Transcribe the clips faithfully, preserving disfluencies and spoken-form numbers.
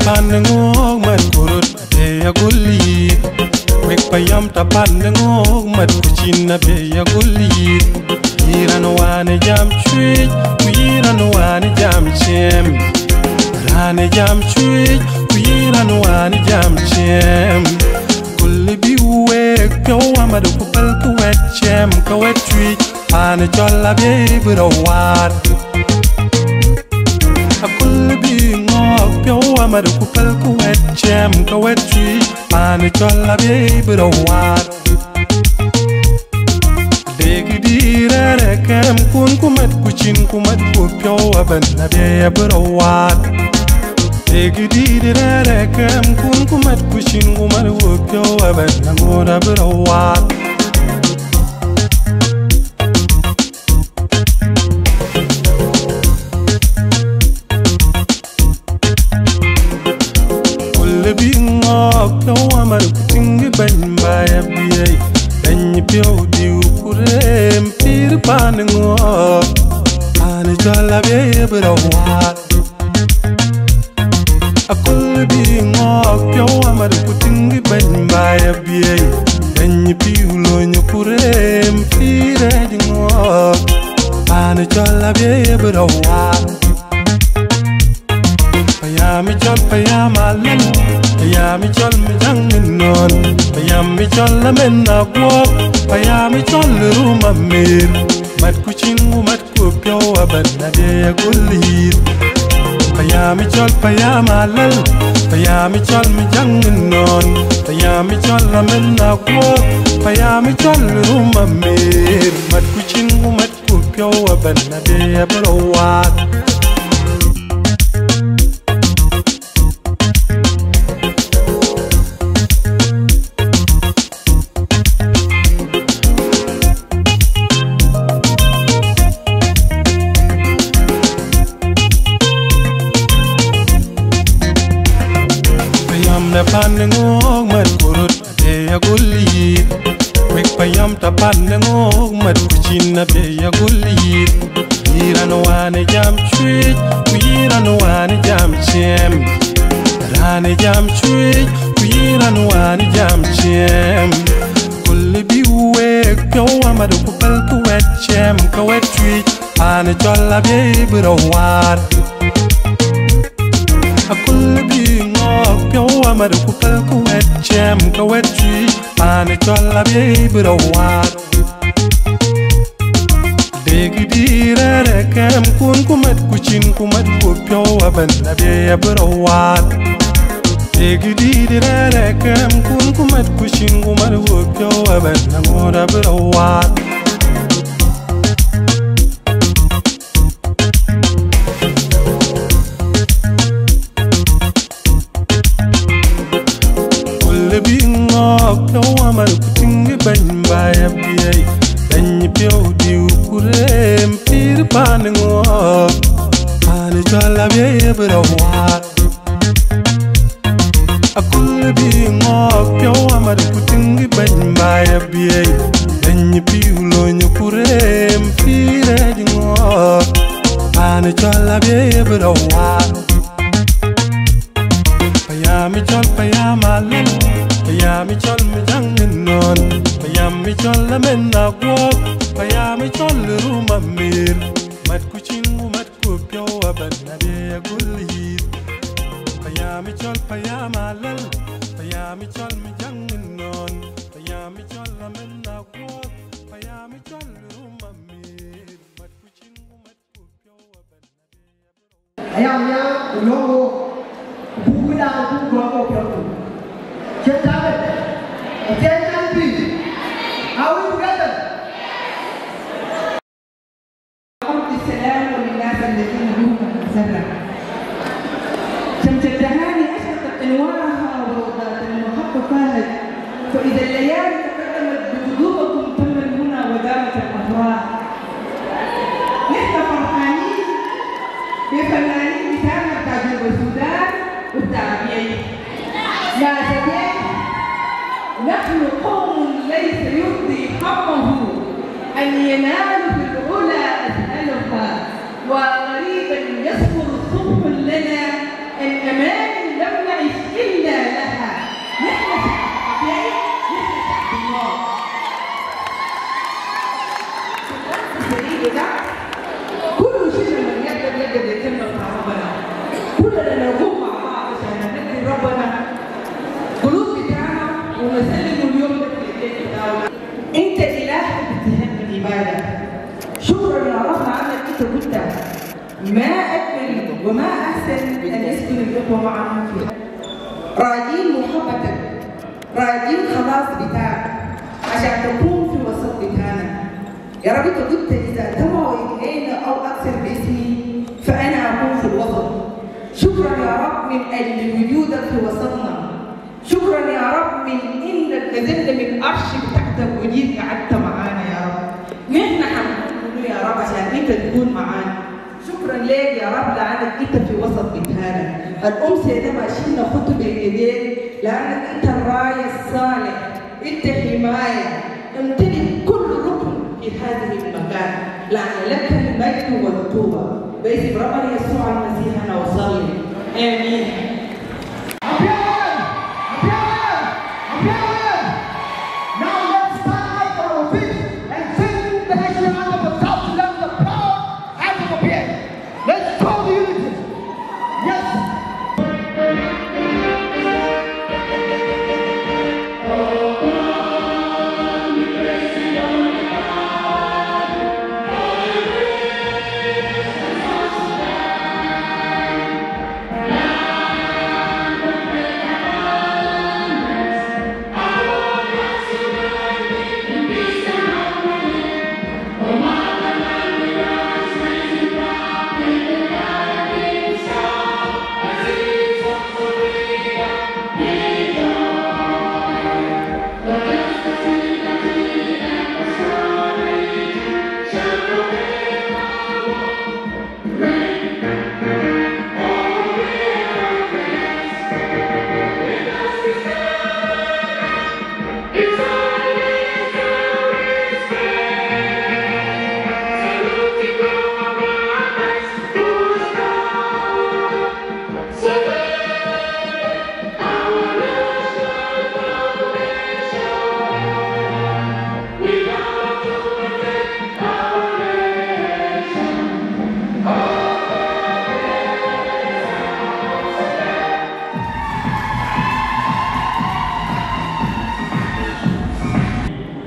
Pan ŋook mat kurut, abï ya gul yith. Wek payam ta pan ŋook mat kucin, abï ya gul yith. Iran wan jam cuic, ku iran wan jam cem. Ran jam cuic, ku iran wan jam cem. Kul bi wek piɔ̈u amat ku pɛl ku wɛt cem, ka wɛt cuic. Pan cɔl abï bï rɔ waat. Akul bi ŋɔɔk piɔ̈u amat ku pɛl ku wɛt cem, ka wɛt cuic. Pan cɔl abï bï rɔ waat. Dek di rɛ̈ɛ̈r ë kɛm kun ku mat ku cin ku mat ku piɔ̈u abɛn, abï bï rɔ waat. Dek di rɛ̈ɛ̈r ë kɛm kun ku mat ku cin ku mat ku piɔ̈u abɛn, aŋoot abï rɔ waat. Kul bi ŋɔɔk piɔ̈u amat ku tïŋ bɛ̈ny ba ya biɛi. Bɛ̈ny piɔ̈u diu ku rem pïïr pan ŋɔɔk. Pan cɔl abï bï rɔ waat. Akul bi ŋɔɔk piɔ̈u amat ku tïŋ bɛ̈ny ba ya biɛi. Bɛ̈ny piu lony ku rem pïïr rɛɛc ŋɔɔk. Pan cɔl abï bï rɔ waat. Payam cɔl payam alɛl, payam cɔl mi jaŋ mi nɔn, payam cɔl amen aguɔk, payam cɔl rum amir. Mat ku cin ku mat ku piɔ̈u abɛn, abï ya gul yith. Payam cɔl payam alɛl, payam cɔl mi jaŋ mi nɔn, payam cɔl amen aguɔk, payam cɔl rum amir. Mat ku cin ku mat ku piɔ̈u abɛn, abï bï rɔ waat. Payam në pan ŋook mat kurut, abï ya gul yith. Wek payam ta pan ŋook mat kucin, abï ya gul yith. Iran wan jam cuic, ku iran wan jam cem. Ran jam cuic, ku iran wan jam cem. Kul bi wek piɔ̈u amat ku pɛl ku wɛt cem, ka wɛt cuic. Pan cɔl abï bï rɔ waat. Akul bi ŋɔɔk piɔ̈u amat ku pɛl ku wɛt cem, ka wɛt cuic. Pan cɔl abï bï rɔ waat. Dek di rɛ̈ɛ̈r ë kɛm kun ku mat ku cin ku mat ku piɔ̈u abɛn, abï bï rɔ waat. Dek di rɛ̈ɛ̈r ë kɛm kun ku mat ku cin ku mat ku piɔ̈u abɛn, aŋoot abï rɔ waat. Kul bi ŋɔɔk piɔ̈u amat ku tïŋ bɛ̈ny ba ya biɛi. Bɛ̈ny piɔ̈u diu ku rem pïïr pan ŋɔɔk. Pan cɔl abï bï rɔ waat. Akul bi ŋɔɔk piɔ̈u amat ku tïŋ bɛ̈ny ba ya biɛi. Bɛ̈ny piu lony ku rem pïïr rɛɛc ŋɔɔk. Pan cɔl abï bï rɔ waat. Payam cɔl payam alɛl, payam cɔl mi jaŋ mi nɔn, payam cɔl amen aguɔk, payam cɔl rum amir. Mat ku cin ku mat ku piɔ̈u abɛn, abï ya gul yith. Payam cɔl payam alɛl, payam cɔl mi jaŋ mi nɔn, payam cɔl amen aguɔk, payam cɔl rum amir. Mat ku cin ku mat ku piɔ̈u abɛn, abï ya Aya ya long wo. Buku da buku go go piɔ̈u. Cï tabe. Attention please. Are we together? السلام وللناس الذين هم من الزرع. شمس التهاني أشرقت أنوارها وروضات المحبة فاهت، فإذا الليالي تقدمت بقدومكم تم المنى ودامت الأفراح. نحن فرحانين بفنانين بتاعنا بتاع جنوب السودان وبتاع أبيي. ما شكيت، نحن قوم ليس يرضي حقه أن ينال في العلا أسألها، وغريبا يسمر الصبح لنا أن أمان ما أجمل وما أحسن أن يسكن الإخوة معنا في، راجين محبتك، راجين خلاص بتاعك، عشان تكون في وسط بتاعنا. يا رب، أنت قلت: "إذا اجتمعوا اثنين أو أكثر باسمي فأنا أكون في الوسط". شكرا يا رب من أجل وجودك في وسطنا. شكرا يا رب من إنك نزلت من عرش بتاعتك وجيت قعدت معانا يا رب. نحن حنقول منو يا رب عشان أنت تكون معانا؟ شكرا ليك يا رب لأنك أنت في وسط بتاعنا. الأمس ده ماشيين نخط بين يديك لأنك أنت الراعي الصالح، أنت حماية، امتلك كل ركن في هذه المكان، لأن لك المجد والقوة. باسم ربنا يسوع المسيح أنا أصلي. آمين. Abiaman! Abiaman! Abiaman! Now let's stand up on our feet and sing the national anthem of South Sudan, the proud hand of Abiy. Let's show the unity. Yes.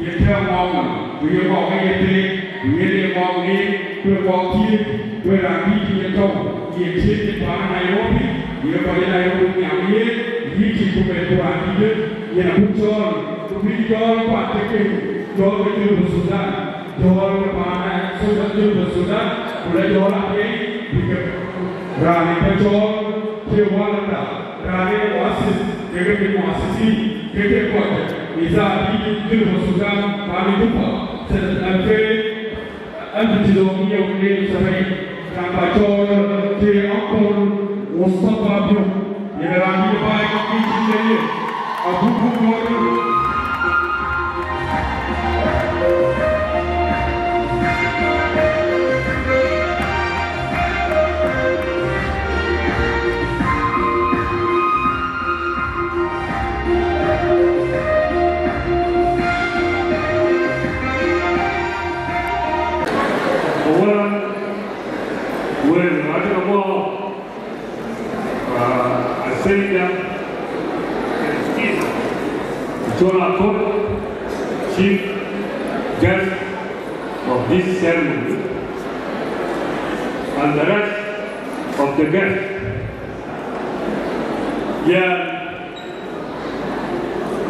Ye tɛ̈ɛ̈u ŋɔɔk nɔm, ku ye ŋɔɔk ke ye theek, ku yen ye ŋɔɔk nin, ku ye ŋɔɔk thiëëk, ku ye raan dïït ye tɔ̈u, ye thiëëk ye paan Nairobi, ye kɔc ë Nairobi nhiam yen, yïn cï ku bɛ̈n ku raan dïïtë, yen abuk cɔɔl, ku bï cɔɔl kuat ke keny, cɔɔl ke Junub Thudan, cɔɔl ke paan Thudan, Junub Thudan, ku la cɔɔl Abiy, bï ke raan ë ke cɔɔl, ke walda, raan ë muasis, ke ke muasisi, ke ke kɔc, idhaa dïït Junub Thudan, paan Juba, sene alfen, alf tisa mia u tnini u sabin, kan ba cɔɔl ke Uncle Mustafa Abiy, yen raan dïït baai kɔc kï cïn ke ye, abuk buk gɔ̈ɔ̈r. Awalan, wek raan ë Amuɔɔr, uh, I thank them, Chola Kot, chief guest of this ceremony, and the rest of the guests. Yeah,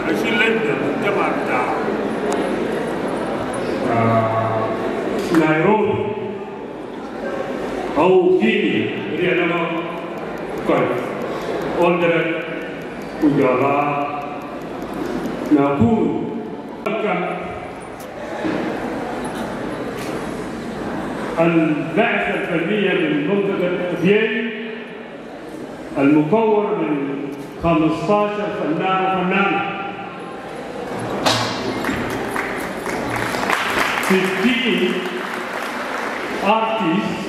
أنا شو اللجنة المجتمع بتاع، آه، نيروبي أو كينيا، اللي أنا ما كويس. Eldoret، وجولا، ناكورو. البعثة الفنية من منطقة أبيي المكون من خمستاشر فنان وفنانة، ستين artists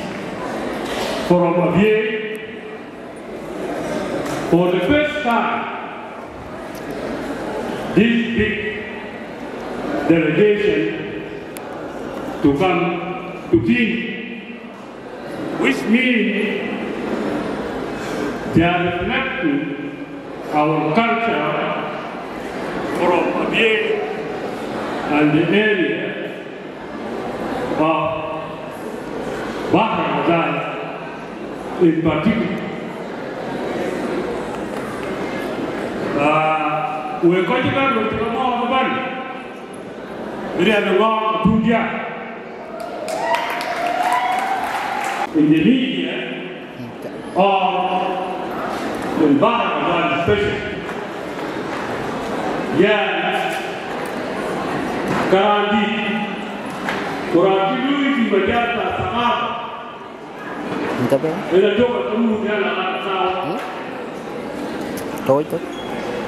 from Abyei. For the first time, this big delegation to come to Kenya, which means they are reflecting our culture from Abyei and the area of Bahr el Ghazal. In particular, uh, we kɔc kan röt ke mɔɔr ëbɛ̈n, riɛl ë ŋɔɔk ë tuŋ diäk, in the media or in Bahr el Ghazal special. Yɛn, ke raan dït, ku raan cï luui bï majal ta thakaba. Nta pe. Ëna jɔk ë kamuuth ya la ŋa thawa. Hmm? Tɔc tɔc.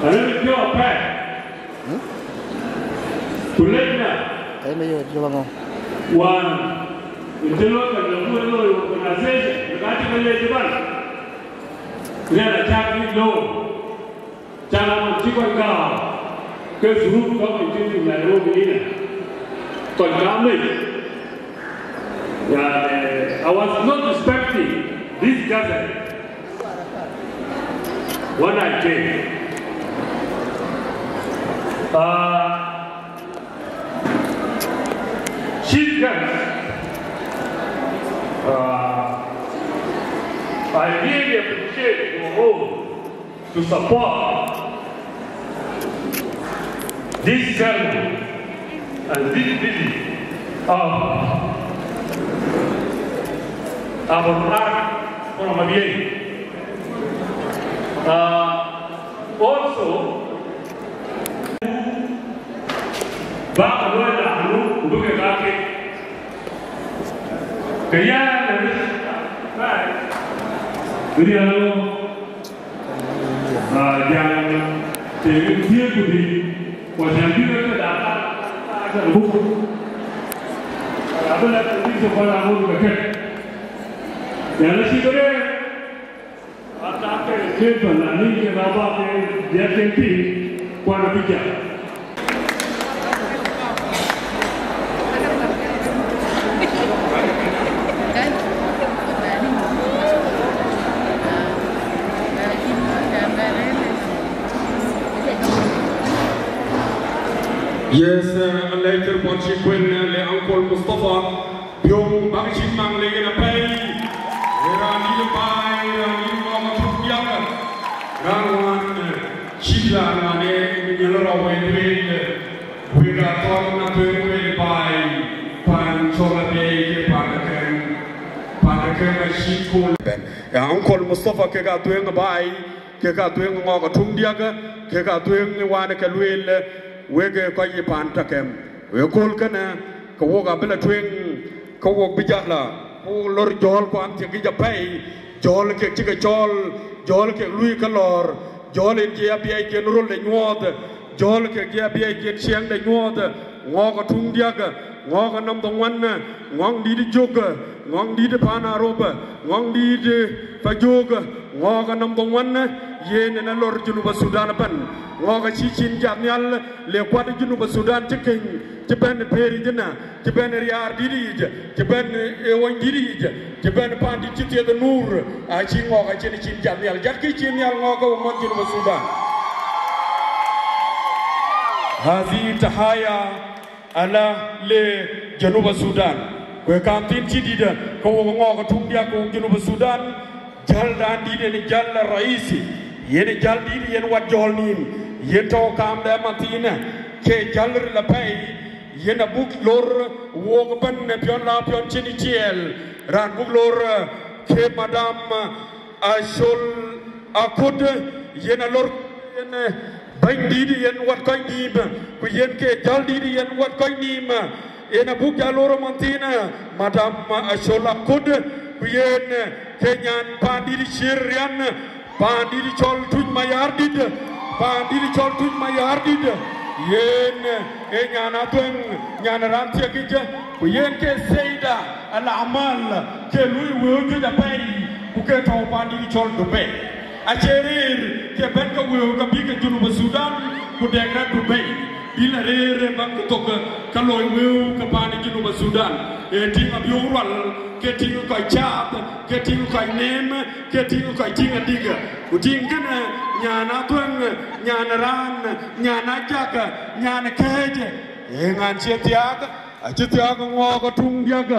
Arëk piɔ̈u apɛi. Hmm? Ku lec na. Ai me yo jɔk ŋo. Wan, ë të lɔ ka jɔk ë lɔ organization, ë ka cï ka lec ëbɛ̈n. Riɛl acak ŋic looi. Can amɔn cï kɔc gääu ke dhurup tɔ̈ kɔc cï thïn Nairobi ënë. Kɔc gääu mec. Yani, I was not expecting this gathering when I came. Uh, chief guest, uh, I really appreciate your role to support this ceremony and this visit of our art from Abyei. Uh, also, bä ke luɔi laanu ku bï ke ka kek, ke yɛn ë riɛl. Aa, jam të thiëëk ku dhïc, ku cän bï ke këda ka, ka buk. Abï lɛ̈k ke bï ke kɔn aŋot ke kek. Yɛn acï ke rëër, ata ke thiëëk pan la nin ke la ba ke diɛt ke pïïr, kuan abï jam. Yes, uh, later, but she queen, uh, le Uncle Mustafa, piɔ̈u bäk cït maŋ le yen apɛi. Ee raan dït ë baai, raan dït ë ŋɔɔk ë tök diäk. Raan wään, eh, cït raan wään ee nhial rɔt wël wël, eh, wek aa thɔ̈n na tueŋ wël baai, pan cɔl Abyei ke pan de kɛm, pan de kɛm acït kööl. Bɛ̈n. Ya Uncle Mustafa kek aa tueŋ ë baai, kek aa tueŋ ë ŋɔɔk ë tök diäk, kek aa tueŋ ë wään ke lueel, eh, wek, eh, kɔc ë pan de kɛm. Wek kööl kënë, ke wok abï la tueŋ, ke wok bï jal la, ke wok lor jɔ̈ɔ̈l kuan thiek yic apɛi, jɔ̈ɔ̈l kek cï ke cɔɔl, jɔ̈ɔ̈l kek luui ke lɔ̈ɔ̈r, jɔ̈ɔ̈l en cï abiɛɛiken röl de nyuɔɔth, jɔ̈ɔ̈l kek cï abiɛɛiken ciɛɛŋ de nyuɔɔth, ŋɔɔk ë tök diäk, ŋɔɔk ë nɔm dhoŋuan, ŋɔɔk dït ë Jök, ŋɔɔk dït ë Pan Arop, ŋɔɔk dït ë Pajök, ŋɔɔk ë nɔm dhoŋuan, yen en alor Junub Thudan ëbɛ̈n, ŋɔɔk acï cin jat nhial, le kuat Junub Thudan cï keny, cï bɛ̈n ë pëër yic ënë, cï bɛ̈n ë riaar dït yic, cï bɛ̈n ë ɣöny dït yic, cï bɛ̈n ë paan dït cï thieth ë nuur, acï ŋɔɔk acïn cin jat nhial, jatkï cin nhial ŋɔɔk ke we mɔ̈th Junub Thudan. Hadhi tahaya ala le Junub Thudan. Ku ë kaam thiin cï dït, ke wok ŋɔɔk ë tök diäk ke wok Junub Thudan, Jäldan dït yen jäl raisi, yen jäl dït yen wat jɔ̈ɔ̈l nïïm, yen tɔ̈u kaamde ëmanthiinë, ke jäl ril apɛi, yen abuk lor wok ëbɛ̈n ë piɔ̈n la piɔ̈n cïn ciɛɛl, raan buk lor, eh, ke Madam, eh, Acol Akot, yen alor yen, eh, bɛ̈nydït yen wat kɔc nïïm, ku yen ke jäl dït yen wat kɔc nïïm, yen abuk jal lor ëmanthiinë, Madam Acol Akot, ku yen ke nyan paandït Ciir Rian, paandït cɔl Tuc Mayardït, paandït cɔl Tuc Mayardït, yen ee nyan Athueŋ, nyan raan thiek yic, ku yen ke Seida al Amal, ke luui wëëu juëc apɛi, ku ke tɔ̈u paandït cɔl Dubai. Acie rëër ke bɛ̈n ke wëëu ke bï ke Junub Thudan, ku dɛk rɛ̈t Dubai, bï la rëër ë bäk ke thok ke loi wëëu ke paan ë Junub Thudan. Ee tïŋ abiöök rual, ke tïŋ kɔc caath, ke tïŋ kɔc neem, ke tïŋ kɔc tïŋ adïk. Ku tïŋ kënë, nyan Athueŋ, nyan raan, nyan Ajak, nyan kɛ̈ɛ̈c, ee ŋan cie thiaak, acï thiaak ŋɔɔk ë tök diäk,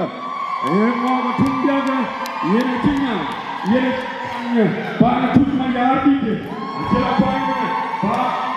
ee ŋɔɔk ë tök diäk, yen acï nya. Yes, paan Tuc Mayardït, acï la paan, paan.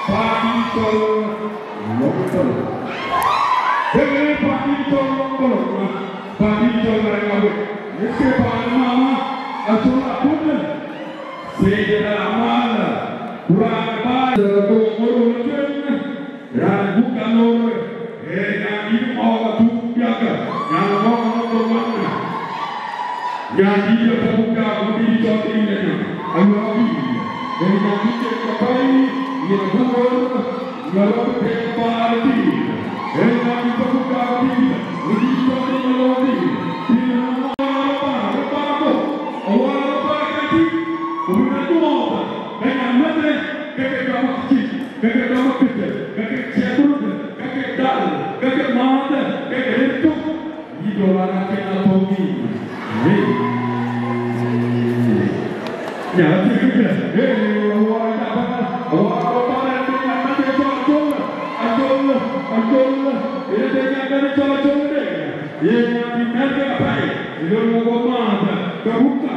Paan dït cɔl Lɔŋdɔl. Dek rëër paan dït cɔl Lɔŋdɔl. Paan dït cɔl Maraŋ Awek. Ëke paan mama acɔl Aköldë. Seyid Amal. Ku raan baai. Dhoŋ ŋö röl tueŋ. Raan buk ka lor. Ee nyan dït Mɔ̈ɔ̈k Atuk Biäk. Nyan Mɔ̈ɔ̈k Atuk Biäk. Nyan dït Atuk Biäk, ku dït cɔl dït Nyaŋ. Ayuɔɔk dït. Ee nyan dït Cek Kapai, yen buk lor. Nyarɔt ke paal dït, ee nyan dït Atuk Biäk dït, ku dït cɔl dït Nyarɔt dït, dït Nyarɔt ba, ba ko, awär ba ka dït, ku bï na duɔɔth, ke nyan mɛ̈thë, ke ke dɔm cït, ke ke dɔm këtë, ke ke ciɛth röt, ke ke dal, ke ke määth, ke ke rëër tök. Yï dɔl an, apiɛth atɔ̈u thïn. Hey. Nya apiɛth këpiɛth. Hey, awär ë cak bä, awär ë bä rɛ̈n ke nyan mɛ̈thë cɔl Acol, Acol, Acol. Ë de nyan mɛ̈thë cɔl Acol de. Ye nyan dït mɛ̈thë ke apɛi. Ë lɔ wok määth, ke ruk ka.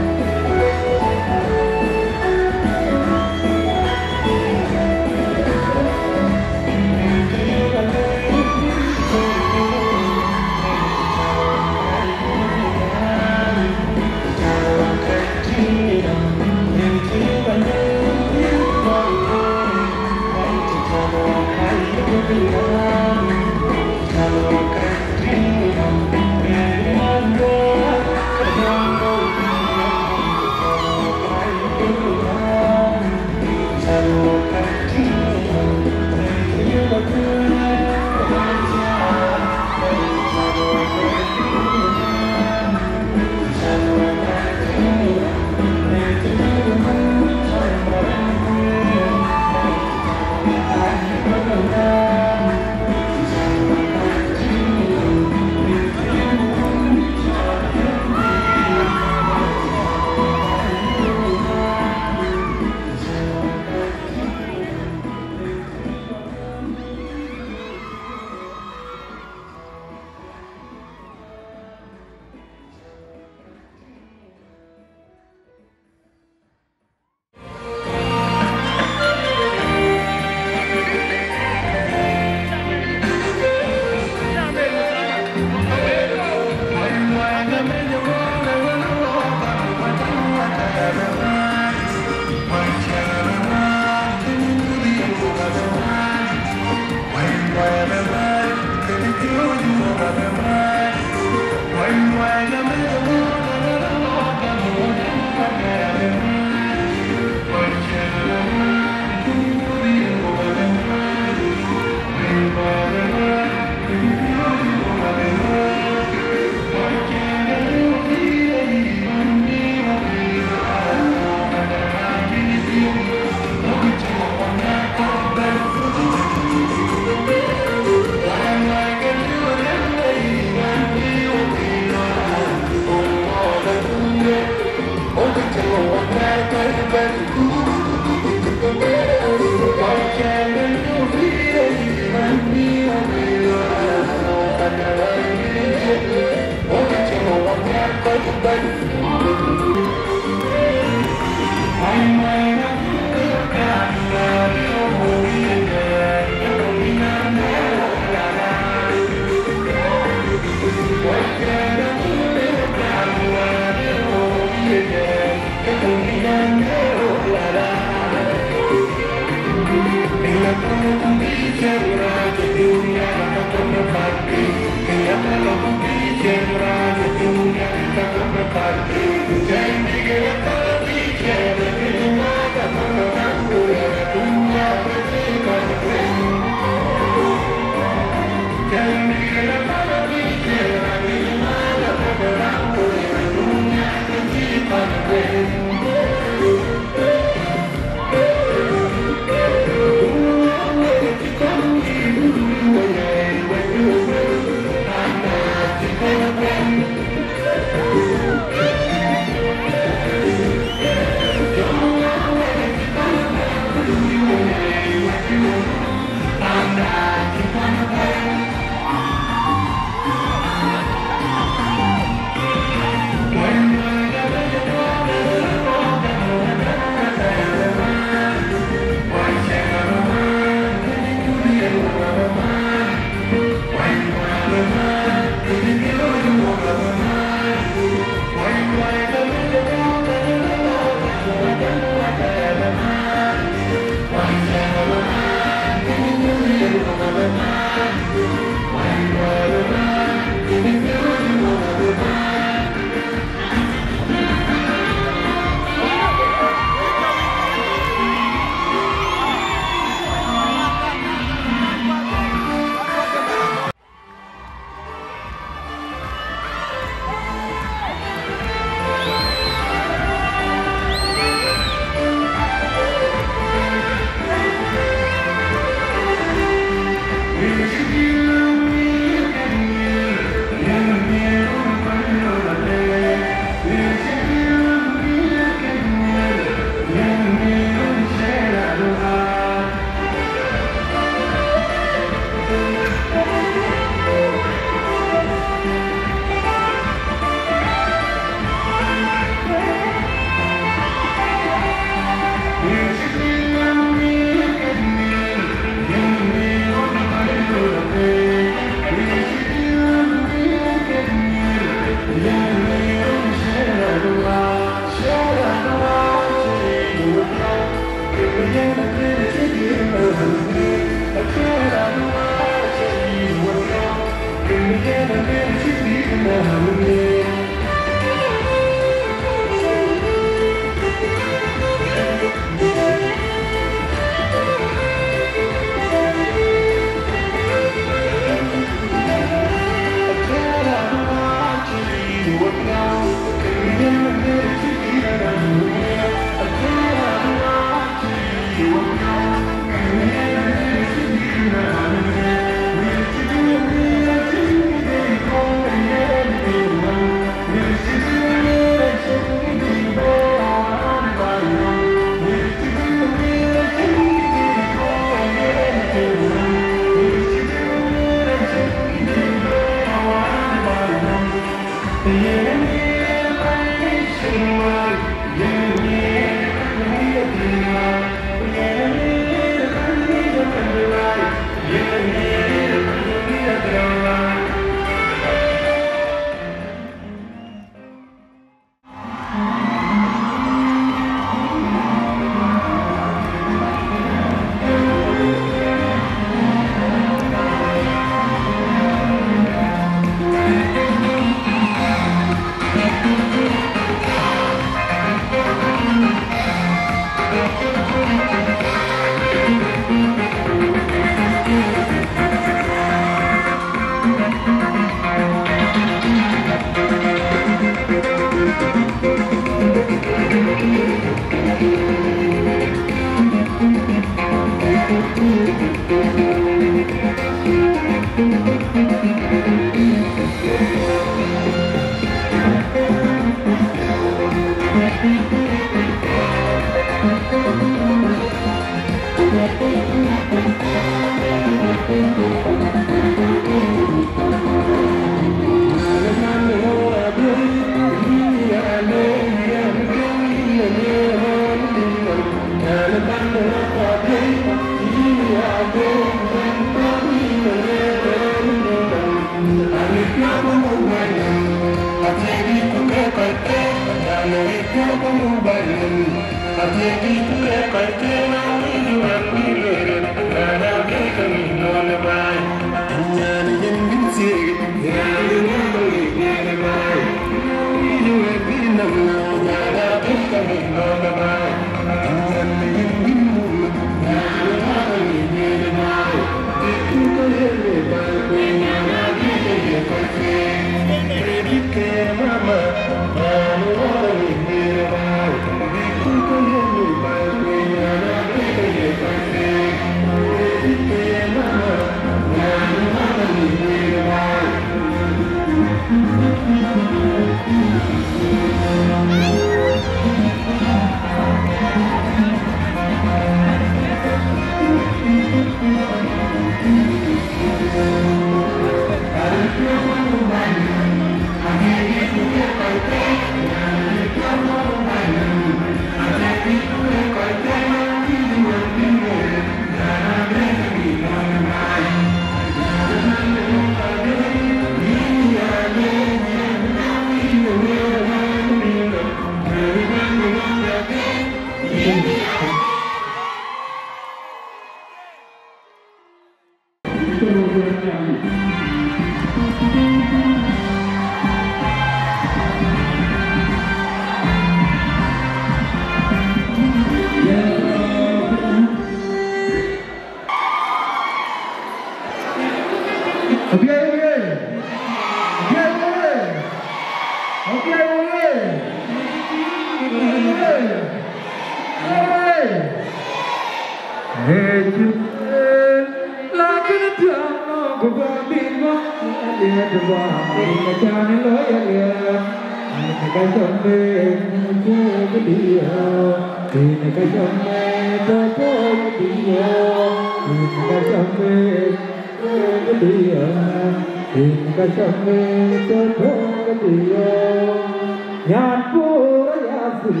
Nyan puɔ̈r aya thïn,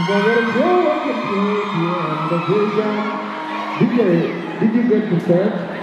wɛ̈ɛ̈r puɔ̈u wä cïn thiëëc, yɛn bä thiëëc an, did you, did you get to church?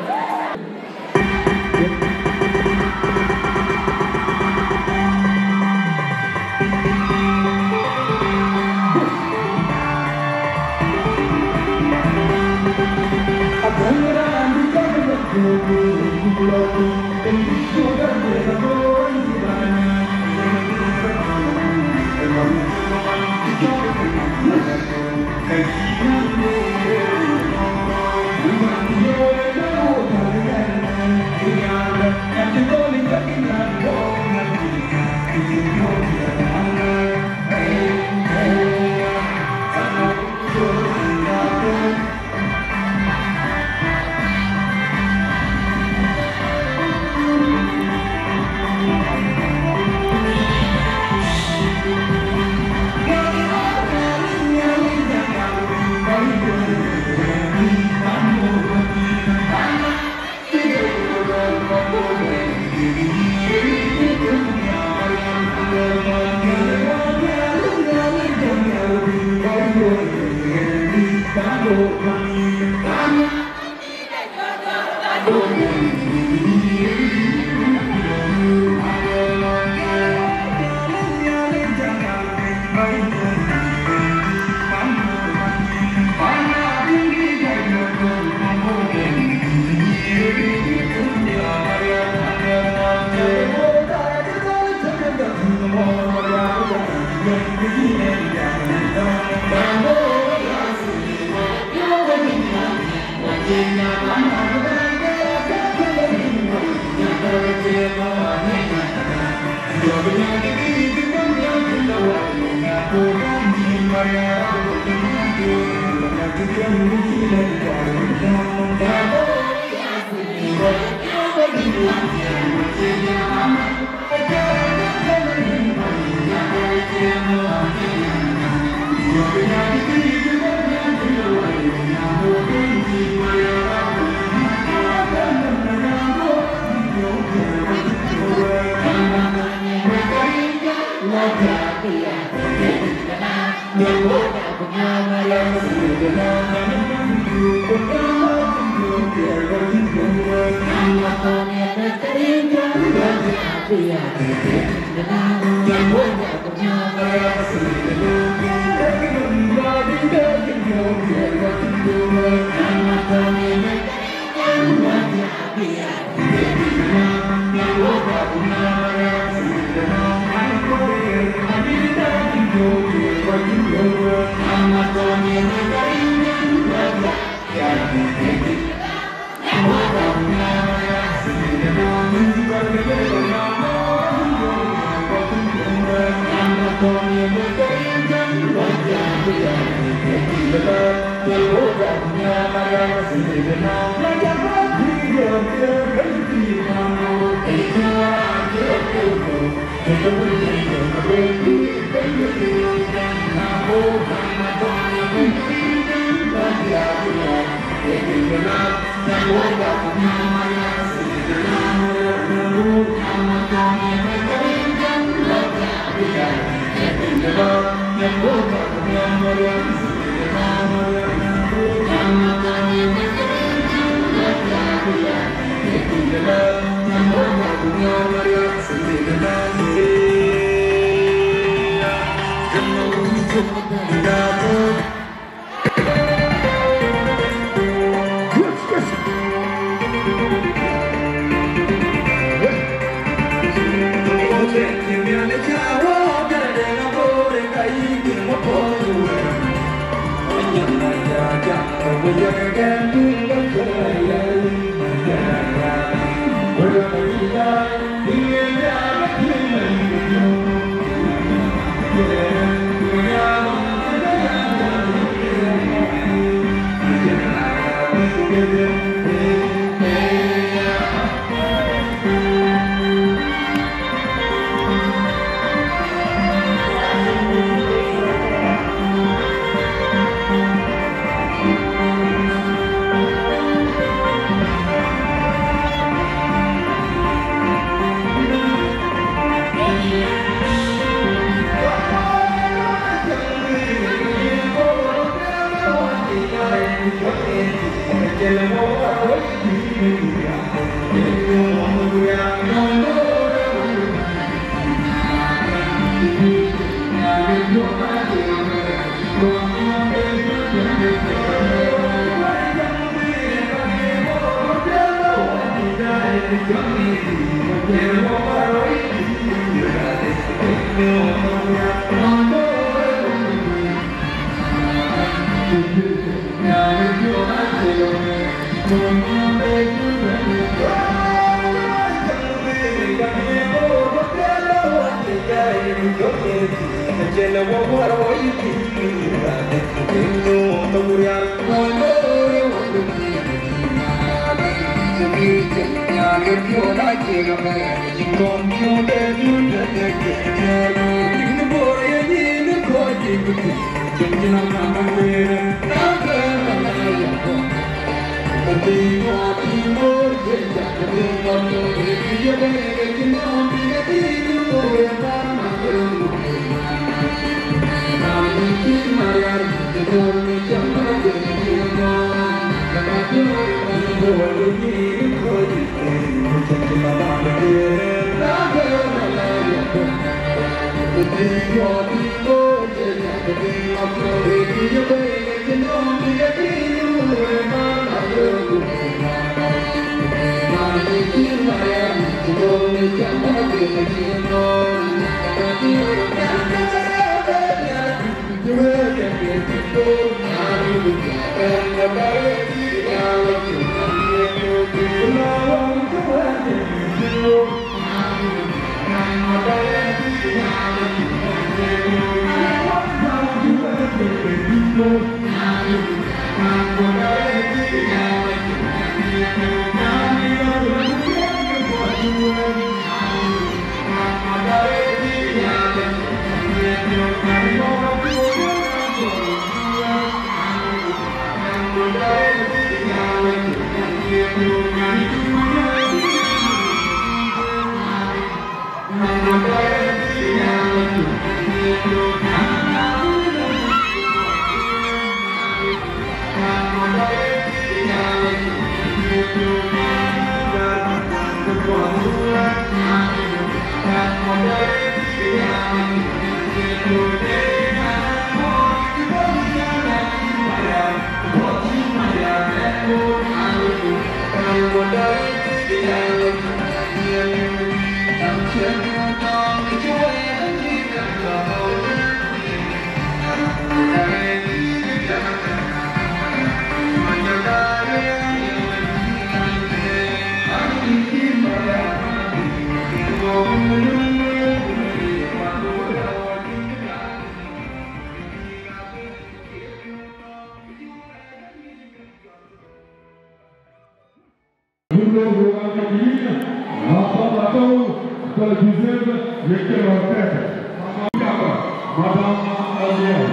Madam Alian,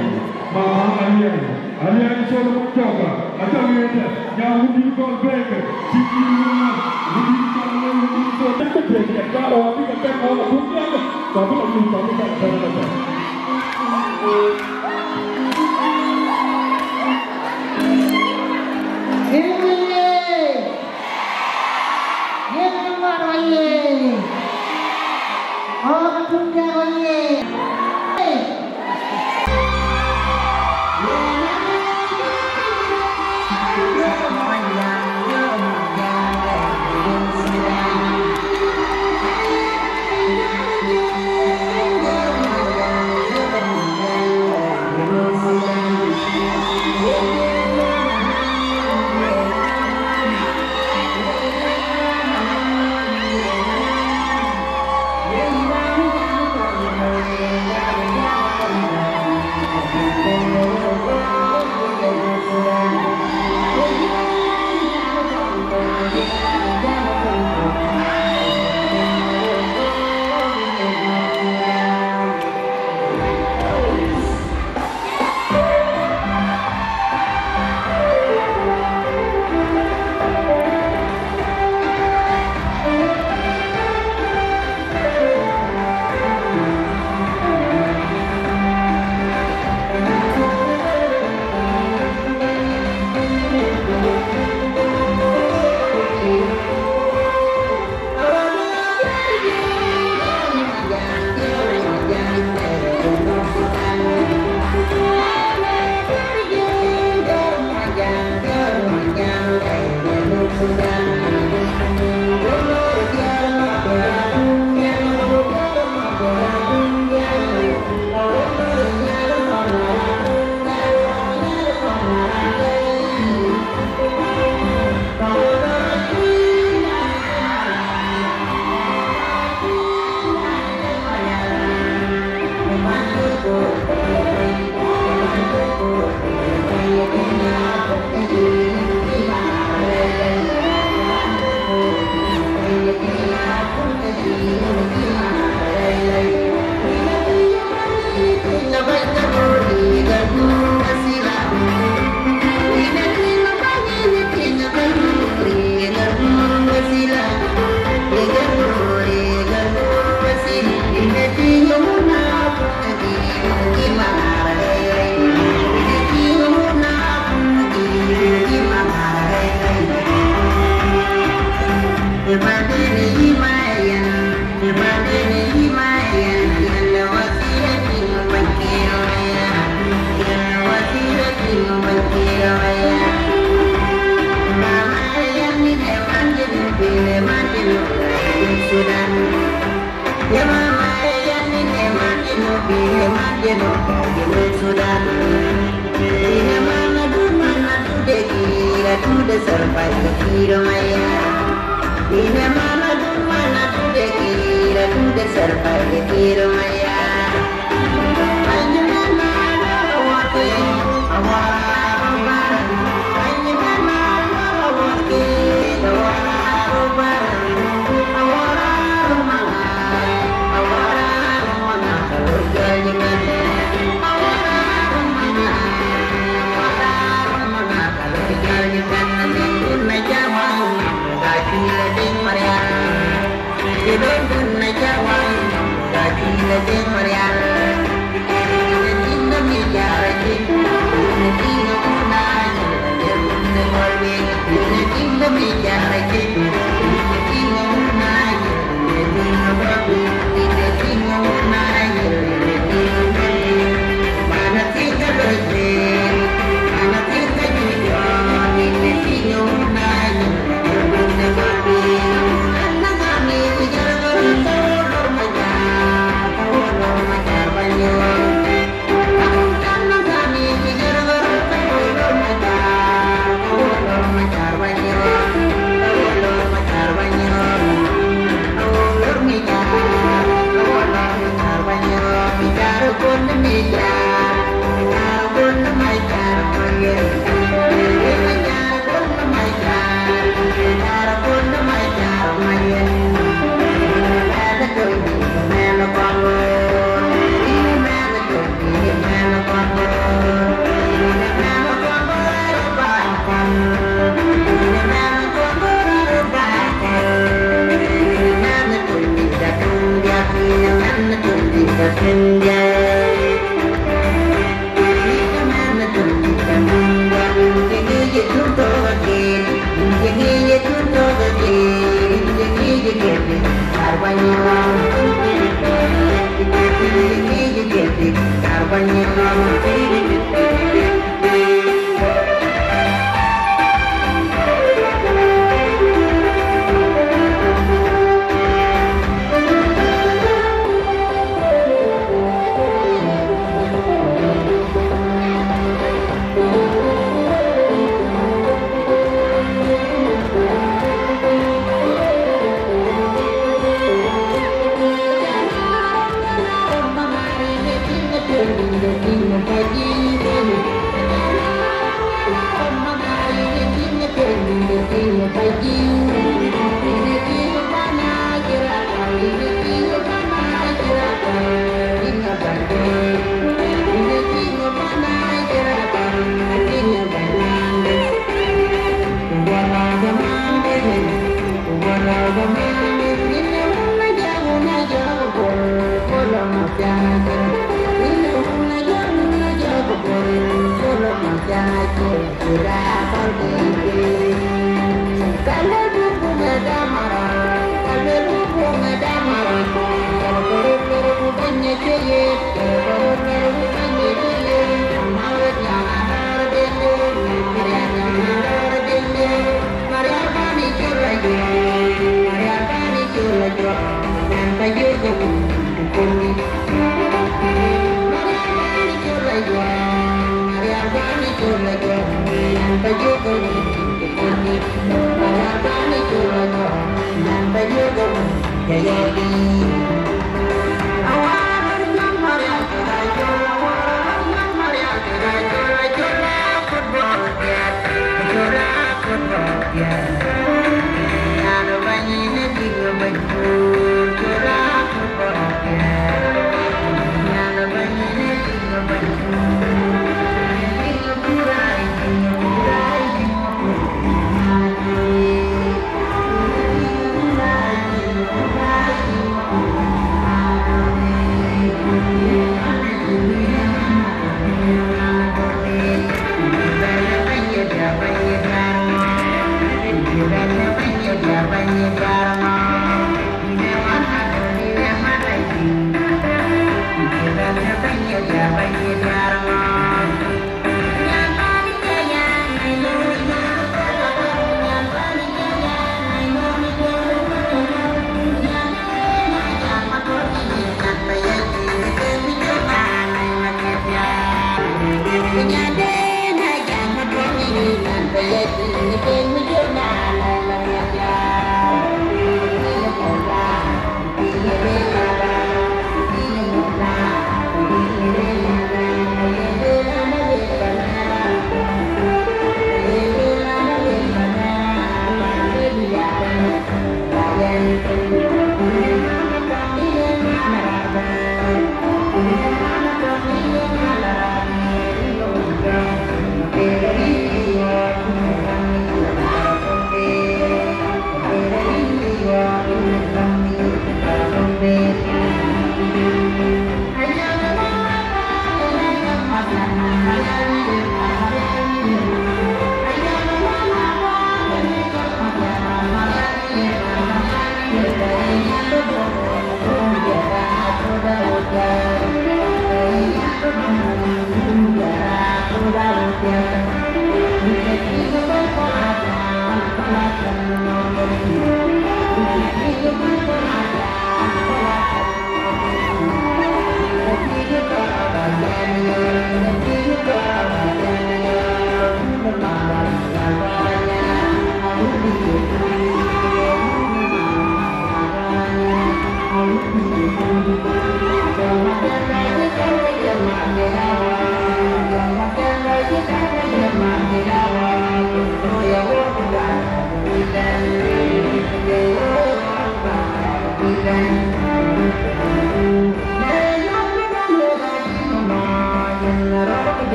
Madam Alian, Alian Solomon Joga, aca ŋiɛc, nyan wudït kɔn bɛ̈ɛ̈ikë, cït yïn wun nɔm, wudït kɔn le wudït kɔn bɛ̈ɛ̈ikë, karou abï ke tɛ̈k ɣɔn abuk nhial, ku abï ke nyuc, ku abï ke tɛ̈k ëtɛ̈k. Amen. Yen ë Ŋuan Wai ye. Ɣɔn Atumda Wai ye.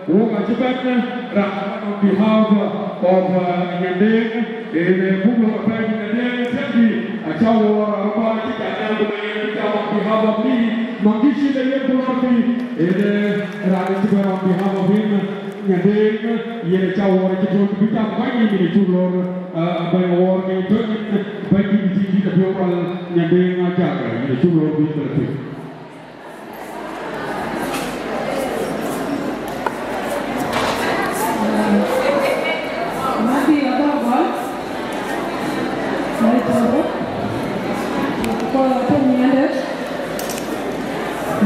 Wok acï bɛ̈n raan on behalf of, uh, Nyandeng, ënë buk lɔ apɛi Nyandeng tiɛ̈ŋkï, acä wɔ raan ëbɛ̈n cï jat nhial ku mɛn yen cï jam on behalf of me, man kï cï de yen ku lɔ pï, ënë raan cï bɛ̈n on behalf of him, Nyandeng, yen acä wɔ cï tɔ̈ bï jam bäny yïn ë cuk lor, uh, bɛ̈ny wɔ ke tɔ̈ yïn, bɛ̈ny yïn cï dït abï wal Nyandeng Ajak, yïn ë cuk lor bï bɛ̈n pï. Mati Adolgol, Mari Toro, Paul Atoniende,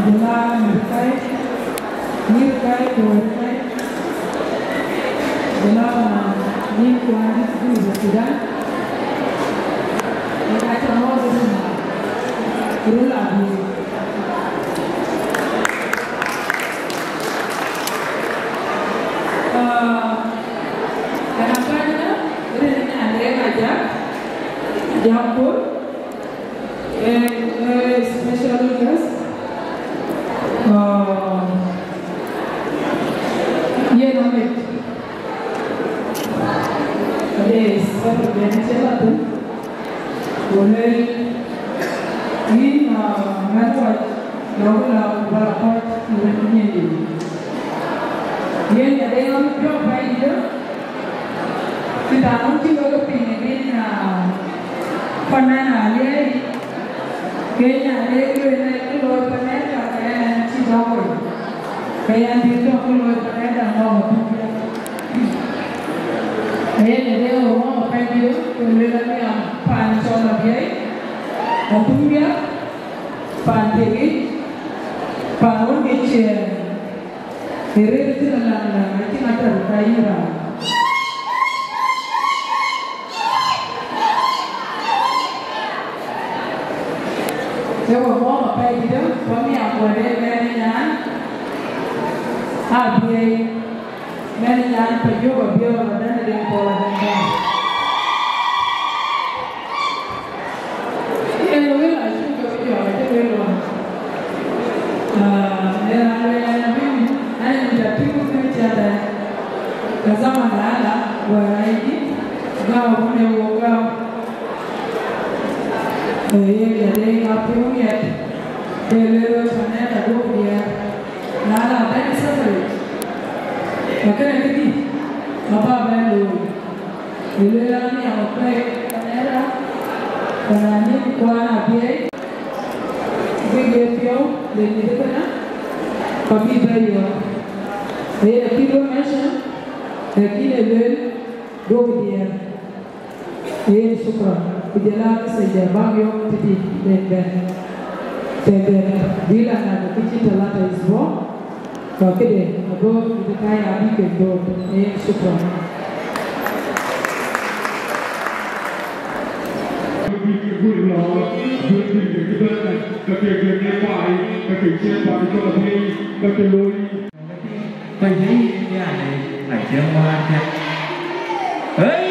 Jula Mirikai, Mirikai, Mirikai, Jula Mirikai, Jula Mirikai, Jula Mirikai, Aa, ɣɛn apäc rin Nyandeng Ajak, Jakul, ee, ee, special guest. Aa, Ade safar den cï la thïn, ku lueel, yïn, ah, mɛnh wɔ, lɔ̈k la ku ba la kɔc në nyin dït. Yen ade ɣɔn piɔ̈u pɛ̈i dït, cï thaŋ wën cï wek piŋ ë bïn, ah, panɛn aliɛɛi, ke nya ade lueel ë kë looi panɛn ka ke ɛn cï dɔ̈k wei. Ke yɛn bï tök kë looi panɛɛrda ŋɔ̈ɔ̈k Abumbia. Ee, yen ë de ɣɔ̈ɔ̈k apɛidït, ke lueel aniam paan cɔl Abiɛi, Abumbia, paan Tegic, paan wën ŋic, ee, ë rëër thïn alaŋ, alaŋ, acïn ater ka yïn raan. Ke we mɔ̈ɔ̈k apɛidït, ku aniam wɛ̈t ë mɛn ë nyan, Abiɛi, mɛn ë nyan Pajök Abiɛi, Adan Deŋ Pɔl Adan Bɛ̈n. Yen wël acuk ke jɔɔk, acï wël ɣɔn. Ah, yen a lueel an, abï, an, mïth atïŋ kën cï adɛ̈. Ka zaman ala, wɛ̈ɛ̈r ayï, gäu wën ë wok gäu. Ee, yen jɔ de ŋa piɔ̈u miɛt, ke lueel wek panɛɛrda duɔ̈k diɛɛr, na la bɛ̈n safari, ka kënë këdï, ka bä bɛ̈n looi. Ë lueel an, nhiam apɛi panɛɛrda, ku na nyin kuan Abiɛi, bïk ye piɔ̈u, le mïth ë kënë, ka bï bɛ̈n yɔ̈ɔ̈k. Ee, akï duɔ̈k mention, lakin ë lueel, duɔ̈k diɛɛr. Yen shukran. Ku jɔl a message bäk yök tëdï den bɛ̈n. Tëden dïl anɔŋ kë cï talata isbua, ku këde ago mïth ë kɔc abï kek dööt. Yen shukran. Hey!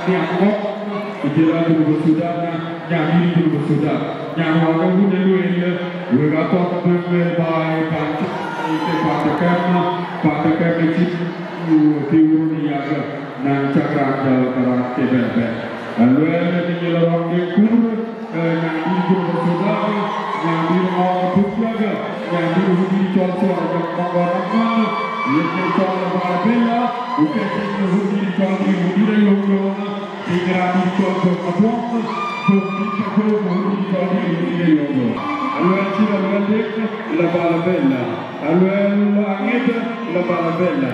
Nyan ŋɔk, ku jël a Junub Thudan, nyan dït Junub Thudan. Nyan wak ë wun ë lueel, wek akɔ̈k bï lueel baai pan cï ke pan tëkɛm, pan tëkɛm ë cït ku pïu run ë yak, nyan cak raan jäl ke raan ke bɛ̈n bɛ̈n. Alueel ë ke jël rɔt ke kur, Ee, nyan dït Junub Thudan, nyan dït Ŋɔɔk Tupjak, nyan dït wun dït cɔl Thɔn Ajɔk Maŋgɔn Aman, yen ke cɔl Balabella, ku ke cïn wun dït cɔl dït, wun dït Ayok Jɔŋ, cïn raan dït cɔl Jɔk Maduɔŋ, Jɔk dït Cakol, ku wun dït cɔl dït, wun dït Ayok Jɔŋ. Alueel cït alueel dek, la Balabella. Alueel aŋiɛth la Balabella.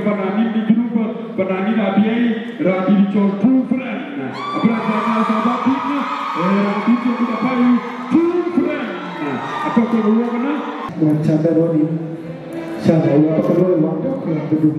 Fananin de Junub, fananin Abiɛi, raan dït cɔl True Friend. Abï raan jam na sabatin, eh, raan dït cɔl Abiɛi, True Friend. Atɔ̈ ke wok na. Wën ca bɛ rɔt in, ca bɛ wek abä ke luɔi wak tök, ke abï duk.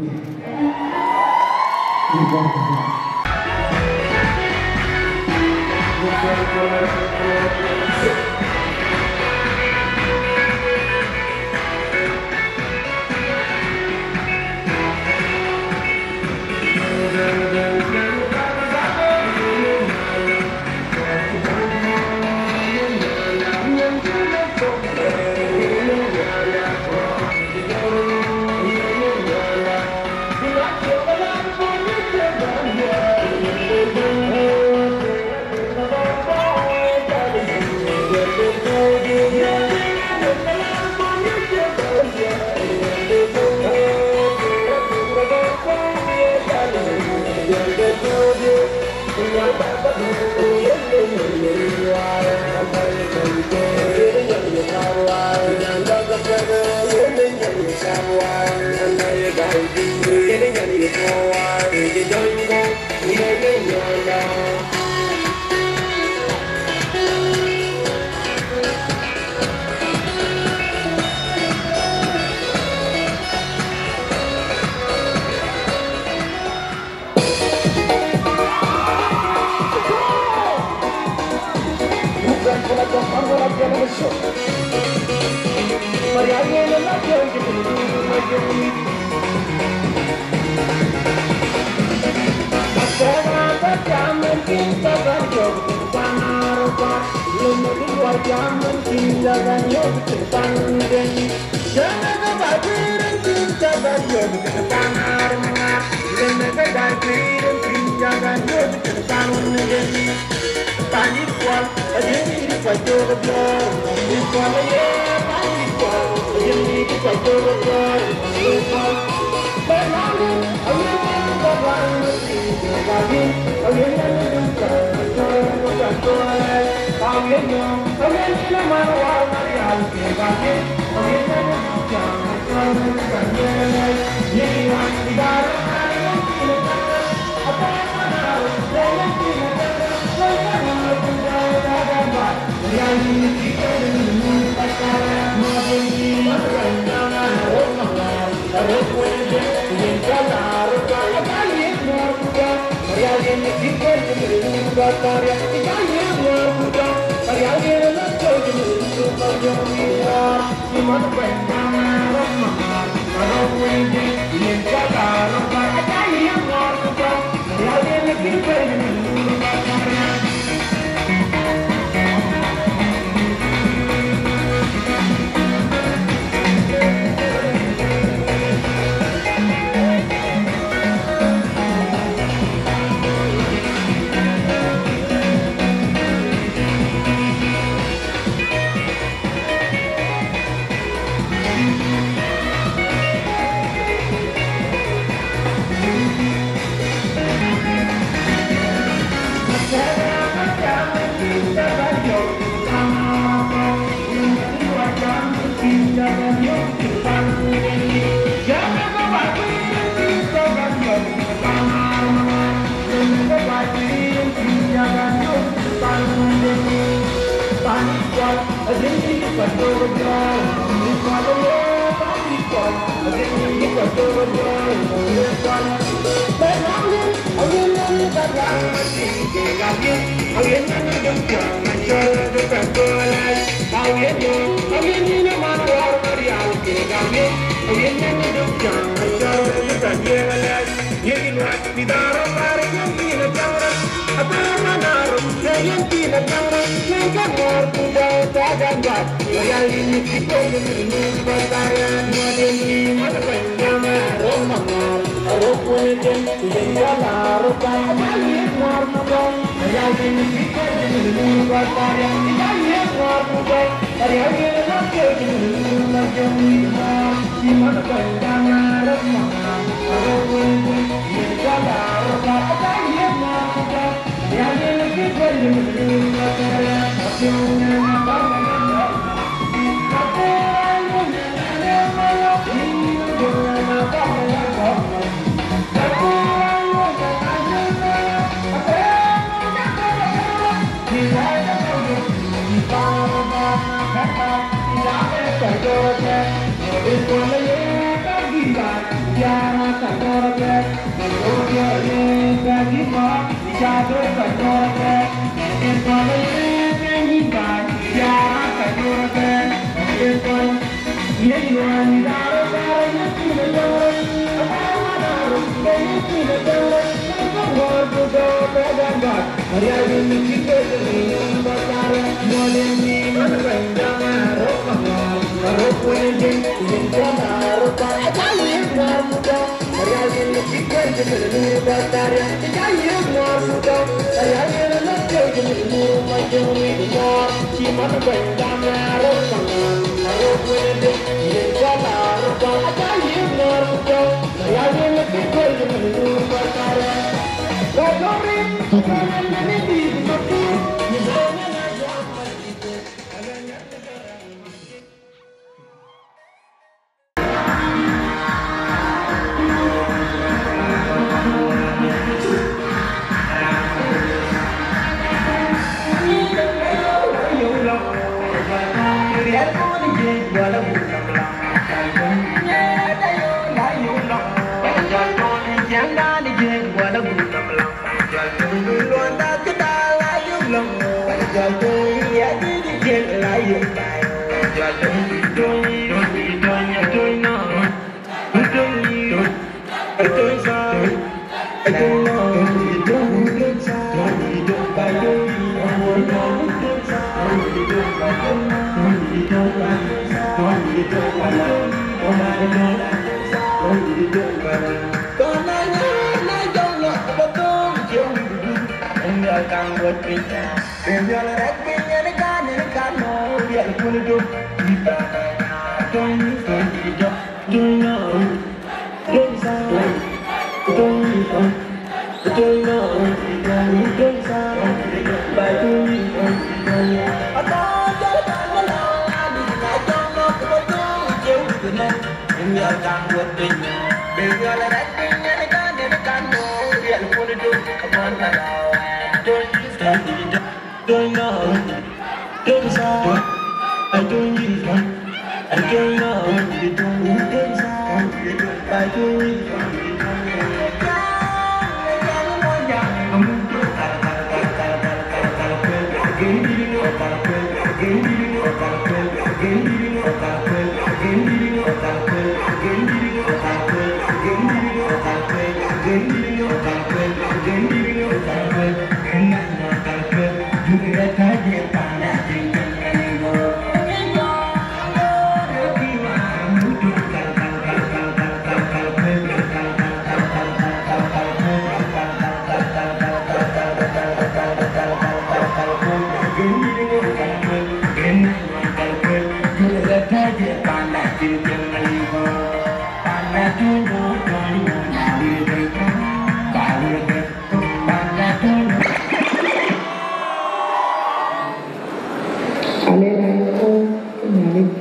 Alɛɛc aa yök kɔ̈u ke Nhialic,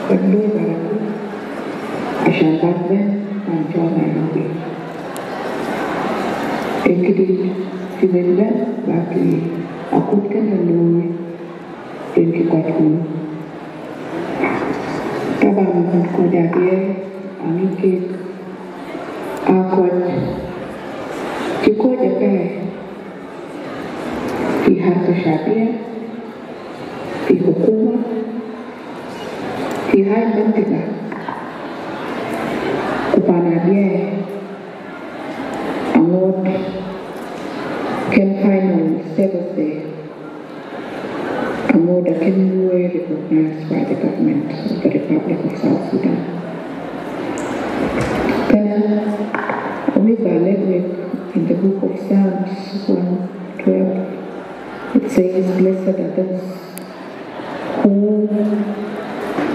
kɔc looi baraku, acan bäk bɛ̈n pan cɔl Nairobi. Ee këdï cï wek bɛ̈n bäk ke akut kënë looi, yen kë kɔc kun. Taban, kɔc abiɛɛr aŋic kek aa kɔc cï kɔc apɛi في حركة شعبية، في حكومة، في هاي المنطقة. Ku pan abiɛɛr aŋot kën final status de aŋot akën luɔi recognized by the government of the Republic of South Sudan. Kënë, awïc ba lɛ̈k wek, in the book of Psalms one twelve, it says, "Blessed are those who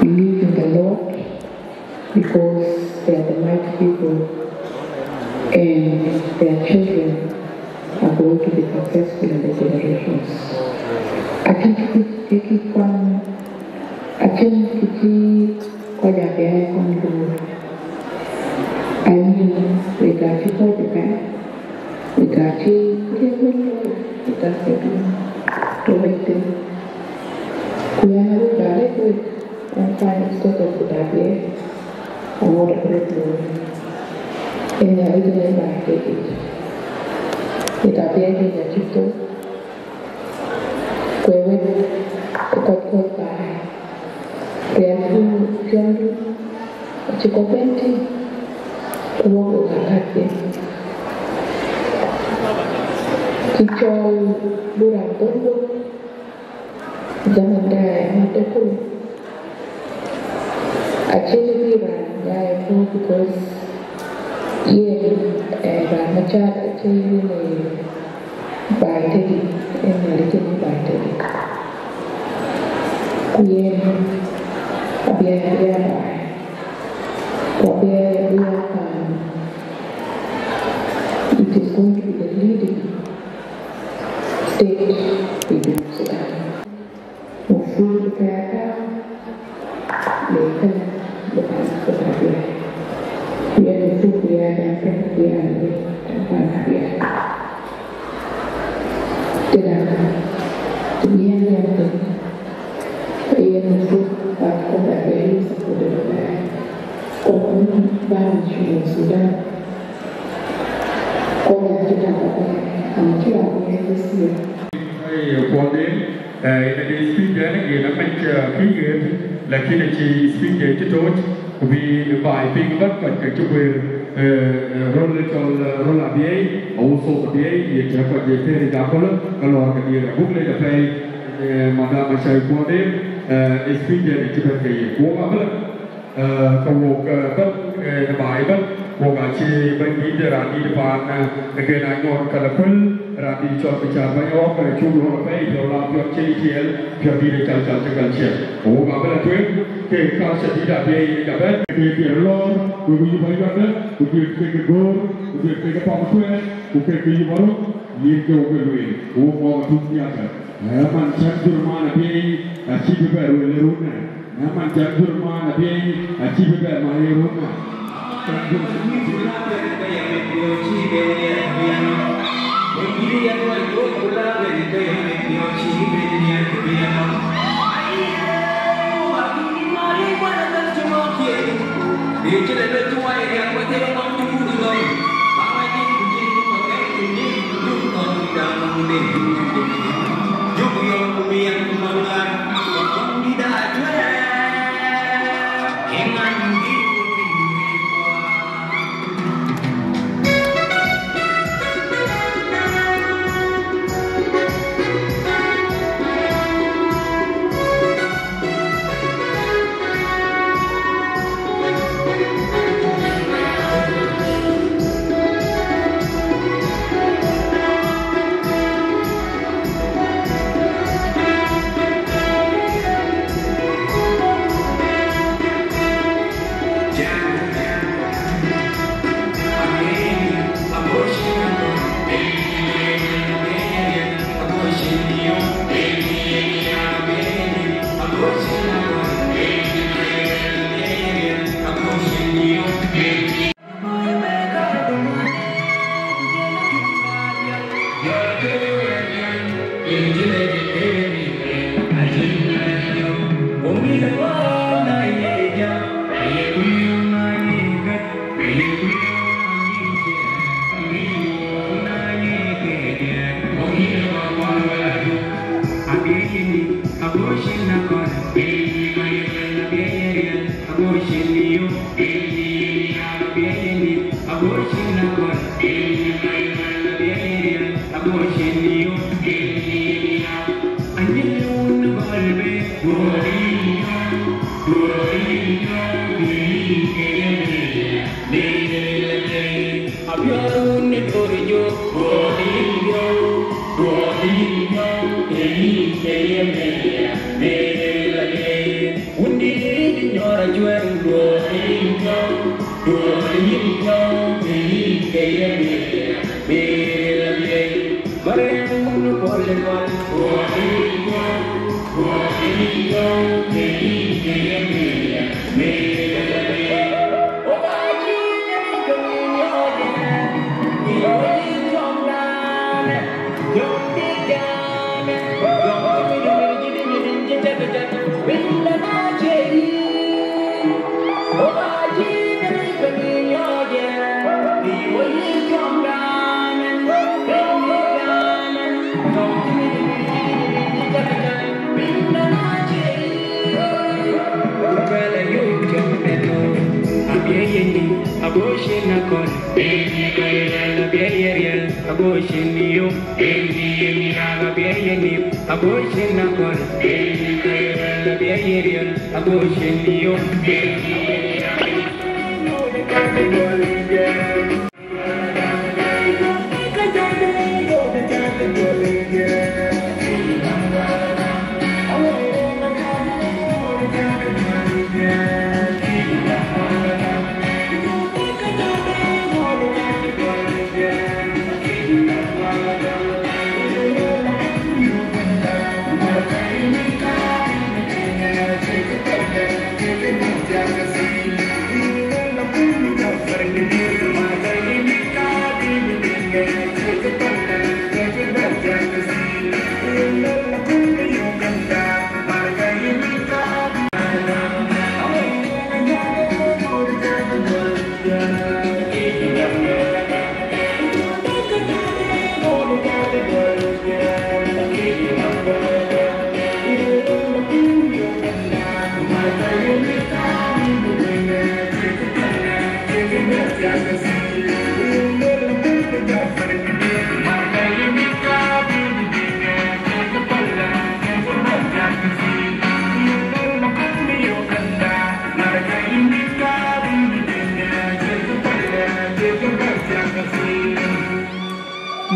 believe in the Lord, because they are the mighty people, and their children are going to be successful in the generations." Acïn kë cï, kë cï kuany, acïn kë cï kɔc abiɛɛr kuany looi. Ayï, wek aa cï kɔc apɛi, wek aa cï riɛk wën looi, wek aa cï piŋ tɔ̈ wek thïn. Ku ɣɛn awïc ba lɛ̈k wek, ɣɛn final status ku da biɛɛr, aŋot abï röt looi. Ë Nhialic ë baai tëdït, ë ka piɛth ë Nhialic cï thou, ku ë wek ë kɔc kuɔ̈c baai, riɛldu piɔ̈ndu acï kɔ̈k bɛ̈n tïŋ, ku wok ë ka kat piɛth. Cï cɔl bï raan dhöŋ dhöŋ, zaman da ya ma tɔ̈ ku acï bï raan ya ë thou, because yen, eh, raan Macar acï yen ë baai tëdït, ë Nhialic ë baai tëdït. Ku yen abï ya, abï ya baai, ku abï ya, abï ya, um, it is going to be the leading state in South Sudan. Mufrud bï ya tääu le kënë, le pan Abiɛi. Ku yen mufrud bï ya jam tënë, bï ya le pan Abiɛi. Tënë, të bï yen jam tënë, yen mufrud ba kɔc Abiɛi lu support ëbɛ̈n. Kɔc wën bäny Junub Sudan. Kɔc acï tak ëbɛ̈n, ama cï raan yen this year. Ë, Kuɔl Deŋ, eh, yen ade speech den, yen amec, eh, kï ɣet, lakin acï speech den cï tooc, ku bï baai piŋ ëbɛ̈n kɔc ke cï guëër, eh, eh, röl cɔl, eh, röl Abiɛi, awuth South Abiɛi, ye tëë kɔc ye tëë ric aköl, ke lɔɔr ke diëër abuk lec apɛi, eh, madam Acäi Kuɔl Deŋ, eh, speech den cï bɛ̈n ke ye. Ku wok abï lɔ Ee, ke wok, ee, bɛ̈n, ee, në baai ëbɛ̈n, wok acï bɛ̈nydït, raandït paan, ee, Gen Anyuɔɔn Kalakuel, raandït cɔl Macar Bɛ̈ny Ɣɔ̈k, ee, cuk luɔ̈k apɛi, piɔ̈u la piɔ̈n cïn tiɛɛl, piɔ̈ndït ë cal cal cï gal ciɛɛŋ. Ku wok abï lɔ tueŋ, ke culture dït Abiɛi yen ë ka bɛ̈n, ke dhiëth lɔ̈ɔ̈r, wek yï bä yɔ̈tdë, ku dhiëth kek ë göör, ku dhiëth kek ë pam tuɛɛr, ku kek kë yï bä röt, yen ke wok ë lueel, ku wok ŋɔɔk atuk nhiakä. Ee, man cän jurman Abiɛi acï bï bɛ rueel ë run ë. Na man cän jurman Abiɛi acï bï bɛ ma ye run ë. Cän jurman Abiɛi.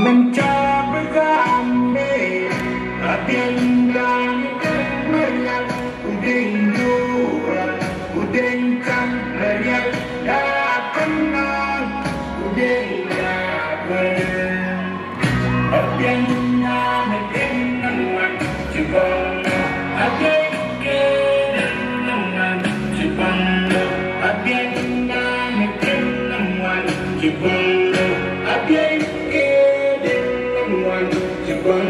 Mën cä bï gam ë, apiɛŋ raan ë kën Marial, ku deny duɔ̈ɔ̈r, ku deny kaŋ Marial, da kën ŋɔ̈ɔ̈ŋ, ku deny da kuën. Apiɛŋ raan ë kën Marial, cï bɔ̈, apiɛŋ kën Marial, cï bɔ̈, apiɛŋ raan ë kën Marial, cï bɔ̈, apiɛŋ kën Marial, cï bɔ̈.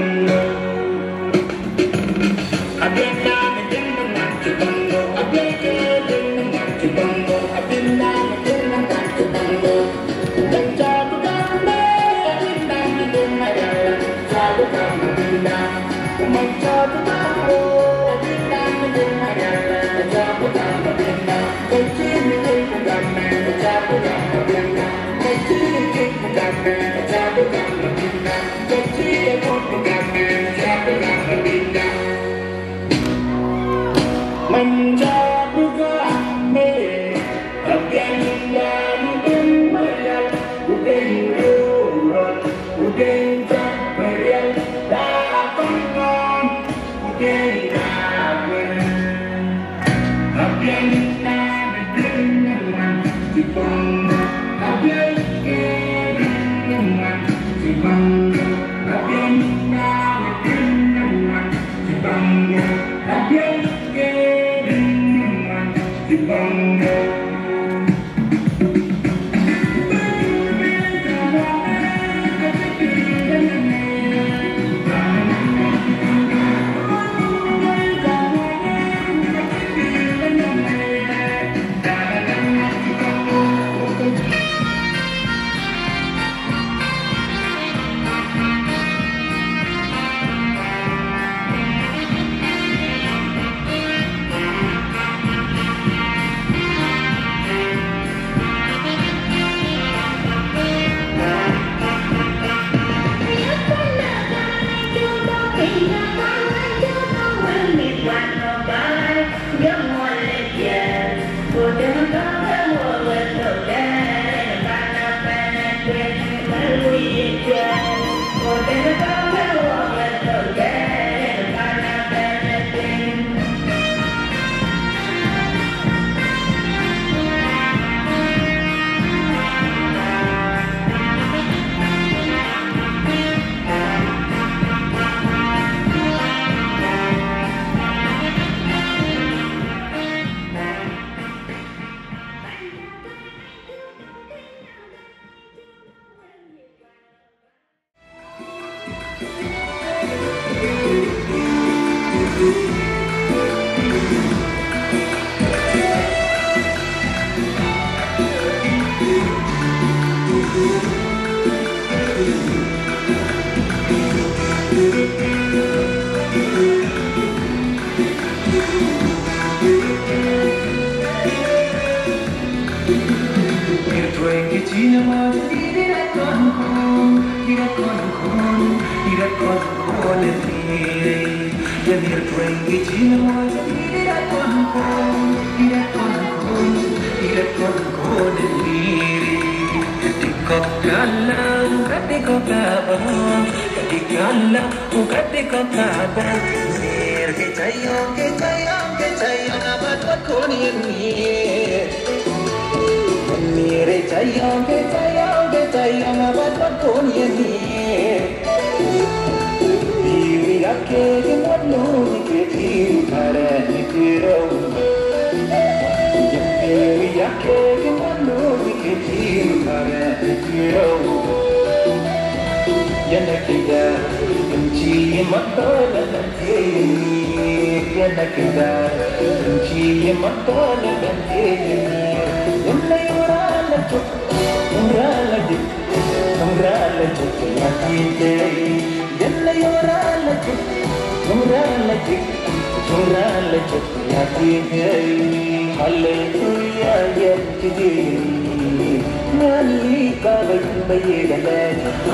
Hallelujah, yen kidini, nani ka ba yin ba ye gale.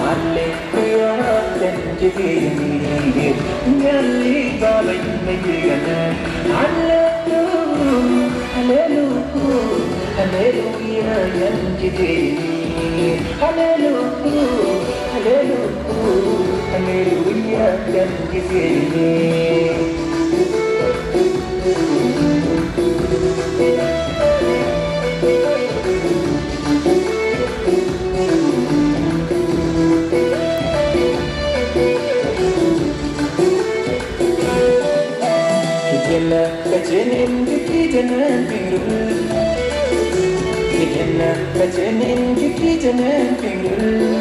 Hallelujah, yen kidini, nani ka ba yin ba ye gale. Hallelujah, hallelujah, hallelujah, yen kidini. Hallelujah, hallelujah, hallelujah, yen kidini. Kijana, kacinin kikijana pingrul. Kijana, kacinin kikijana pingrul.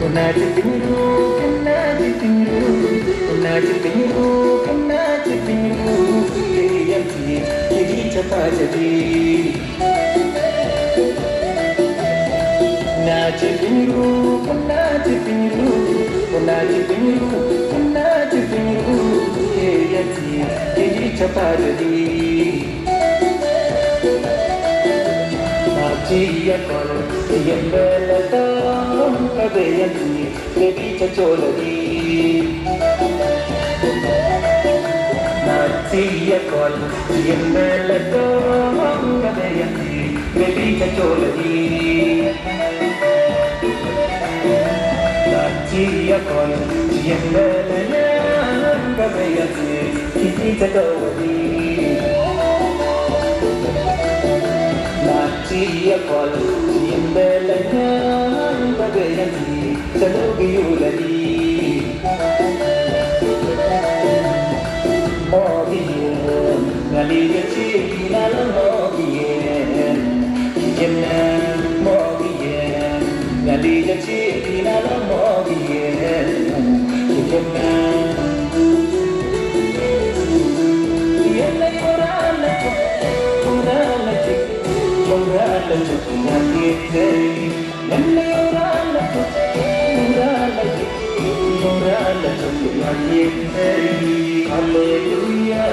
Kuna ci pingrul, kuna ci pingrul, kuna ci pingrul, kuna ci pingrul. Kiri yanti, kiri chapa jadi. Na ci piny ru, na ci piny ru, na ci piny ru, na ci piny ru, ye ya ti, ye di chapa de di. Na ci ya kol, yen bela dom, ka be ya ti, ye di cha chola di. Na ci ya kol, yen bela dom, ka be ya ti, ye di cha chola di. Na ci ya kol, yen bela nyan, ka be ya ti, ye di cha chola di. Na ci ya kol, yen bela nyan, ka be ya ti, cha lo bi yu la di. Mɔ̈k yen, Nhialic acï bï na la mɔ̈k yen. Cï jëm nɛn mɔ̈k yen, Nhialic acï bï na la mɔ̈k yen. Cï jëm nɛn. Yen la yöör raan la cök, yöör raan la cök, yöör raan la cök, Nhialic yen. Hallelujah.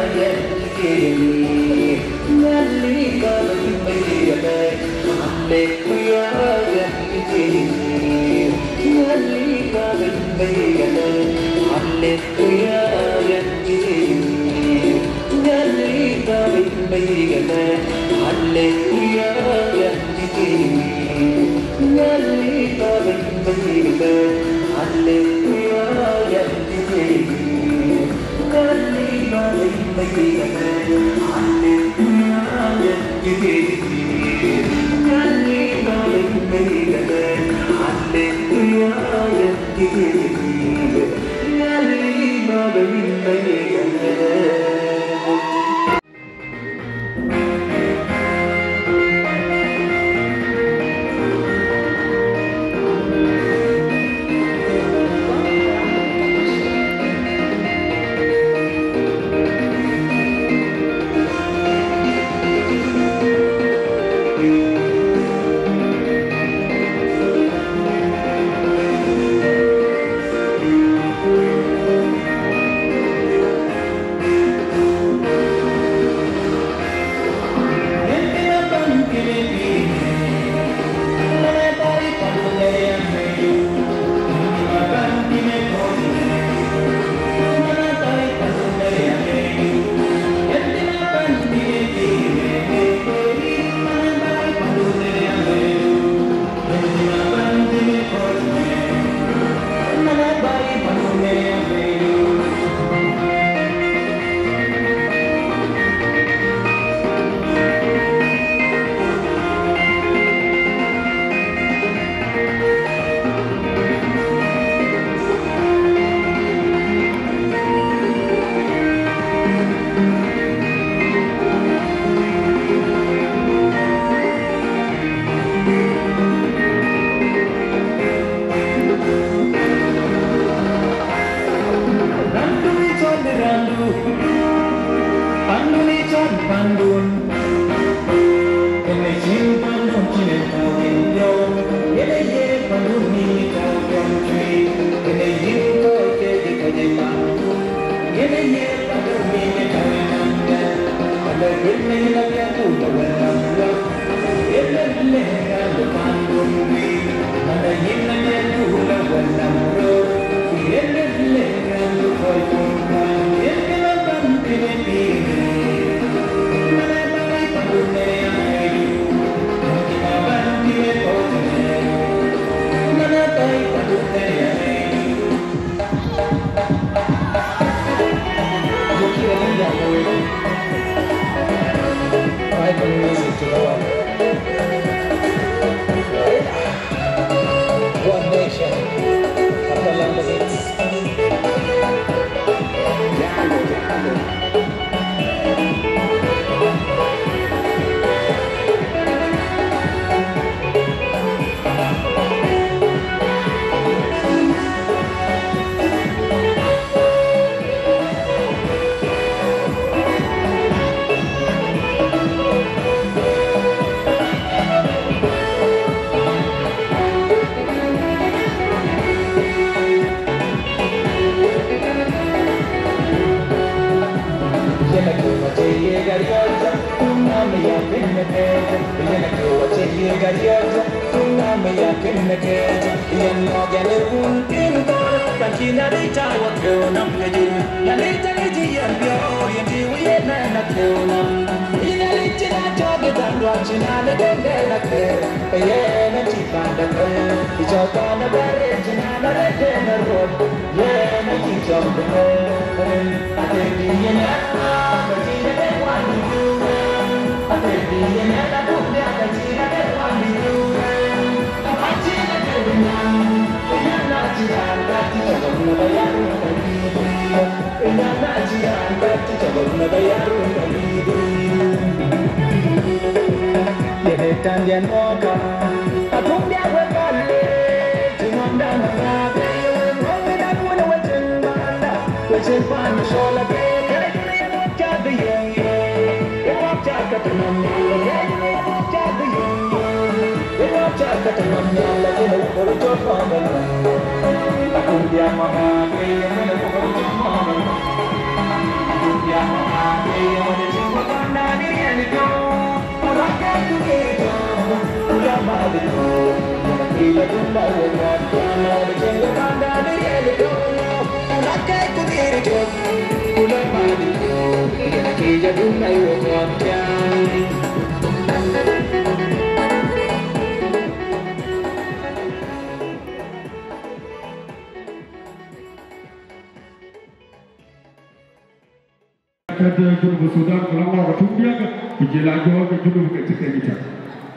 Ket Junub Sudan, ku la ŋɔɔk atuŋ diäk, ku jël ajɔɔl ke Junub ke cï keny cak.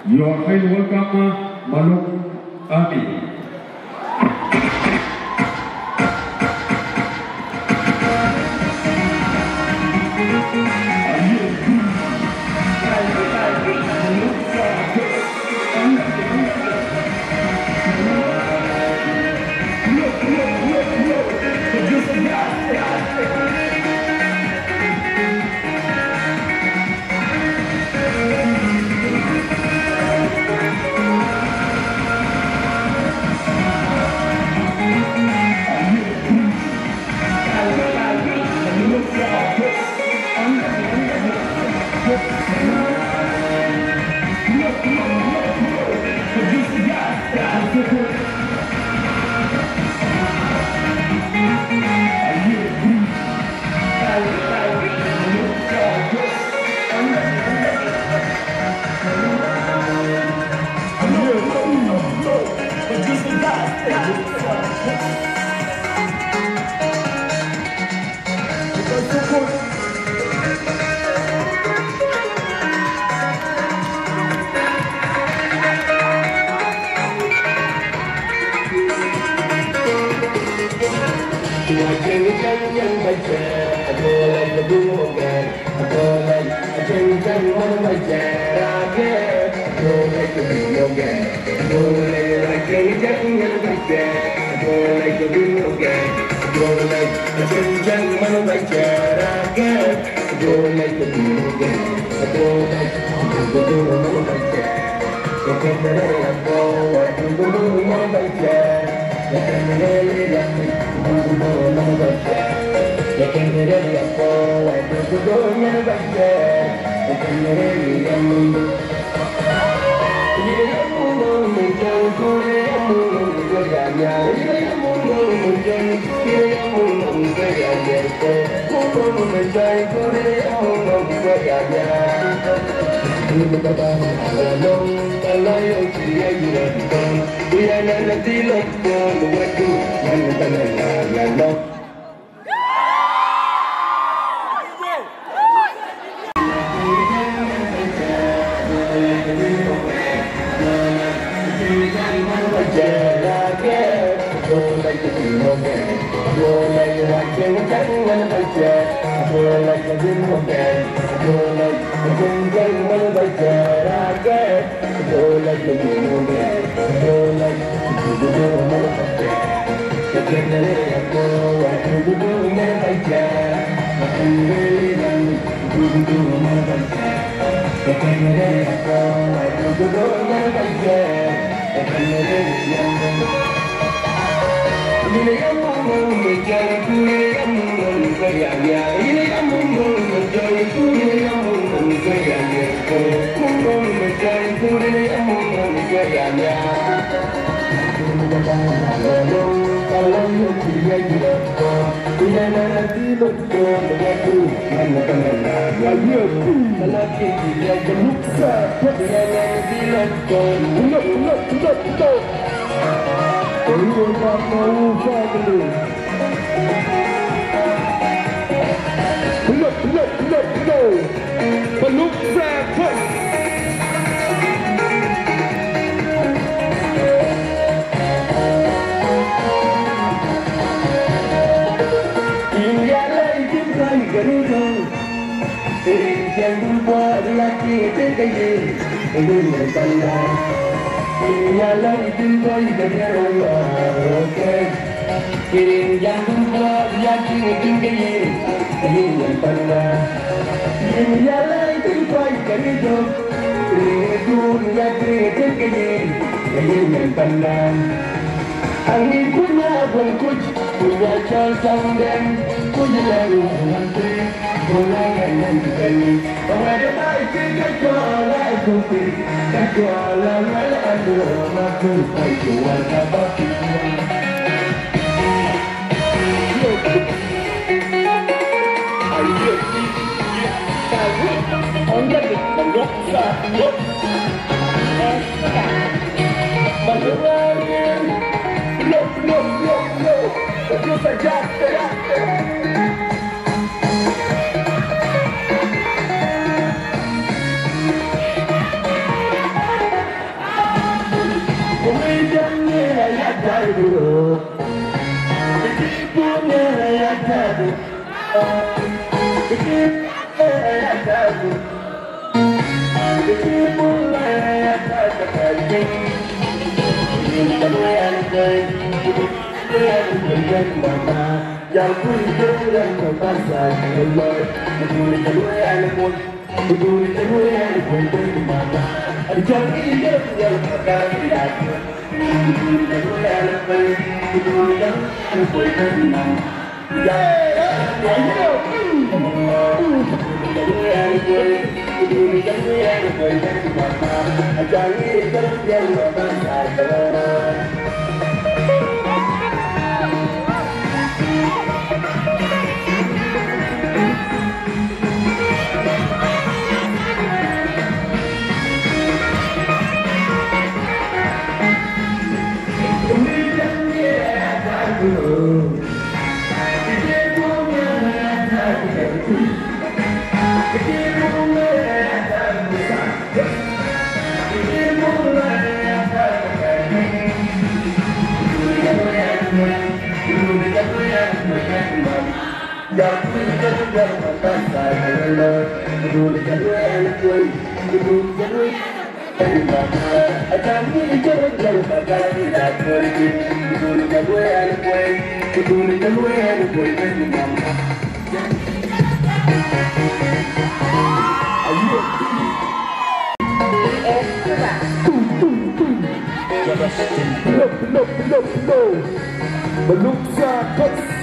You are highly welcome, Maluk Army. Look, look, look, look. Family. Look, look, look, look. Look, look, look. Look, look, look, look. But look, sir,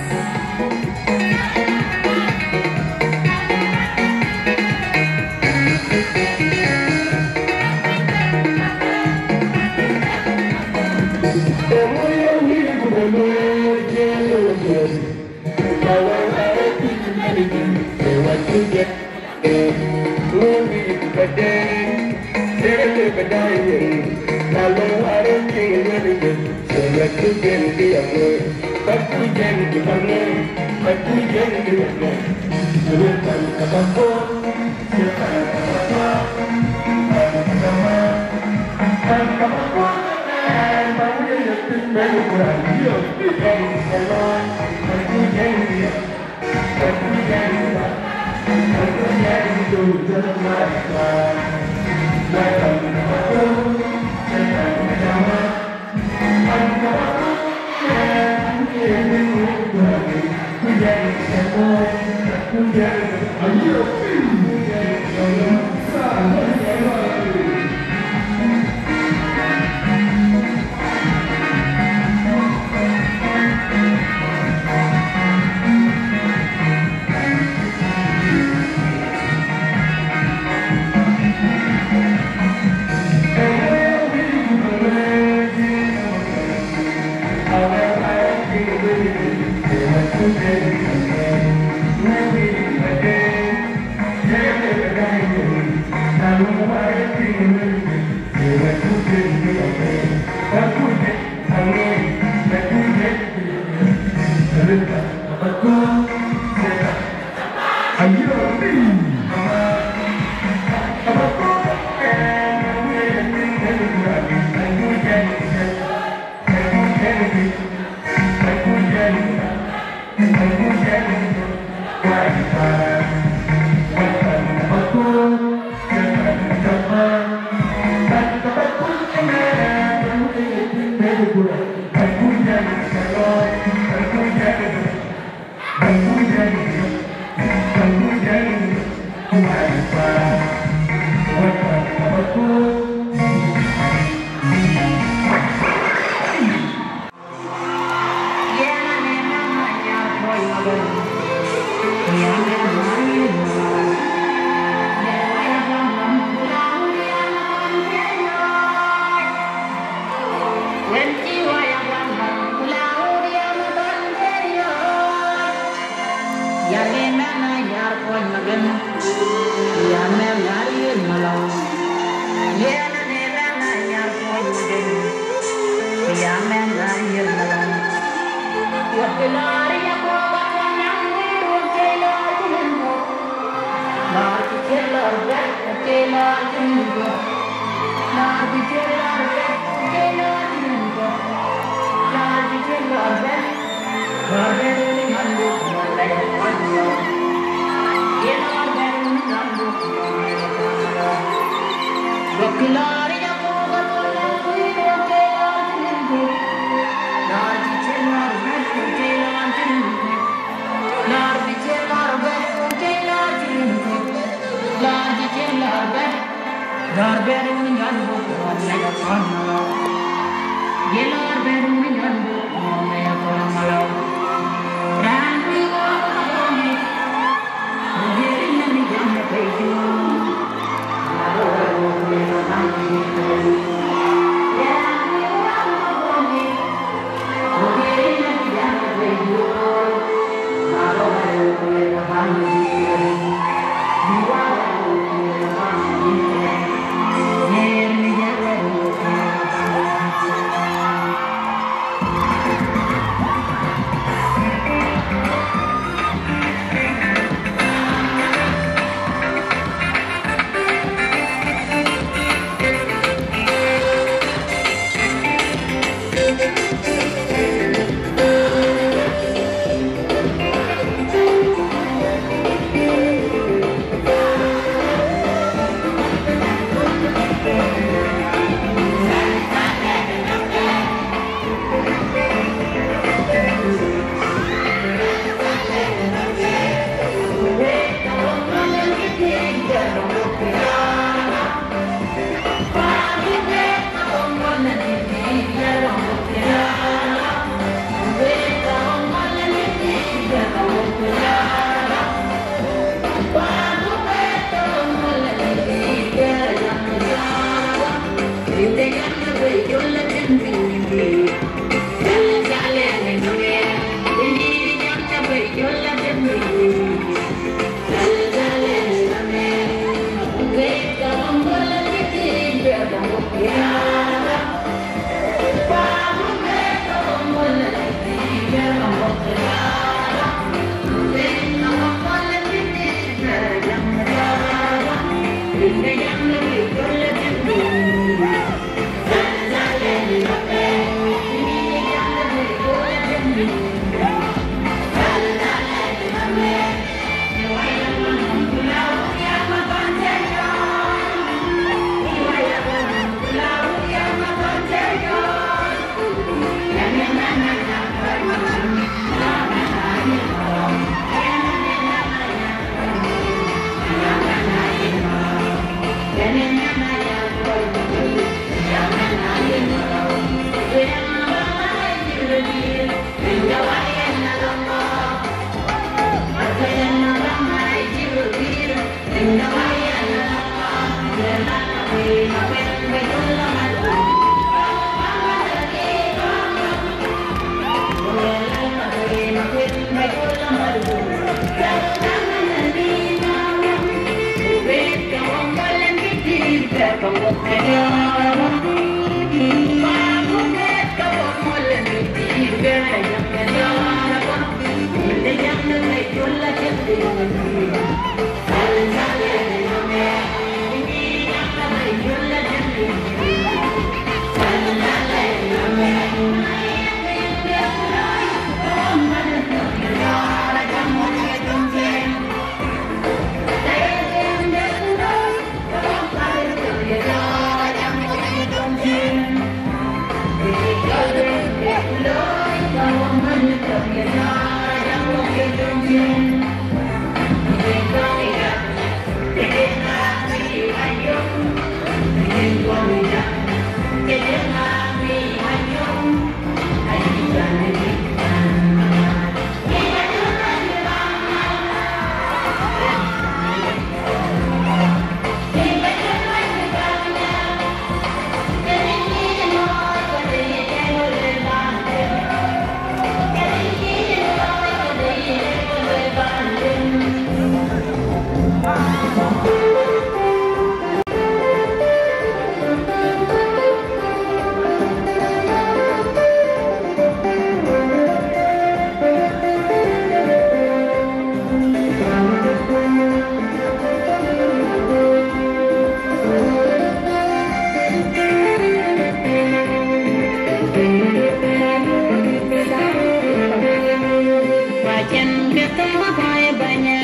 Pacen ke thok pay banya,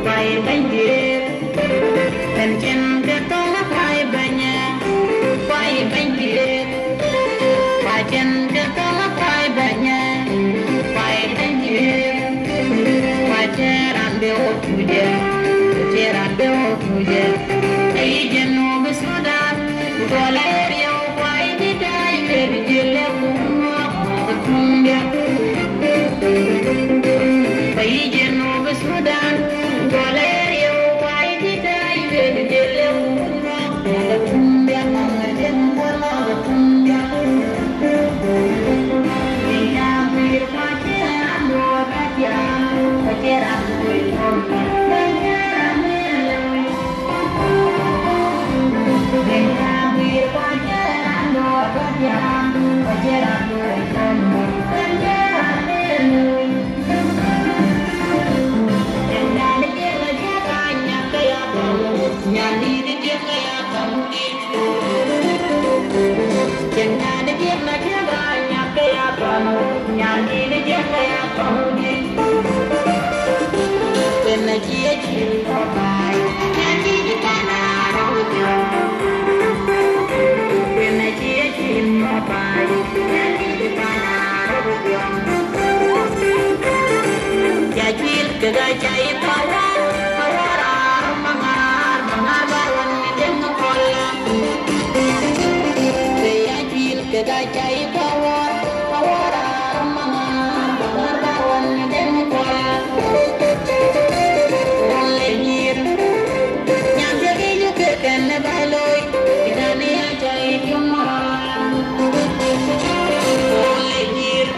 pay banya. Pacen ke thok pay banya, pay banya. Pacen ke thok pay banya, pay banya. Pace ran be wo tuje, pace ran be wo tuje. Ayi Junub Sudan, ku tɔl aye riɛu, ku ayi dït ayi wer jël e ku ŋɔk ŋɔk tumbiak. Ayi Junub Sudan, ku tɔl aye riɛu, ku ayi dït ayi wer jël e ku ŋɔk ŋɔk tumbiak, ŋɔk ŋɔk tumbiak. Ke ga cai pawar, pawar ar maŋar, maŋar ba wan mi dem kol. Ke ya juil ke ga cai pawar, pawar ar maŋar, maŋar ba wan mi dem kol. Wan le nyir, nyan ke ke yu ke ken ne ba loy, idan ya cai pawar. Wan le nyir.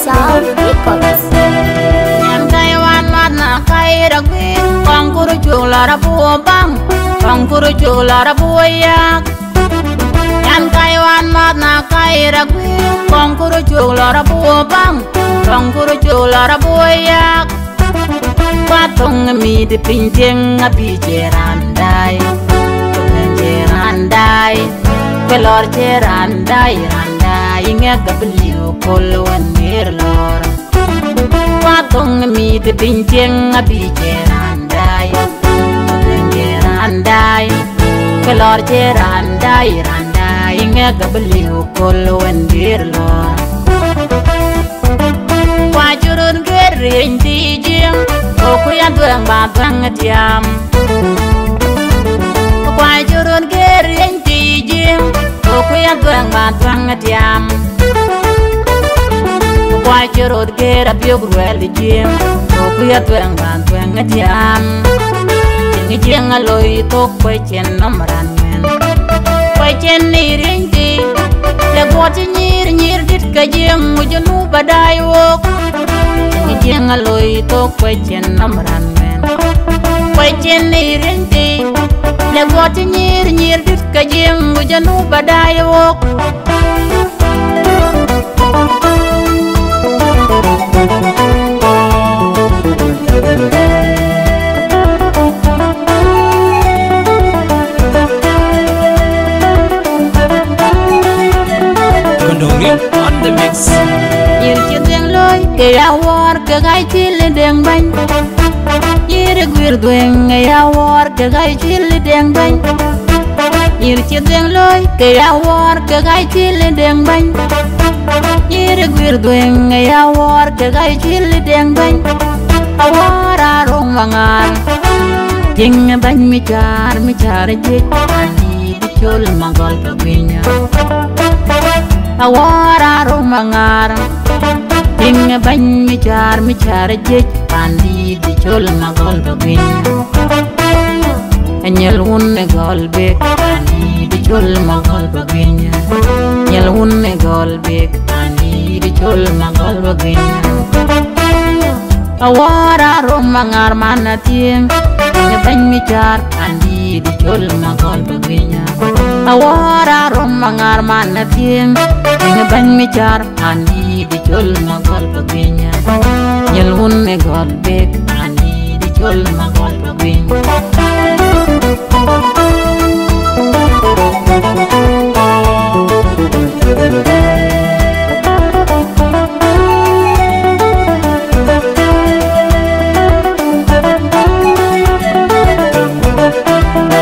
Sound Records. Nyan kai wan mat na kai ragwi, kong kuru chuk lor abu bang, kong kuru chuk lor abu yak. Nyan kai wan mat na kai ragwi, kong kuru chuk lor abu bang, kong kuru chuk lor abu yak. Kuat thoŋ ë mïth piny tieŋ abï cie raan dai, ku lɛ̈ŋ cie raan dai, ku lɔ̈ɔ̈r cie raan dai, raan dai, ŋɛk abï liu köl wën ŋeer lɔ̈ɔ̈r. Kuat thoŋ ë mïth piny tieŋ abï cie raan dai, ku lɛ̈ŋ cie raan dai, ku lɔ̈ɔ̈r cie raan dai, raan dai, ŋɛk abï liu köl wën ŋeer lɔ̈ɔ̈r. Kua cï röt ger riëny thii jiëŋ, ku ya dhuëëŋ ba dhuëëŋ tiam. Kua cï röt ger riëny thii jiëŋ, ku ya dhuëëŋ ba dhuëëŋ tiam. Kua cï röt ger abiök ruɛl jiëŋ, ku ya dhuëëŋ ba dhuëëŋ tiam. Cïn jiëŋ aloi thok kuec cïn nɔm raan ŋuɛ̈n. Kuec cïn ë riënythii, le guɔ cï nyïïr nyïïr dït ke jiëŋ, ku Junub adai wok. Cïn jiëŋ aloi thok kuec cïn nɔm raan ŋuɛ̈n. Kuec cïn ë riënythii, le guɔ cï nyïïr nyïïr dït ke jiëŋ, ku Junub adai wok. Gondorian on the mix. Nyïïr cï dhuëëŋ looi ke ya wuɔɔr ke ɣai cï lë deŋ bɛ̈ny. Nyïïr guiir dhuëëŋ ë ya wuɔɔr ke ɣai cï lë deŋ bɛ̈ny. Nyïïr cï dhuëëŋ looi ke ya wuɔɔr ke ɣai cï lë deŋ bɛ̈ny. Nyïïr guiir dhuëëŋ ë ya wuɔɔr ke ɣai cï lë deŋ bɛ̈ny. Awär aröm aŋär, tiŋ bɛ̈ny mi cär, mi cär jiëc, pandït col magɔl pa guinya. Awär aröm aŋär, tiŋ bɛ̈ny mi cär, mi cär jiëc, pandït col magɔl pa guinya. Nyil wun ë gɔl bek, pandït col magɔl pa guinya. Nyil wun ë gɔl bek, pandït col magɔl pa guinya. Awär aröm aŋär man athiëŋ, në bɛ̈ny mi cär, pandït col magɔl pa guinya. Awär aröm aŋär man athiëŋ, në bɛ̈ny mi cär, pandït col magɔl pa guinya. Nyil wun ë gɔl bek, pandït col magɔl pa guinya.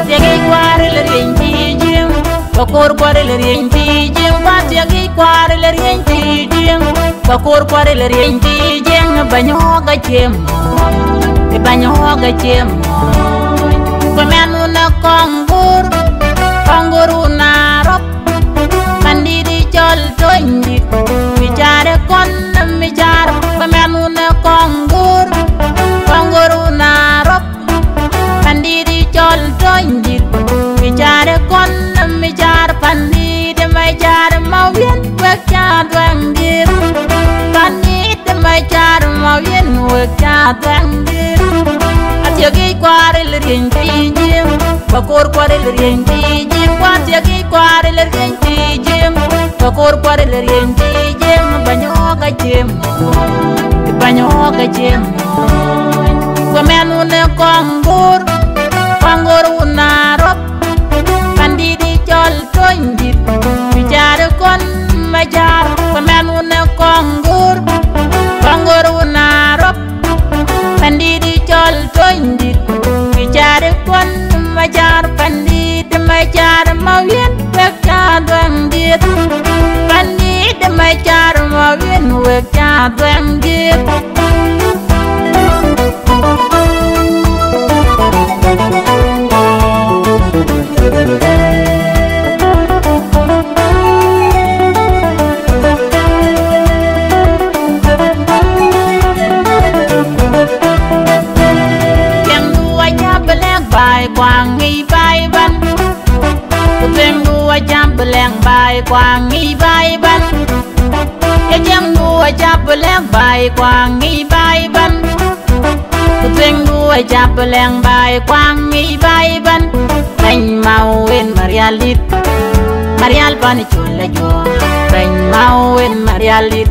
Thiëk yic kuar ë lë riëny thii jiëŋ, ku koor kuar ë lë riëny thii jiëŋ, ku thiëk yic kuar ë lë riëny thii jiëŋ, ku koor kuar ë lë riëny thii jiëŋ, bɛ̈ny ɣɔ̈k acie mɔ̈ɔ̈ny, bɛ̈ny ɣɔ̈k acie mɔ̈ɔ̈ny. Ku mɛn wun ë kɔŋ guur, kɔŋ guur wun arɔp, pandït cɔl Tonydït, mi cär ë kɔn, mi cär, ku mɛn wun ë kɔŋ guur, kɔŋ guur wun arɔp, pandït cɔl Tonydït, mi cär ë kɔn, mi cär, pandït ma cär ma wiën, wek cä dhuɛŋ diëër, pandït ma cär ma wiën, wek cä dhuɛŋ diëër. Athiëk yic kuar ë lë riëny thii jiëŋ, ku koor kuar ë lë riëny thii jiëŋ, ku thiëk yic kuar ë lë riëny thii jiëŋ, ku koor kuar ë lë riëny thii jiëŋ, bɛ̈ny ɣɔ̈k acie mɔ̈ɔ̈ny, bɛ̈ny ɣɔ̈k acie mɔ̈ɔ̈ny. Ku mɛn wun ë kɔŋ guur, kɔŋ guur wun arɔp, pandït cɔl Tonydït, mi cär ë kɔn, mi cär, ku mɛn wun ë kɔŋ guur, kɔŋ guur wun arɔp, pandït cɔl Tonydït, mi cär ë kɔn, mi cär, pandït ma cär ma wiën, wek cä dhuɛŋ diëër, pandït ma cär ma wiën, wek cä dhuɛŋ diëër. Tiɛŋdu acä bï lɛ̈k baai, ku aŋic baai ëbɛ̈n. Ku tueŋdu acä bï lɛ̈k baai, ku aŋic baai ëbɛ̈n. Ye tiɛŋdu acä bï lɛ̈k baai, ku aŋic baai ëbɛ̈n. Ku tueŋdu acä bï lɛ̈k baai, ku aŋic baai ëbɛ̈n. Bɛ̈ny Mau en Marial dït, Marial pan col ajuɔŋ. Bɛ̈ny Mau en Marial dït,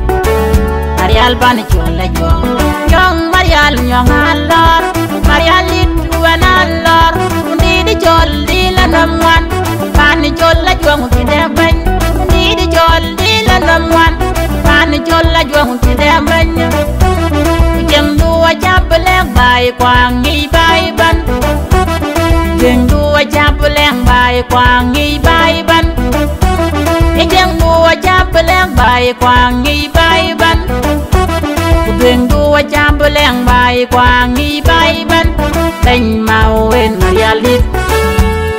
Marial pan col ajuɔŋ. Nyɔŋ Marial, nyɔŋ alɔr, Marial dït wën alɔr. Pandït col dï la nɔm ŋuan, pan col ajuɔŋ cï dɛ bɛ̈ny. Pandït col dï la nɔm ŋuan, pan col ajuɔŋ cï dɛ bɛ̈ny. Ku tiɛŋdu acä bï lɛ̈k baai, ku aŋic baai ëbɛ̈n. Tiɛŋdu acä bï lɛ̈k baai, ku aŋic baai ëbɛ̈n. Ye tiɛŋdu acä bï lɛ̈k baai, ku aŋic baai ëbɛ̈n. Ku tueŋdu acä bï lɛ̈k baai, ku aŋic baai ëbɛ̈n. Bɛ̈ny Mau en Marial dït,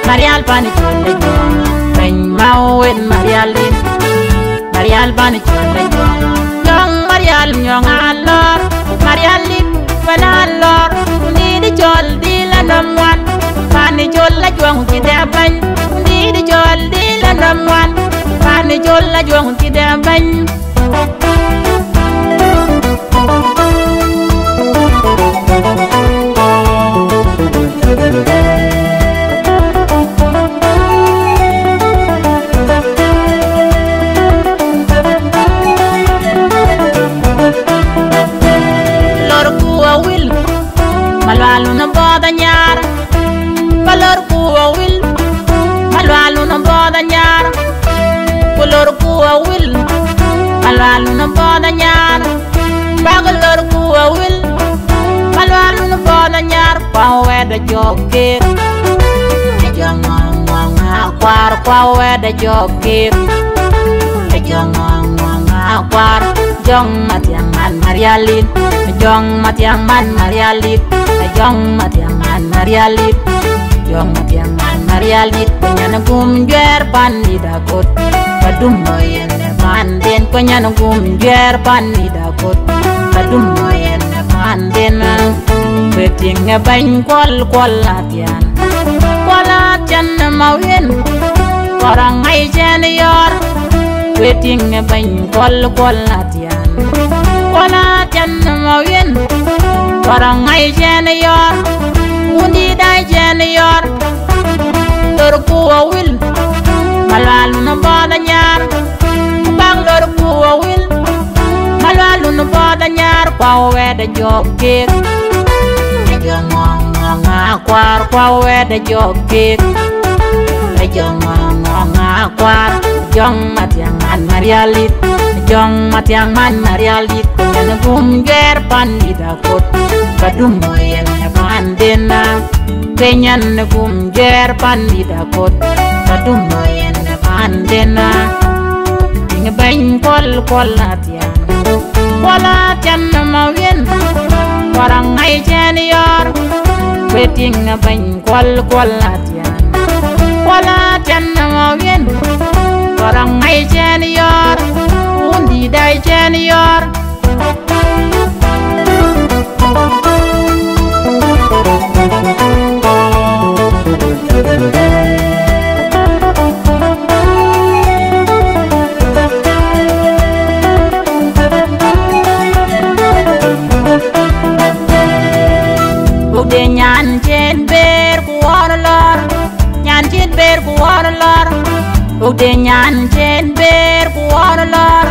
Marial pan col ajuɔŋ. Bɛ̈ny Mau en Marial dït, Marial pan col ajuɔŋ. Nyɔŋ Marial, nyɔŋ alɔr, Marial dït wën alɔr. Pandït col dï la nɔm ŋuan, pan col ajuɔŋ cï dɛ bɛ̈ny. Pandït col dï la nɔm ŋuan, pan col ajuɔŋ cï dɛ bɛ̈ny. Lorku awil, Malual wun abɔ̈ɔ̈th anyar. Ba lorku awil, Malual wun abɔ̈ɔ̈th anyar. Ku lorku awil, Malual wun abɔ̈ɔ̈th anyar. Bak lorku awil, Malual wun abɔ̈ɔ̈th anyar. Kuaŋ wɛ̈t ajɔk keek, ajɔk ŋɔŋ ŋɔŋ akuar. Kuaŋ wɛ̈t ajɔk keek, ajɔk ŋɔŋ ŋɔŋ akuar. Jɔŋ Mathiaŋ man Marial in, Jɔŋ Mathiaŋ man Marial dït, Jɔŋ Mathiaŋ man Marial dït, Jɔŋ Mathiaŋ man Marial dït, ku nyan gum juɛɛr pan dït akot. Ba dum yen panden, ku nyan gum juɛɛr pan dït akot. Ba dum yen panden, ku tiŋ ë bɛ̈ny Kuɔl Kuɔl Athian. Kuɔl Athian ma wien, kɔr aŋäc cɛn yɔɔr, ku tiŋ ë bɛ̈ny Kuɔl Kuɔl Athian. Kuɔl Athian ma wien, kɔr aŋäc cɛn yɔɔr, wun dït da cɛn yɔɔr. Lor ku awil, Malual wun bɔth anyar, ku bak lor ku awil, Malual wun bɔth anyar, ku awɛt ajɔk keek. Ajɔk ŋɔŋ ŋɔŋ akuar, ku awɛt ajɔk keek. Ajɔk ŋɔŋ ŋɔŋ akuar, Jɔŋ Mathiaŋ man Marial dït, Jɔŋ Mathiaŋ man Marial dït, ku nyan gum juɛɛr pan dït akot. Ba dum yen panden, ku nyan gum juɛɛr pan dït akot. Ba dum yen panden, tiŋ bɛ̈ny Kuɔl Kuɔl Athian. Kuɔl Athian ma wien, kɔr aŋäc cɛn yɔɔr, ku tiŋ bɛ̈ny Kuɔl Kuɔl Athian. Kuɔl Athian ma wien, kɔr aŋäc cɛn yɔɔr, wun dït da cɛn yɔɔr. Wok de nyan cïn ber ku wɔɔr lɔr, nyan cïn ber ku wɔɔr lɔr. Wok de nyan cïn ber ku wɔɔr lɔr,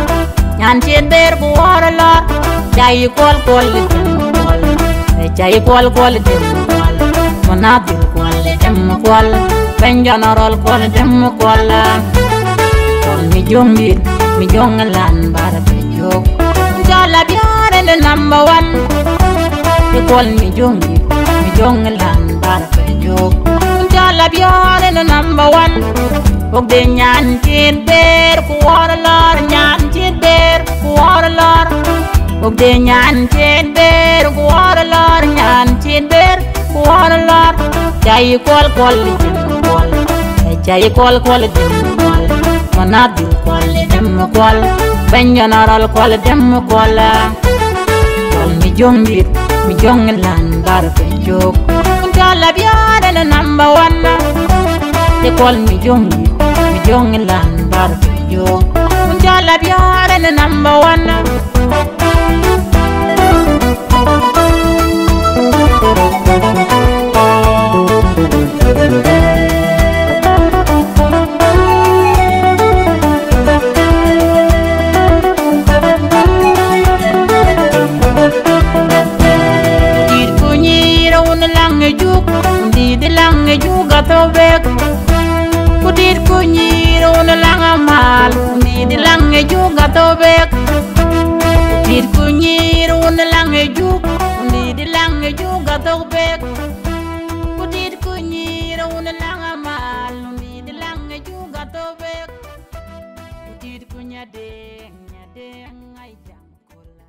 nyan cïn ber ku wɔɔr lɔr. Cä yï Kuɔl Kuɔl dem Kuɔl, cä yï Kuɔl Kuɔl dem Kuɔl, Munadhir Kuɔl dem Kuɔl, bɛ̈ny General Kuɔl dem Kuɔl. Kuɔl mi jöŋ dït, mi jöŋ lan bar piny. Jɔl a biɔɔr ënë number one. Ë Kuɔl mi jöŋ dït, mi jöŋ lan bar piny. Jɔl a biɔɔr ënë number one. Wok de nyan cïn ber ku wɔɔr lɔr, nyan cïn ber ku wɔɔr lɔr. Wok de nyan cïn ber ku wɔɔr lɔr, nyan cïn ber ku wɔɔr lɔr. Cä yï Kuɔl Kuɔl dem Kuɔl, cä yï Kuɔl Kuɔl dem Kuɔl, Munadhir Kuɔl dem Kuɔl, bɛ̈ny General Kuɔl dem Kuɔl. Kuɔl mi jöŋ dït, mi jöŋ lan bar piny. Jɔl a biɔɔr ënë number one. Ë Kuɔl mi jöŋ dït, mi jöŋ lan bar piny. Jɔl a biɔɔr ënë number one. Dït ku nyïïr wun laŋ ë juk, dït laŋ ë juk athou bek. Ku dït ku nyïïr wun laŋ amal, dït laŋ ë juk athou bek. Ku dït ku nyïïr wun laŋ ë juk, dït laŋ ë juk athou bek. Ku dït ku nyïïr wun laŋ amal, dït laŋ ë juk athou bek. Ku dït ku nyadeŋ, nyadeŋ ai jam kola.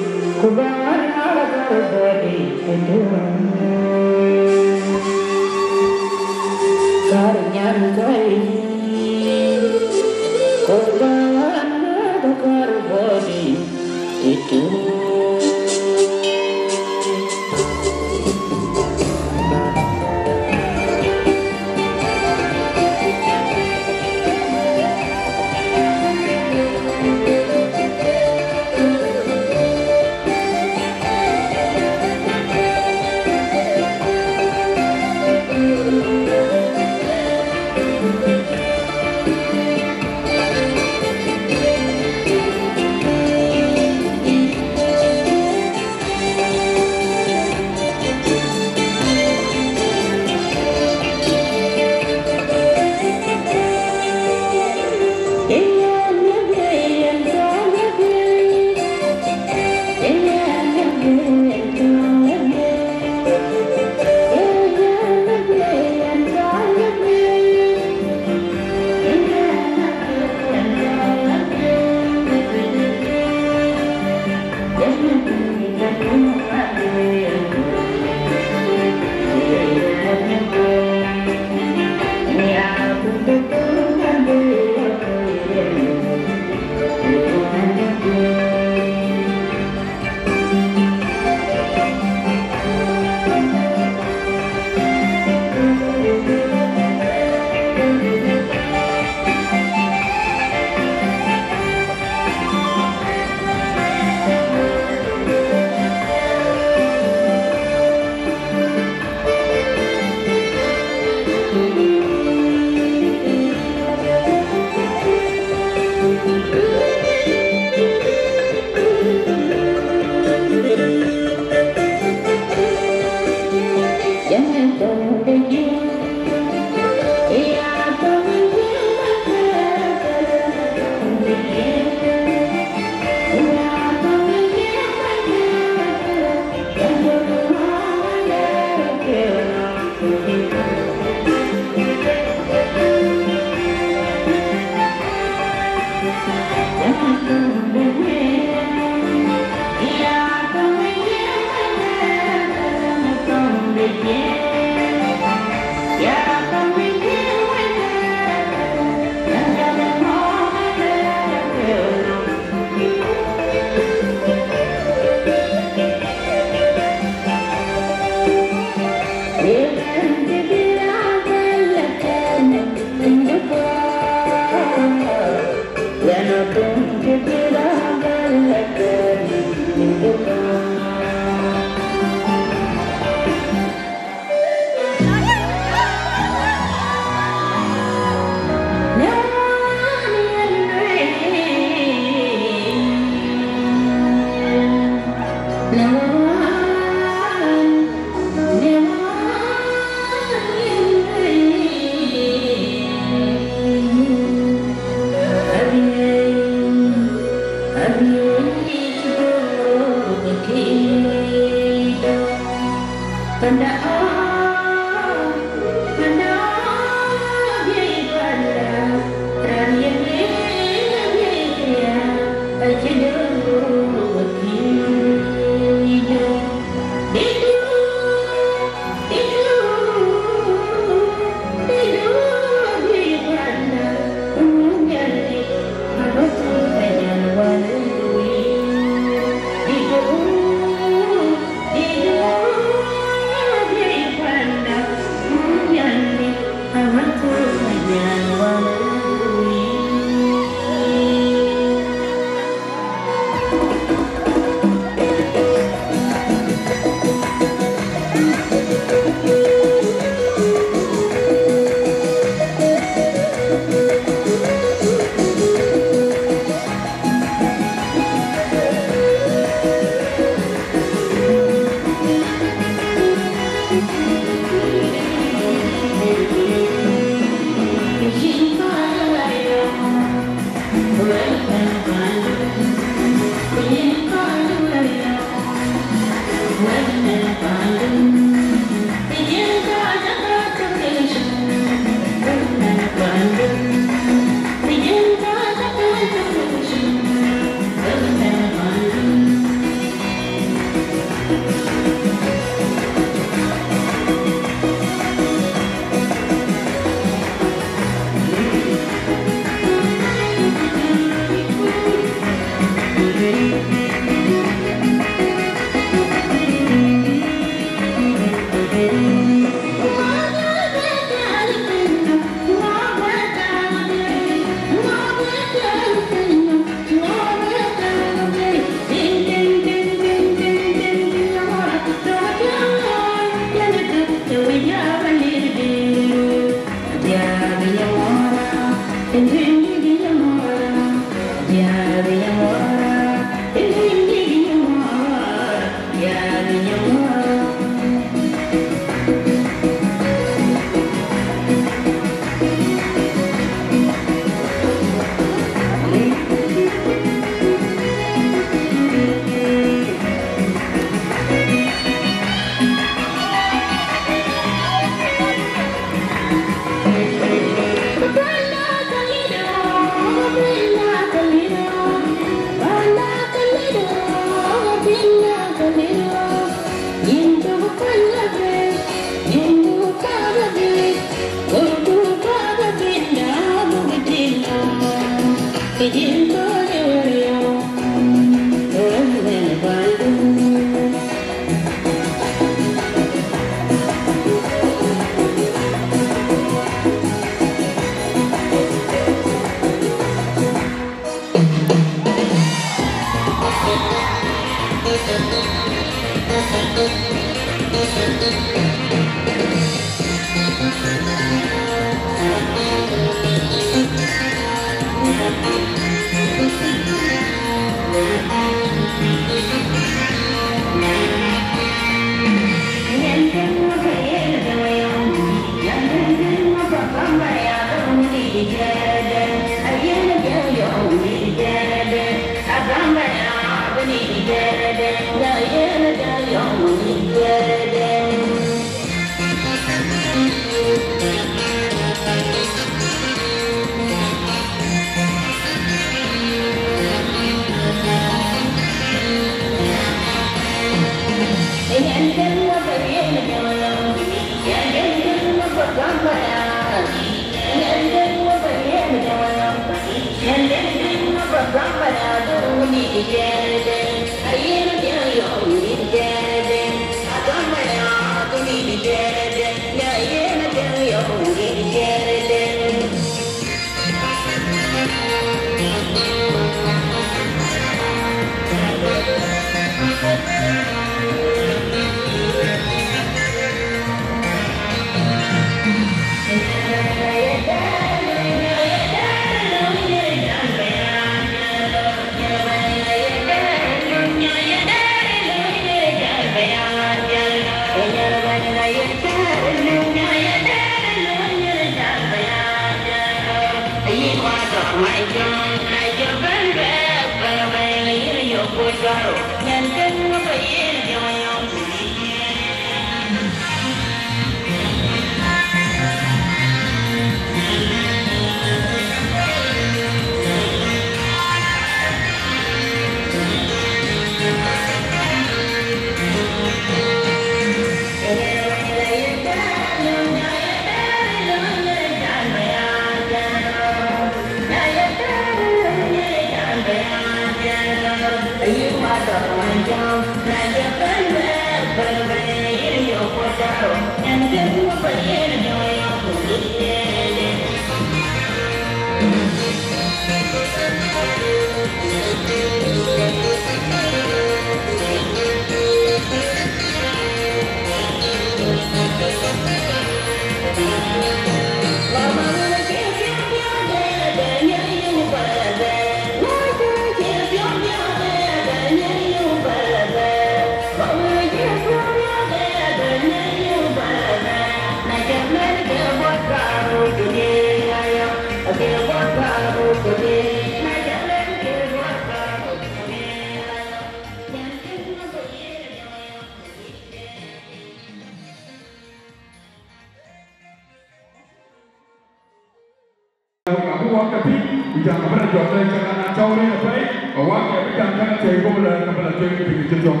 Abï wak ke piny, ku jam abï rɔt jɔt lɛc cak an, acɔk rëër apɛi, ba wak ke bï jam cak athiɛɛi guɔ̈p lɛ̈k ke bï la tueŋ piny cï thök.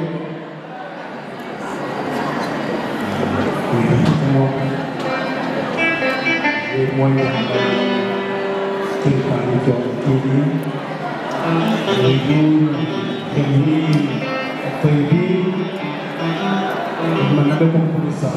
Wek muɔny wak, cïn paan cɔk tïït, wek duur, kën yïn, apɛi bï, Mana da kuma kuma sa.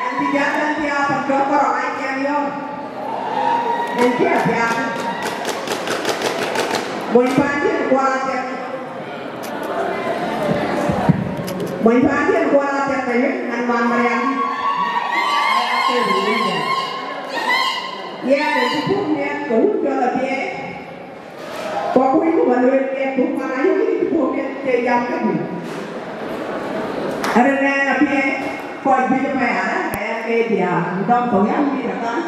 An bï jam, an bï a pan cɔl Kɔrɔŋ, ai, tiɛŋ yɔ̈ɔ̈k. En cï a piath. Mony paandiɛ̈n kuɔɔr athiɛk. Mony paandiɛ̈n kuɔɔr athiɛk, ke yïn an man Mariam. Yɛn ë cï puɔ̈u miɛt ke wun cɔl Abiɛɛi, ku akuc ku ba lueel ke puɔ̈u man ayök cï puɔ̈u miɛt ke jam kedï. Rin ɛn Abiɛɛi, kɔc juëc ëpɛ̈i arɛ̈ɛ̈r ke ɣɛn ke diäär, ku dɔm thok yam dït akan.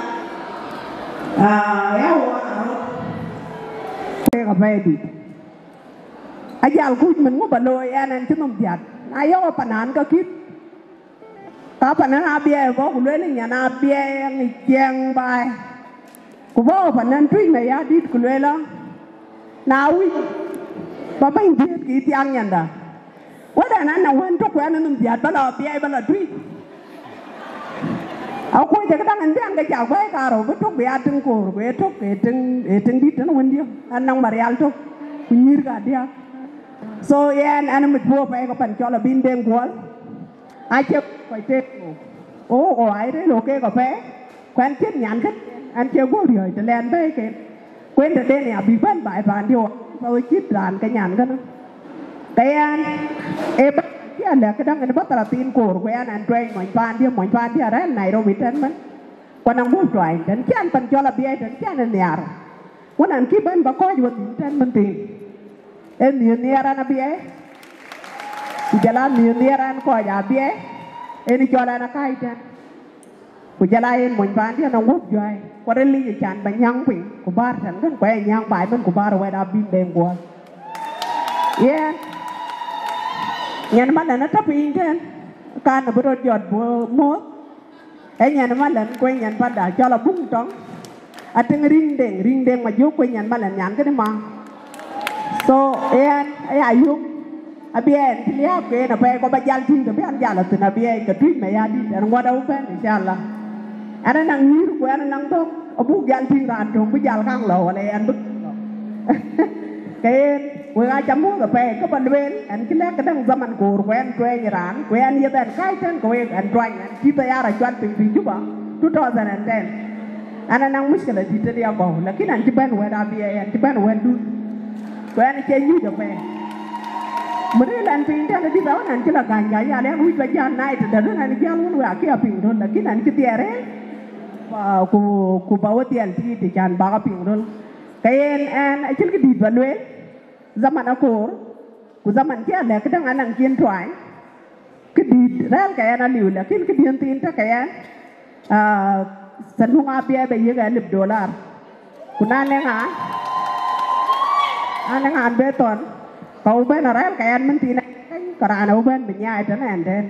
Ah, ya wɔ na röt. Keek apɛidït. Ajal kuc mën ŋö ba looi ɛn, ɛn cï nhom diäk. Na yɔ̈k apanan ke kït. Ka pan ë Abiɛɛi bɔ̈ ku lueel nyan Abiɛɛi aŋic ciɛɛŋ baai. Ku bɔ̈ pan ë Tuic Mayardït ku lueel, na wïc ba bɛ̈ny dhiëëth kï thiaak nyanda. Wɛ̈t ɛn an, na wën tök ku ɛn ë nhom diäk ba lɔ Abiɛɛi ba lɔ Tuic. Akuɔc ë këdäŋ ɛn bï ɛn ke cak bɛ̈ɛ̈i kaarou bï tök bï aa tiŋ koor, ku ee tök ee tiŋ, ee tiŋ dït tënë wëndiɛ̈, ɛn nɔŋ Marial tök, ku nyïïr ka diäk. So yɛn ɛn mit puɔ̈u apɛi ke pan cɔl Abïn Deŋ Guɔl. Acie kɔc tek ɣok. O, o, ai rëër ɣok keek apɛi, ku ɛn cïn nyan kën, ɛn cie guɔ̈p riɔ̈ɔ̈c të lɛn bɛ̈ɛ̈iken. Ku en tëden ya bï bɛ̈n baai paandiɛ̈ wɔ, pa we cït raan ke nyan kënë. Ke yɛn, ee bä cï alɛ̈k këdäŋ en bä thelathïn koor, ku yɛn ɛn tuɛɛny mony paandiɛ̈, mony paandiɛ̈ arɛ̈ɛ̈r Nairobi tɛ̈n mën. Ku anɔŋ guɔ̈p tuany tɛ̈n, cï ɛn pan cɔl Abiɛɛi tɛ̈n, cï ɛn nhiaar. Wën ɛn kï bɛ̈n bä kɔ̈ɔ̈c wedhïn tɛ̈n mën thïn. Ee nhiëër nhiɛɛr ɛn Abiɛɛi, ku jɔl a nhiëër nhiɛɛr ɛn kɔc Abiɛɛi, en cɔl ɛn akäi tɛ̈n. Ku jɔl a yen mony paandiɛ̈ nɔŋ guɔ̈p juäi, ku ril yic ë can bä nyääŋ piny, ku bäär tɛ̈n kën, ku ë nyääŋ baai ëbën, ku bäär wɛ̈t Abïn Deŋ Guɔl. Yɛn, nyan malɛn atɔ̈ piny tɛ̈n, kan abï rot jɔt bï mɔ̈ɔ̈th, ee nyan malɛn, ku ee nyan panda, cɔl Abuŋ Tɔŋ, atiŋ Riŋ Deŋ, Riŋ Deŋ Majök, ku ee nyan malɛn nyan këdï ma. So, yen aya yök, Abiɛɛi ɛn cï liääp ke yen apɛi, ku ba jal tïŋ, të bï ɛn jal athïn Abiɛɛi ke Tuic Mayardït, ɛn ŋuɔt abï bɛ̈n, inshallah. Ɛn anaŋ nyïïr, ku ɛn anaŋ dhɔ̈k, abuk jal tïŋ raan töŋ bï jal kaŋ lɔ, wala ɛn bï lɔ. Ke yen, wek aa ca muɔ̈th apɛi, kë ba lueel, ɛn cï lɛ̈k këdäŋ dhaman koor, ku ɛn tuɛɛny raan, ku ɛn yeth ɛn kääc tɛ̈n ke wek, ɛn tuany, ɛn cï tayara cuat piny piny Juba, two thousand and ten. An, anaŋ muckila dït tëde akɔ̈u, lakin an cï bɛ̈n wɛ̈t Abiɛɛi, an cï bɛ̈n wɛ̈tdun. Ku ɛn acie nyuc apɛi. Mëril ɛn piny tɛ̈n adït awën an cï la gäny gäny, an, an wïc ba jäl nai tëdɛ̈t wën an jäl wën wek akï a piŋ röl, lakin an cï dhiɛɛr rëër, ba, ku, ku ba we dhiɛl tiit të can bak a piŋ röl. Ke yen ɛn acïn këdït ba lueel, dhaman akoor, ku dhaman cï alɛ̈k këdäŋ anaŋ cin tuany. Këdït rɛ̈ɛ̈r ke yɛn aliu, lakin këdiɛ̈n thiin tɔ̈ ke yɛn, ah, thanuŋ Abiɛɛi bɛ yiëk alip dolar. Ku na lëŋ an, na lëŋ an bɛ thɔn, ka wä bɛ̈n arɛ̈ɛ̈r ke yɛn mën thiin, ke raan ë wä bɛ̈n bï nyaai tënë ɛn tɛ̈n.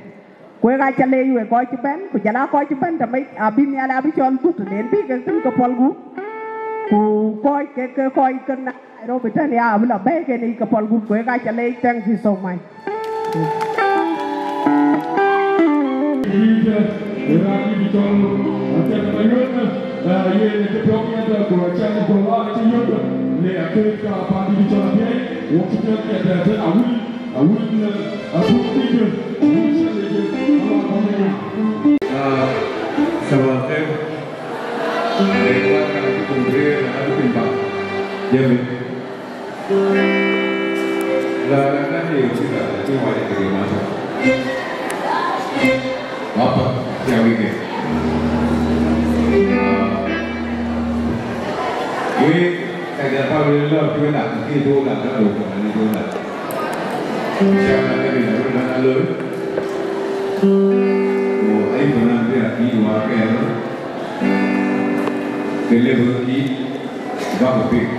Ku wek aa ca leec wek kɔc cï bɛ̈n, ku jɔl aa kɔc cï bɛ̈n tëmec, abï Nhialic abï cɔl dhuk tëden bï kek thïn ke pɔl gup. Ku kɔc kek, ke kɔc ke Nairobi tɛ̈n ya abï lɔ bɛ̈ɛ̈iken yic ke pɔl gup, ku wek aa ca leec, thank you so much. Yen ë cï piɔ̈u miɛt ku acän jɔl aa cï yök në akëc ka pandït cɔl Abiɛɛi, wok cï piɔ̈u miɛt tɛ̈n awïl, awïl, eh, awïl cï lec, awïl cï lec, awïl cï lec. Ah, sabah al khair. Eh, wa ka ku kum re na ku kum ba. Jami. La, la, la, ni yo sika, ni wa ni ke masa. Apa, ya wike. Ah. Ye, ka ja pa le la, ku la, ki do la, ka do, ka ni do la. Sha la, ka ni la, la, la, lo. Wo, ai, ko na, ya, ki wa, ka ya, lo. Ke le, bo, ki. Bak pik.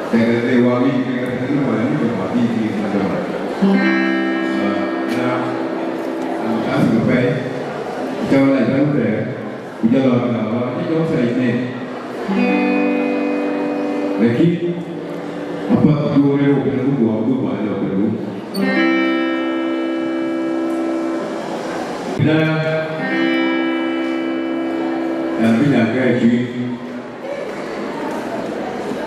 Tɛ̈dɛ̈ de wak yic kek atënë wala ni jɔk bak yic kek na jɔk. Ah, na, ah, asma pɛi, cä wala jam thɛɛr, ku jɔl lɔ na wala cä jɔk thɛɛr ne. Lakin, apath duɔ̈ɔ̈r rëër wok kën ku guɔ abuk ba jɔk kën wok. Bï na, ɛn bï nyan kɛ̈ɛ̈c cuic.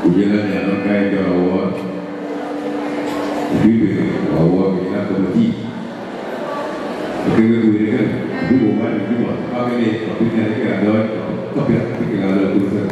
Ku jël ënɔɔnë ka ye jɔl awuɔɔr, ku bï bï awuɔɔr bï jël akɔ̈l ëtïï. Ku kek wëël ëkënë, ku bï wo man ë Juba, ka ke leec, ka bï Nhialic ke adɔɔc, ka piɛth bï kek adɔɔc ku thek.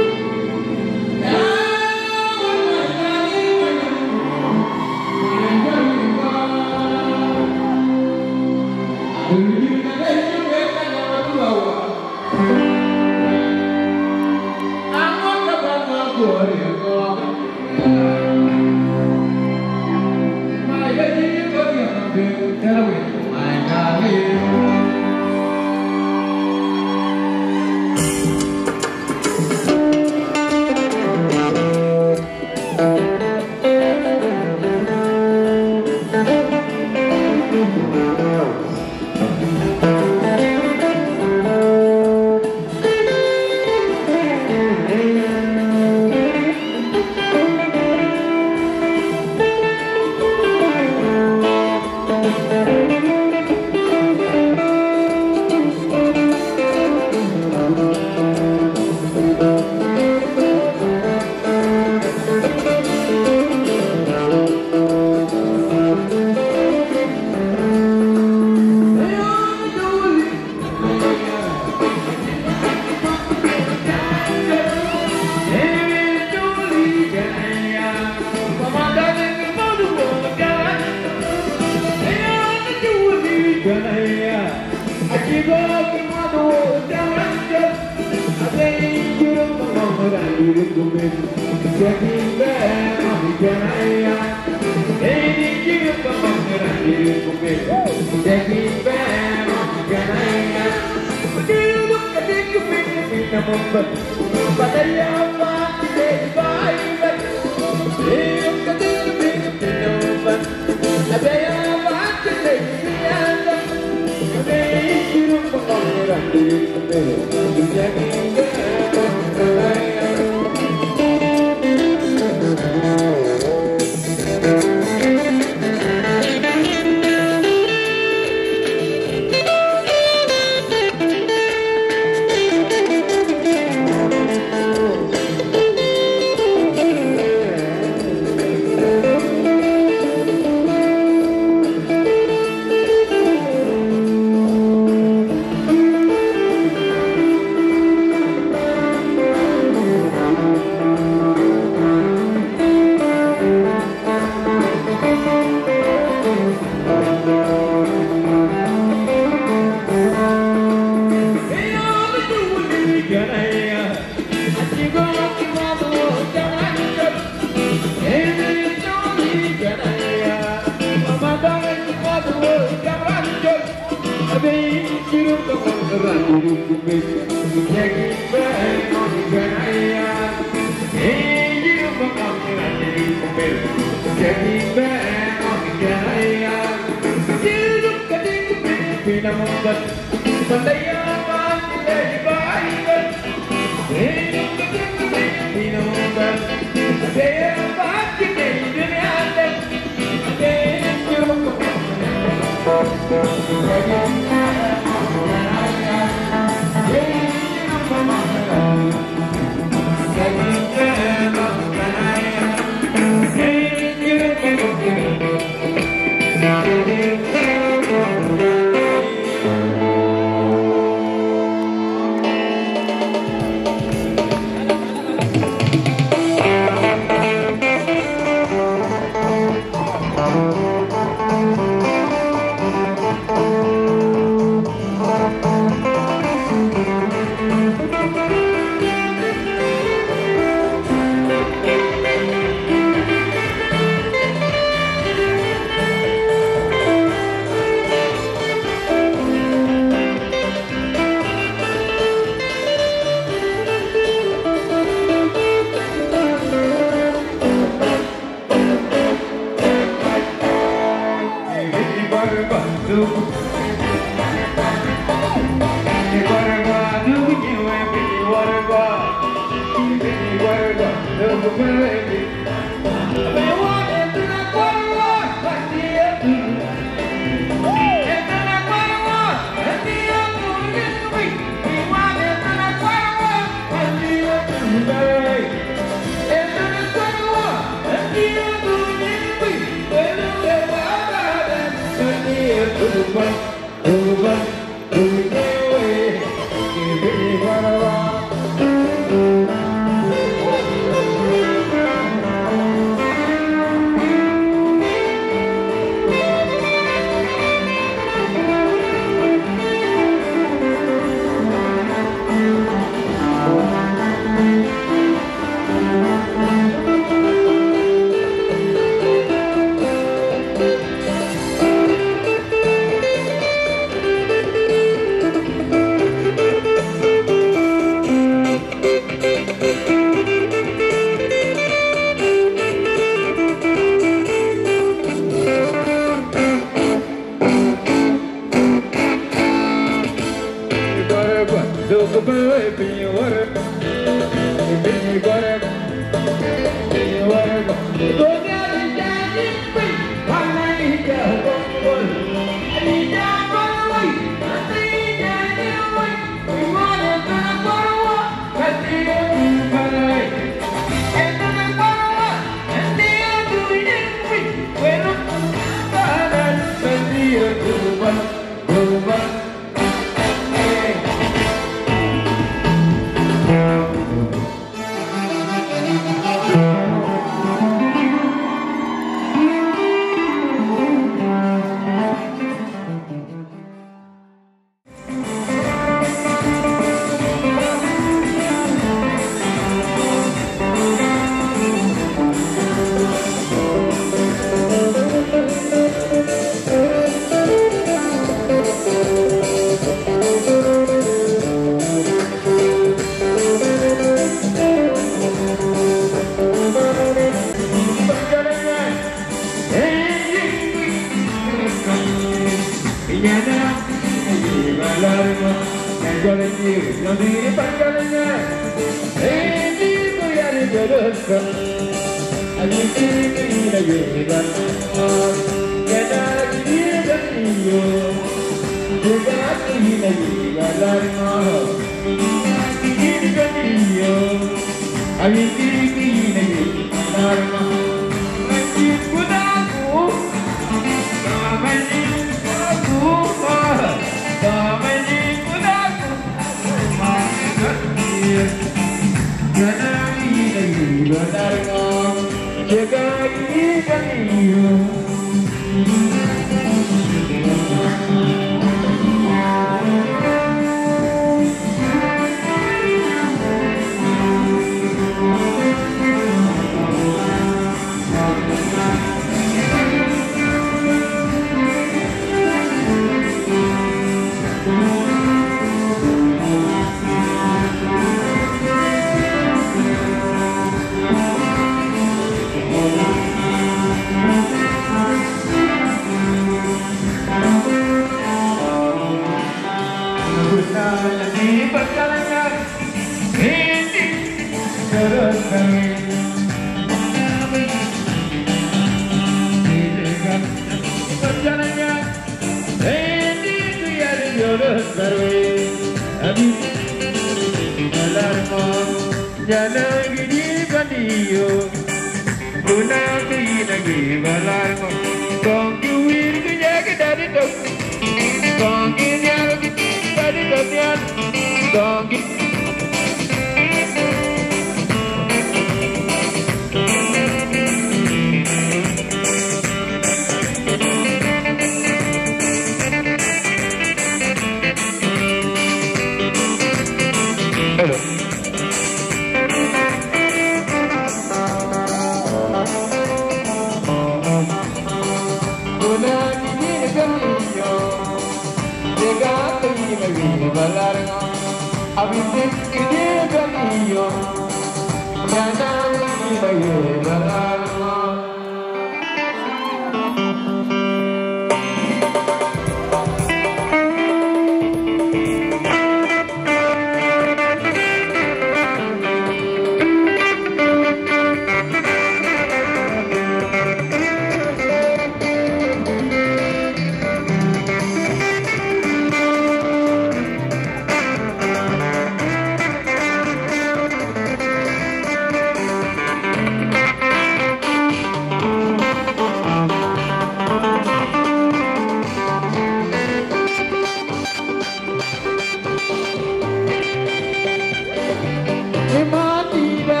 Imatida,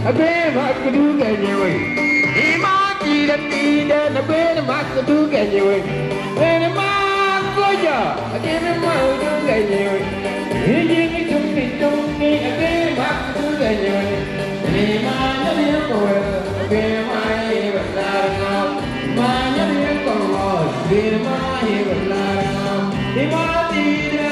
abe makdu ganyewe. Imatida, tida, abe makdu ganyewe. Ene makoja, abe makdu ganyewe. Ijini chumbi chumbi, abe makdu ganyewe. Ene manya ni kowe, abe mai balarno. Manya ni kowe, abe mai balarno. Imatida.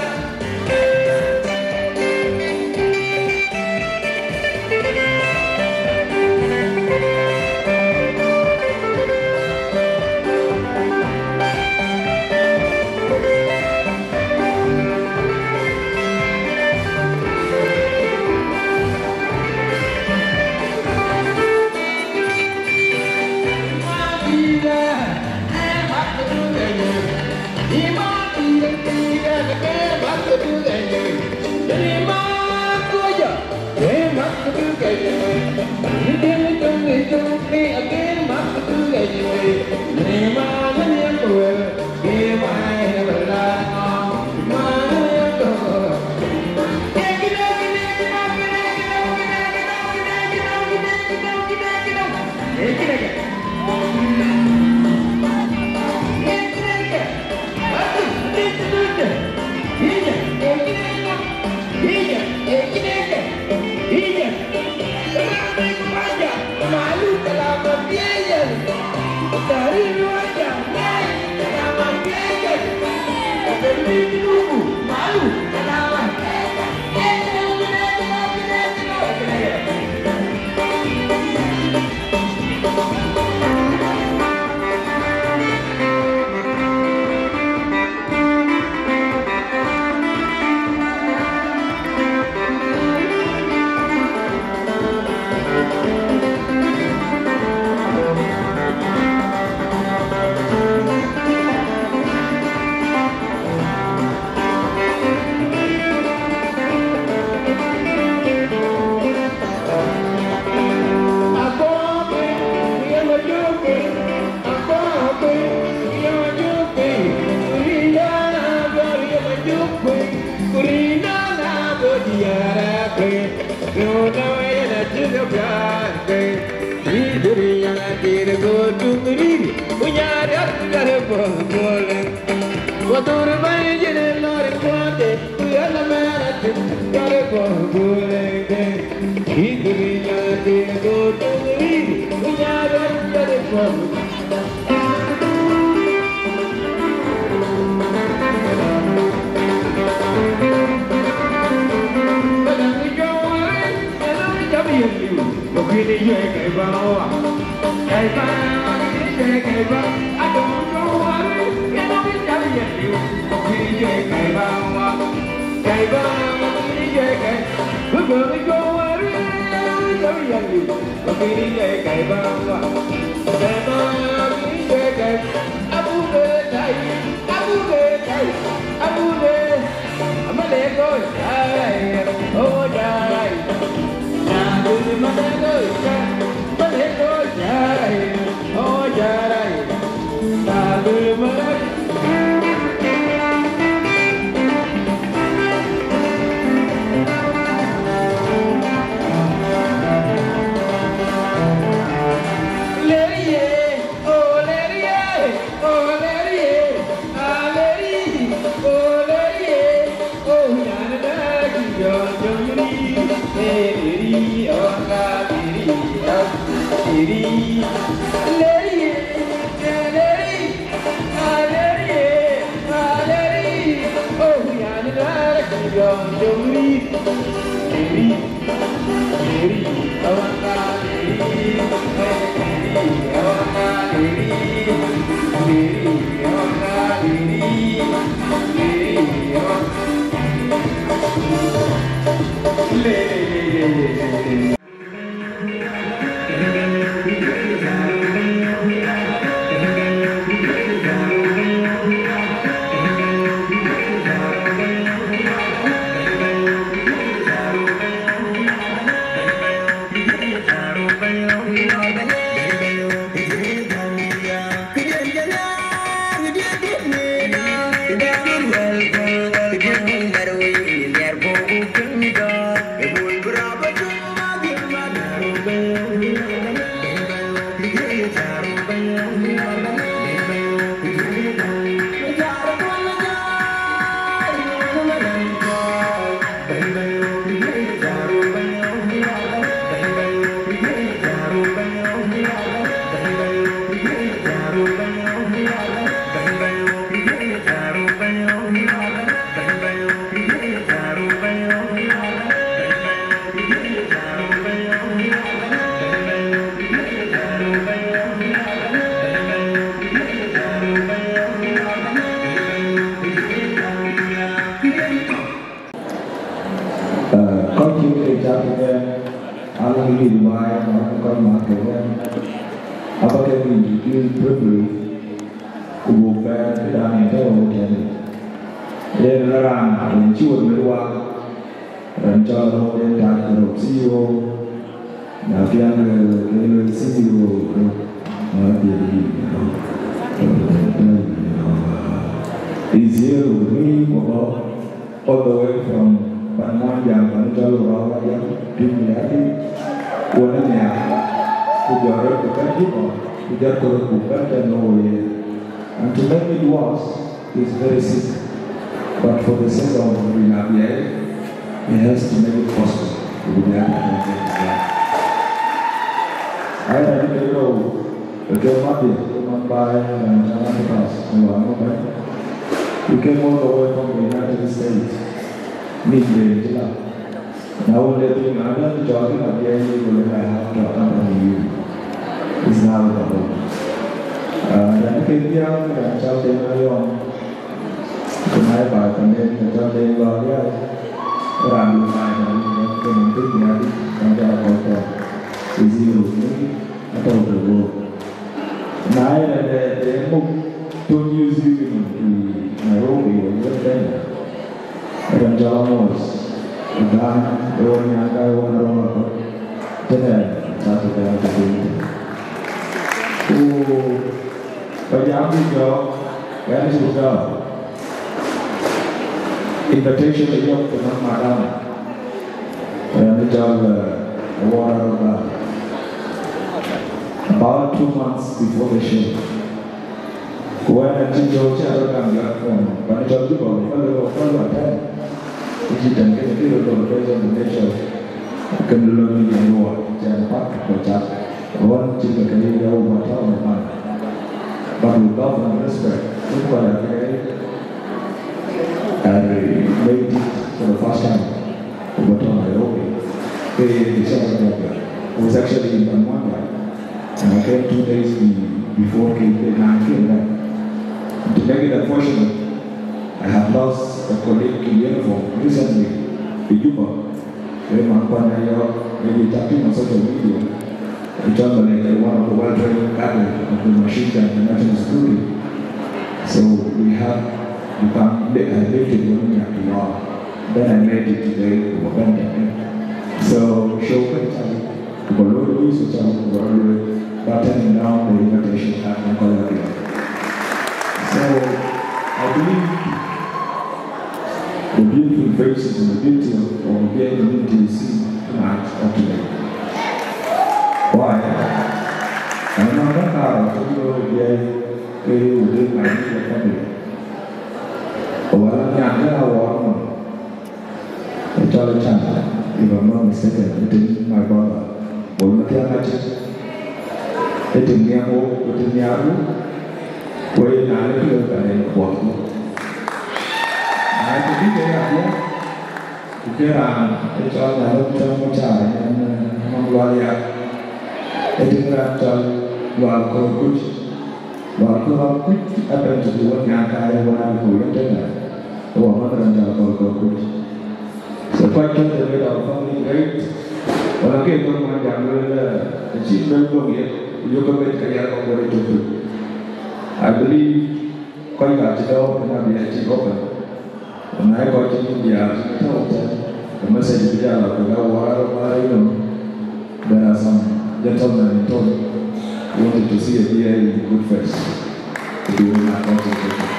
Kɔc cï ke cath ëbɛ̈n, alëŋ yï baai, alëŋ kɔc mat ke ëbɛ̈n, aba ke introduce briefly, ku buk bɛ̈n këdan yen tɔ̈ ɣöt tënë. Yen ë raan yen cï wek mɛt wak, raan cɔl Rɔ̈ɔ̈k yen tak ke Rɔ̈ɔ̈k C E O, na piɛŋ ke, ke luel C E O, na piɛŋ yï, you know, is here with me, Baba. All the way from Pan Mwanjang, Pan Chol Ura Wajang, Pim Yadi, Wana Nya, ku jɔt rɔt ku bɛ̈n Juba, ku jɔt ku rɔt ku bɛ̈n tɛ̈n ë wo ye. And to make it worse, he's very sick. But for the sake of Rin Abiɛi, he has to make it possible. Ku bï ya tɛ̈n ë wo ye. Ai, ai, ai, ai, Ke madhi, ke man baai, and Antipas, and one more time. We came all the way from the United States. Mean the Jila. Now, let me, I don't talk about the, I have to accompany you. It's now the home. Uh, then I came here, and I shall tell you, Ku na ye baai panden, ke cɔl Deŋ Lɔɔr Rial, raan du baai panden, ke nɔm piny Nhialic, kan jɔl a kɔc kɔ̈k. Is he with me? Atɔ̈u ke guɔ̈p. Na ye rɛn de, de muk, to use you in Nairobi, or even Kenya. Rɛn cɔl Amos, Uganda, e wɔ nyan ka, e wɔ na rɔm akɔ̈k. Tënë, South Sudan, ke piny. Ku, ba jam bï jɔɔk, yani cï jɔɔk. Invitation ë yök të nɔm madam. Rɛn Jɔl, uh, awuɔ̈r rɔt, uh, about two months before the show. Ku wën acï jɔ̈ɔ̈k cï rɔt gam jɔt, um, pan jɔl Juba, ka lɔ, ka lɔ tɛ̈n. Ku cï tɛ̈n kënë bï rɔt lɔ based on the nature of kën lɔ në yen wɔ, cän pak ku cak. Wën cï ke ke yï jɔu ba tɔ̈u në pan. But with love and respect, we call it, I made it for the first time. Kuba tɔ̈ Nairobi, ke December. I was actually in Bangwanga, and I came two days be-, before ke, ke naan came back. And to make it unfortunate, I have lost a colleague in uniform recently in Juba. Ke man kuan ayɔ̈k, maybe tapping on social media. It's only one of the well-trained cadre of the machine gun, the national security. So we have become, I lived in Wanyuak tomorrow. Then I made it today to Uganda. So show can tell, Kuba Lord is to tell, Kuba Lord, but turning down the invitation at Makolabia. So I believe the beautiful faces and the beauty of, of the community you see tonight or today. Why? And I'm not that proud of the way they within my immediate family. But what I'm not that one, I tell the child, if I'm not mistaken, it is my brother. Bol Mathiang Acït, ë tïŋ nhiam wok, ku tïŋ nhiar wok, ku ë na lë kë lëu ka len buɔthku. Na ë tïŋ bï ke ya diɛ̈, ku ke raan ë cɔl Nyalɔŋ Tëŋ Macar, yen, eh, nɔm Lual Yak, ë tïŋ raan cɔl Lual Kɔ̈r Kuc. Lual Kɔ̈r Kuc, abɛ̈n tëdu wën nyan kaar ë wën abï ku yen tënë, ë wä mɔ̈th raan cɔl Lual Kɔ̈r Kuc. So kɔc kën the great our family great. Wala ke kɔc man jam luel, eh, the chief bel dong ye, ku yök ke met ke ya kɔc bɔ̈ tök tök. I believe kɔc ka cï dɔ̈ɔ̈r kën abï ya cï open. Na ye kɔc cï media tɔ̈u tɛ̈n, the message bï jal a ku ya wär wär, you know. There are some gentlemen in town who wanted to see Abiɛi in good face during our consultation.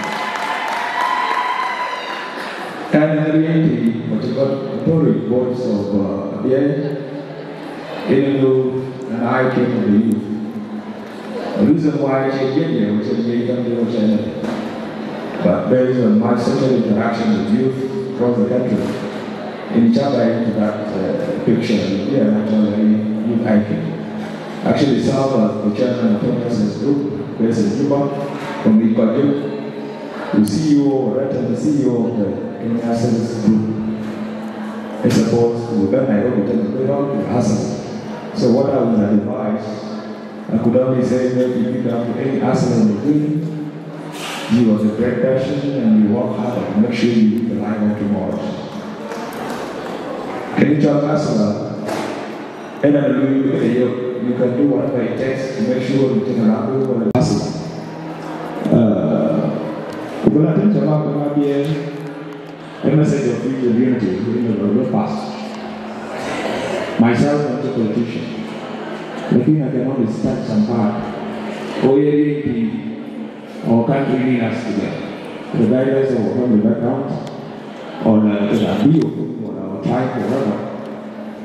And in reality, what you got the public voice of, uh, Abiɛi, even though and I came from the youth. The reason why I came here was that they don't do anything. But based on my social interaction with youth across the country, in Chabai into that, uh, picture, you be an actual youth icon. Actually serve as the chairman of Kenya Sales Group based in Juba, from the Kwadjuk, the C E O, right, and the C E O of the Kenya Sales Group. It's supposed to be Nairobi, to the hustle. So what I would advise, I could only say that if you come to any hustle in the field, you have a great passion and you work hard, make sure you live the life of tomorrow. Can you tell hustler? And I believe you can do whatever it takes to make sure you can run the hustle. Uh, ku bï la tïŋ shabab ke Abiɛi, a message of future unity in the world past. Myself, I'm not a politician. Lakin I can only start some part. Or maybe our country need us together, regardless of our family background, or, uh, our view, or our tribe, whatever.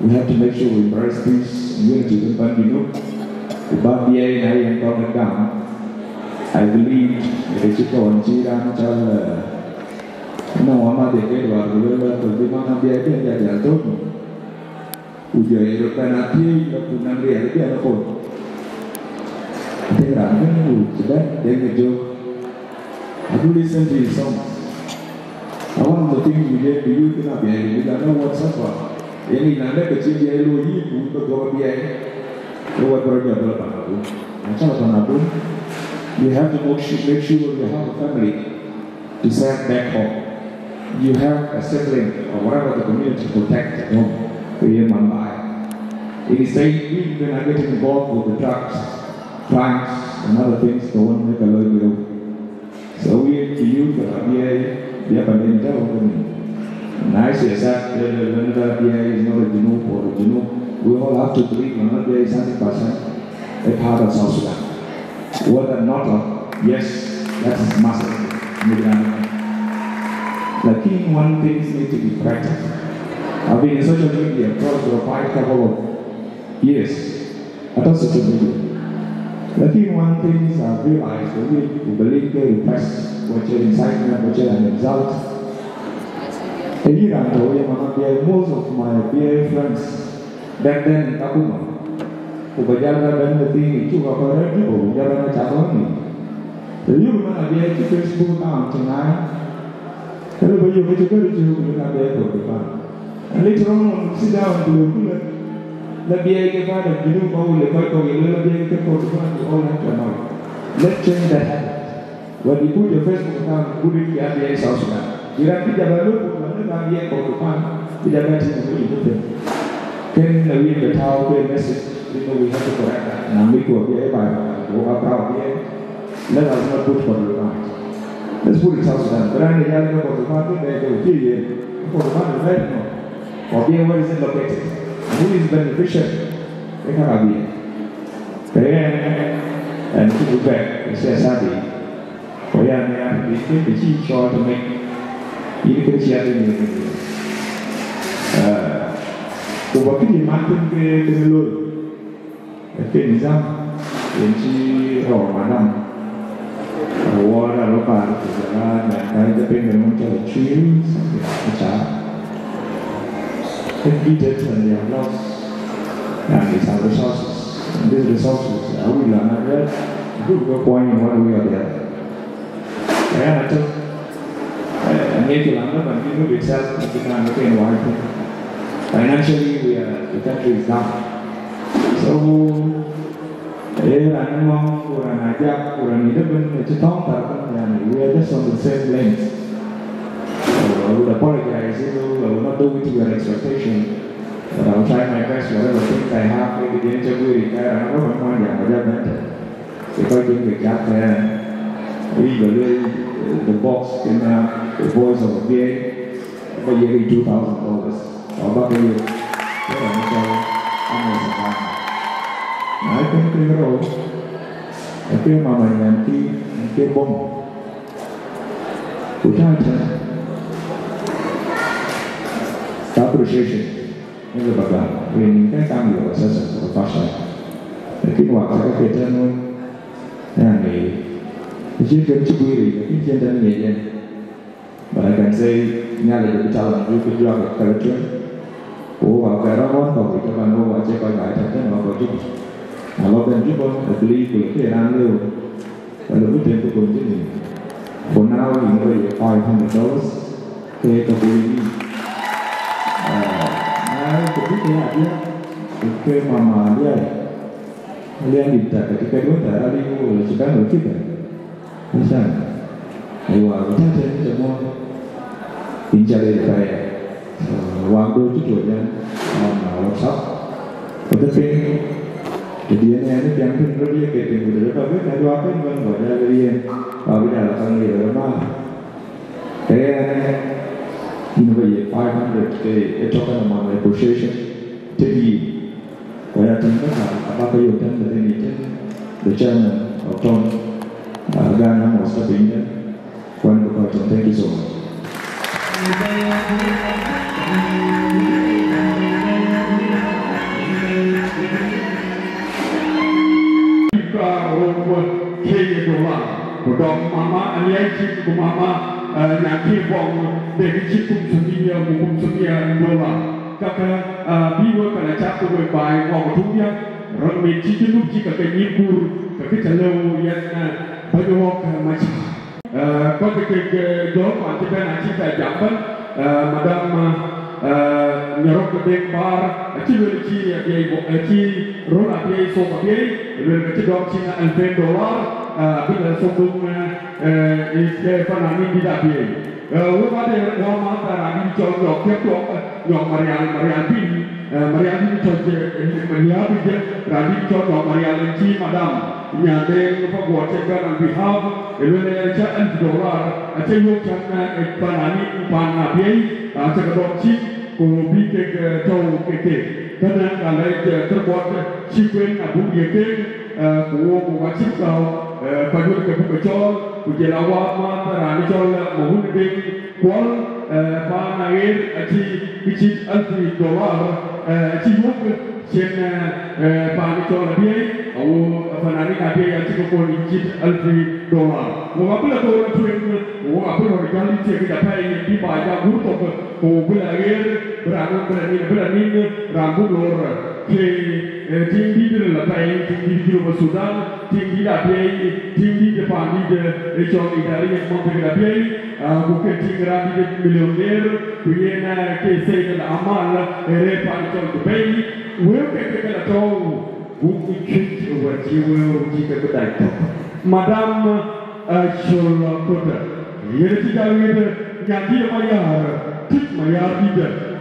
We have to make sure we embrace peace and unity in Pan Junub. Ku ba Abiɛi na yen kɔn gam. I believe ë cï kɔn cï raan cɔl, eh, ënɔŋ wama de ke duar ku luel ku bï man Abiɛi bï ya jal thöŋ. Ku jɔ ye röt bɛ̈n a thiëëc lɔ ku nɔŋ riɛl bï an pol. I think raan kënë ku cï bɛ̈n de ke jök. I do listen to his songs. And one of the things we did to youth in Abiɛi, we don't know what suffer. Yen ë na lëk ke cï Abiɛi looi yïn, ku wun ke dhuɔ̈k Abiɛi, ke wɛ̈t bï rɔt jɔ bɛ̈n pan abun. Na cɔl pan abun, you have to make sure, make sure you have a family to serve back home. You have a sibling or whatever the community protect at home, ku ye man baai. Instead, we then are getting involved with the drugs, crimes, and other things, the one make a lot of. So we have to use the Abiɛi, the Abiɛi. Nice, yes, that, uh, when the Abiɛi is not a Junub or a Junub, we all have to believe that Abiɛi is hundred percent a part of South Sudan. Whether or not, yes, that is massive. Lakin one thing need to be practiced. I've been in social media for the past couple of years. Ata social media. Lakin one thing I realized, the way ku believe ke request wache incitement, wache an insult. E yï raan tɔ̈ ye mama bia, most of my bia friends back then in Kakuma. Ku ba jal ba bɛ̈n the thing, cuk a kɔc rɛ̈ɛ̈r Juba, ku jal ba na cak ɣɔn ni. Te yï man abia cï Facebook account tonight. Kɛlɛ ba yök ke cï bɛ̈n cï ku lëk abia Kordofan. And later on, when we sit down, we will put the, the B I K part of Junub, or the part of the B I K Kordofan, we all have to know. Let's change that habit. When you put your Facebook account, put it here, B I South Sudan. You have to have a look at the B I Kordofan, you have to have a look. Can we have a town message? You know, we have to correct that. And we could be a by, we are proud here. Let us not put Kordofan. Let's put it South Sudan. But I need to go Kordofan, they go here. Kordofan is right now. Or B I, where is it located? And who is beneficiary? They cannot be. Kaya, and to be back, it's a study. Kaya, ni a bi ke ke ci chol to make. Yini ke ci a de ni. Eh, ko ba ki man tin ke ke lo. Ke nizam, yen ci rɔɔr madam. Awɔɔr alo bar ku jɔl a nyan ka de piny de mun cɔl chuil, aca. If details and they have lost, and some resources. And these resources, I will not address. Good, good point in one way or the other. Aya na tök, eh, aŋiɛc ku laŋ lɔ man Junub itself, aci kaŋ ke ken wai thïn. Financially, we are, the country is down. So, eh, raan ë ŋɔ̈ŋ, ku raan ajak, ku raan ë dëbën, acï thɔ̈ŋ thar thïn, yani, we are just on the same length. So, I would apologize, you know, I will not do it to your expectation, but I will try my best, whatever things I have, maybe the interview, I raan ë bɔ̈ man jam, ajak bɛ̈n tɛ̈n. Because in the chapter, we believe, uh, the box in, uh, the voice of a gay, but you get two thousand dollars. Or back a year. So, I'm sorry. I'm not surprised. I think the role, I think Mama Nyanti, I think Bom. Utata. Appreciation. Ëlë ba gam, rin nin kɛ̈n kam yök assessment of partial. Lakin wak thɛkë ke tɛ̈n wën, yani, acïn kën cï guiir yic, lakin cïn tɛ̈n ŋiɛc yen. But I can say, Nhialic abï challenge yök kë juak kë tueŋ. Ku wok abï rɔt ɣɔn kɔ̈k yic, taban wok acie kɔc baai tɛ̈n tɛ̈n wok kɔc Juba. Na lɔ bɛ̈n Juba, I believe ku lë ke raan lëu. Wala bï tëëk kë kony cï nïïm. For now, yïn bä ye five hundred dollars, ke ka bui yïn. Ah, na ye kë bï ke ya diäk, ke mama liai. Liai dït tak, ke ka duɔ̈n thɛɛr aliu, wala cï bɛ̈n, wala cï bɛ̈n. Ëcan. Aywa, bï tɛ̈tɛ̈n cï mɔ̈ɔ̈th. Yïn ca leec apɛi. Wak dööc cï tuɔ̈c ɛn on, uh, WhatsApp. Ku të piny, të diɛn ɛn ë piɛŋ piny röt ye ke piny, ku të röt abï kɛ̈t wak piny bɛ̈n, ku jal ë yen, ku abï jal a käŋ ɣer ë röt maar. Ke ɛn ë, yïn bä ye five hundred ke ë token of my appreciation, të yïn. Ku ya tïŋ, aba ke yök tën, të piny tën, the chairman of Tom, uh, Ghana must have been there. Wɛ̈n bï kɔc tɔ̈, thank you so much. Ka rou ke ye dola, ku dɔm mama Aliɛi cït, ku mama, eh, Nyankï Bɔŋ, de kï cït kum sumia, ku kum sumia dola. Kaka, eh, bï wek kala cak ku wek baai ŋɔk tuŋ diäk, rɔt min cï Junub cï kake nyïn kur, ke kë cä lëu yɛn, eh, bäny wok, eh, mac. Eh, kɔc kek, eh, jɔ̈ɔ̈k kuan cï bɛ̈n acï bɛ jam bɛ̈n, eh, madam, eh, Nyarok Deŋ Baar, acï lueel cï abiɛi bɔ-, eh, cï röl abiɛi thok abiɛi, lueel ke cï dɔm cïn alpen dolar, eh, abï lɛ thok dum, eh, eh, eh, fananin dït abiɛi. Eh, wok ade wä math raan dït cɔl Nyɔk Thiëk Tuɔk, eh, Nyɔk Marial, Marial Piny, eh, Marial dït cɔl, eh, Marial Piny, raan dït cɔl Nyɔk Marial en cï madam. Nyanden Paguɔt cï bɛ̈n on behalf, ë lueel ë cä alf dolar, acä yök cän, eh, fananin pan abiɛi, acä ke dɔm cin, ku bï kek, eh, tɔ̈u ke keek. Kënë ka lɛc, eh, kërkuɔt cï kuen abuk ye keek, eh, ku wok, ku wacït kau, eh, ka nyuɔ̈th ke buk ke cɔɔl, ku jël awäär math raan cɔl, eh, Mawun Deŋ, Kuɔl, eh, paan aɣeer acï kë cït alfi dolar, eh, acï yök cïn, eh, eh, paan cɔl Abiɛi, awo fananin Abiɛi acï ke kony cït alfi dolar. Wok abï lɔ thou rɔt tueŋ, wok abï rɔt jäl ë thiëk yic apɛi yen bï baai ja gur thok, ku bï lɔ aɣeer, bï raan wën bï lɔ nin, bï lɔ nin, raan buk lor, ke, eh, tiŋdït ril apɛi, tiŋdït Junub Sudan, tiŋdït Abiɛi, tiŋdït paandït, eh, cɔl Idariya Monthe Abiɛi, ah, ku ke tiŋ raandït millionaire, ku yen, eh, ke Said al Amal, eh, rëër paan cɔl Dubai, wëu ke ke ke la tɔ̈u, buk cuc ë wɛ̈t cï wëu cï ke bï dac tök. Madam, eh, Col Akoda, yen cï jal ɣet, eh, nyandït Mayar, tïc Mayar dït,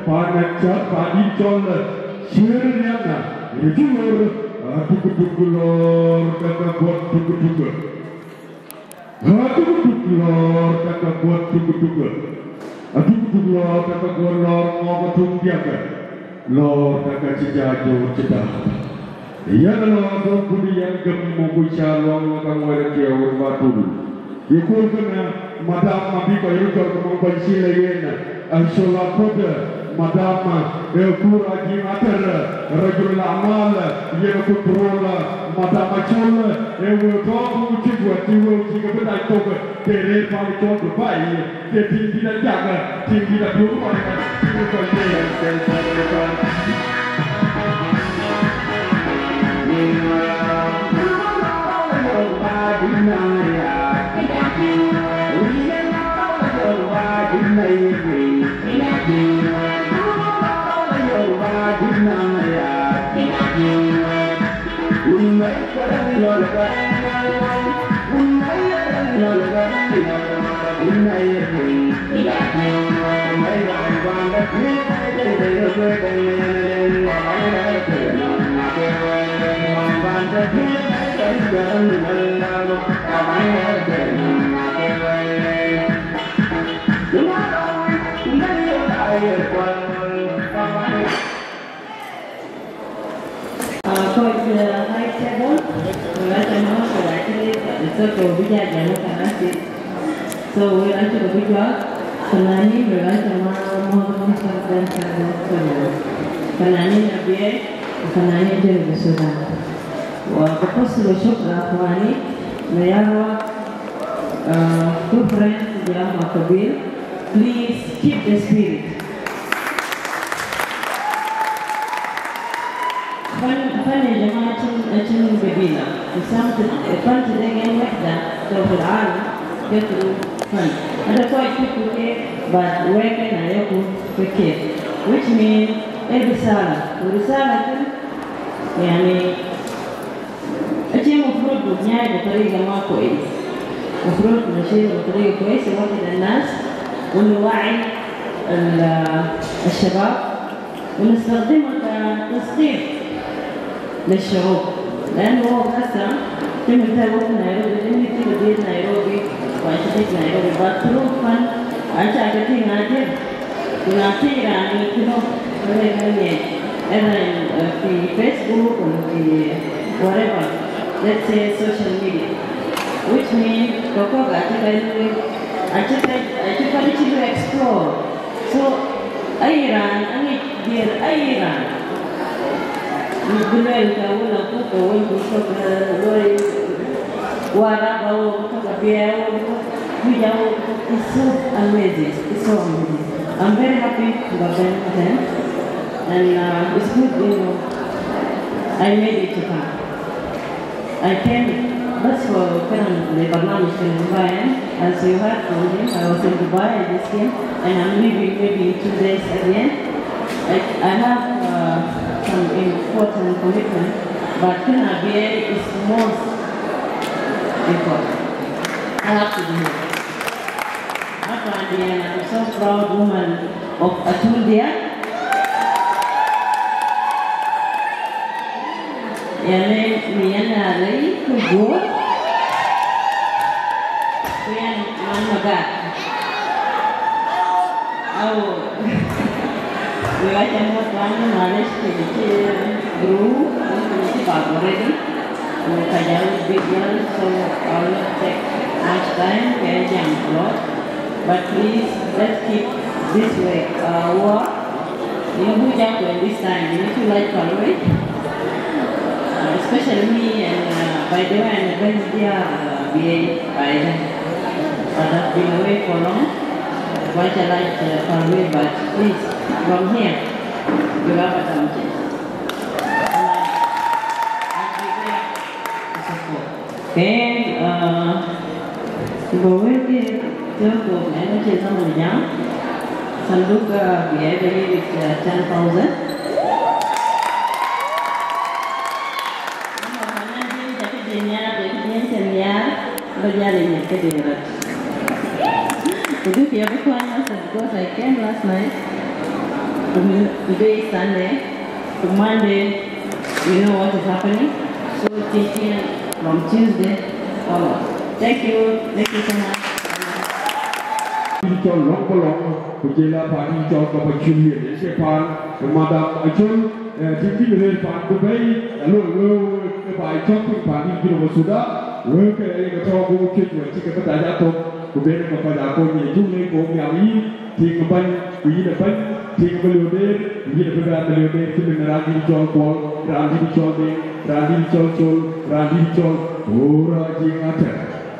paan cä paandït cɔl, eh, Ciëër Riana, yen cï wëu, eh, tuk tuk lor, ke ke guɔt tuk tuk. Atuktuk lɔɔr ka ke guɔt tuktuk. Atuktuk lɔɔr ka ke guɔt lɔɔr ŋɔɔk atuŋ diäk. Lɔɔr ka ke cï jaac joor cï daap. Yɛn lɔɔr dɔ̈k kut yɛn gëm muk ca luɔŋ ka ŋuɛ̈n kiɛɛu batul. Ye kuur kënë, madam, abï kɔc röt jɔt ke mɔ̈ŋ kɔc cï le yen. An col akut, madam, e kur a jiŋ ater, rajul amal, yen ku thurol, madam acol, e wëu tɔ̈ ku cï guɔ cï wëu cï ke bï dac thok, ke rëër pan cɔl Dubai, ke tiŋ dït ajak, tiŋ dït apiöŋ kɔc, tiŋ kɔc. Uh, kɔc, uh, high table, we got a mouse, but actually, it's okay, we got a mouse, and that's it. So, we got to be drunk. Fananin, we got a mouse, mouse, mouse, mouse, mouse, mouse. Fananin Abiɛi, fananin Junub Sudan. Wa bapaslu shukra akhwani, Mayarwa, uh, two friends, Jama Kabir. Please keep the spirit. Fan, fan ya jamaa, achin, achin gabila. Usam, fan tede gen wahda, to fi alam, yatlu fan. Ada kɔc kuku ke, but wek na yoku ke ke. Which mean, e risala. Risala kin, yani, Aci mafrud buk nyaai bitariga ma kwes. Mafrud nashir bitariga kwes, nwahi annas, wa nuwa'i al-, al-shabab, wa nastahdimu ka tasqif lil-shu'ub. Li'annu huwa hasa, fi mintal waqt Nairobi, fi madinat Nairobi, wa fi Nairobi, but through fan, aca ke tïŋ adir. Kuna tïŋ raan ë kënö, kënë ŋiɛc, ënë, uh, fi Facebook or fi whatever, let's say social media, which mean kɔ̈k kɔ̈k acï ka lueel, acï ka, acï ka cï lueel explore. So, aye raan aŋic diɛɛr, aye raan. Bï lueel ka wën akuk, ka wën ku tök, eh, loi Warap, awo ku tök, Abiɛi, awo ku tök, Tuic, awo ku tök. It's so amazing. It's so amazing. I'm very happy to have been with them. And, uh, it's good, you know, I made it to come. I came just for, كان لبرنامج في Dubai. As you heard from him, I was in Dubai, I just came, and I'm leaving maybe in two days again. I, I have, uh, some important commitment, but كان Abiɛi is most important. I have to do it. Hapa ndiye, I'm so proud woman of Atundia. Yɛn ë, yɛn ë arëëi ku guöör, ku yɛn man Magat. Awo, we ɣa cä muɔ̈th wään, malec, kën cï ruu, kën cï bak already. Ku ka jal big girl, so I will not take much time, ke jam ku lɔ. But please, let's keep this way. Uh, what? You know, who jump in this time? You need to like Palway. Uh, especially me and, uh, by the way, and the best dear, uh, B A by then. But I've been away for long. Why shall I, uh, Palway? But please, from here, you have a chance. Ken, ah, ba wël ke tɔ̈ kɔ̈k, ënë cie zaman jam. Sanduk, ah, bï ya ba yek, ah, ten thousand. Ëmɔ, ka na jël jɔt këde nhiaar, jɔt këde nhiaar, ba jäl ë nyɛt këde rɔt. Ku duk ya bï kuany last, because I came last night. Ku today is Sunday. Ku Monday, you know what is happening. So, teaching from Tuesday onwards. Thank you. Thank you so much. Cɔl Lɔŋ Bɔlɔŋ, ku jël a paan cɔl Baba Cul Yen, ë cie paan, ë Madam Acol, eh, tïŋ tïŋ rëër paan ku bɛ̈i, alo wëu, ë baai cɔk piny paan Junub Sudan, wëu ke ye ke tɔ̈u buk cuëc wën cï ke bï dac a thok, ku ben ë ke kɔc a kony ye cuk lec ku nhial yïn, tïŋ bäny, ku yïn ë bäny, tïŋ ë miliondeer, ku yïn ë bï bɛ miliondeer, cï min raan dït cɔl Kuɔl, raan dït cɔl Deŋ, raan dït cɔl Col, raan dït cɔl Ura Jiŋ Atɛ̈r.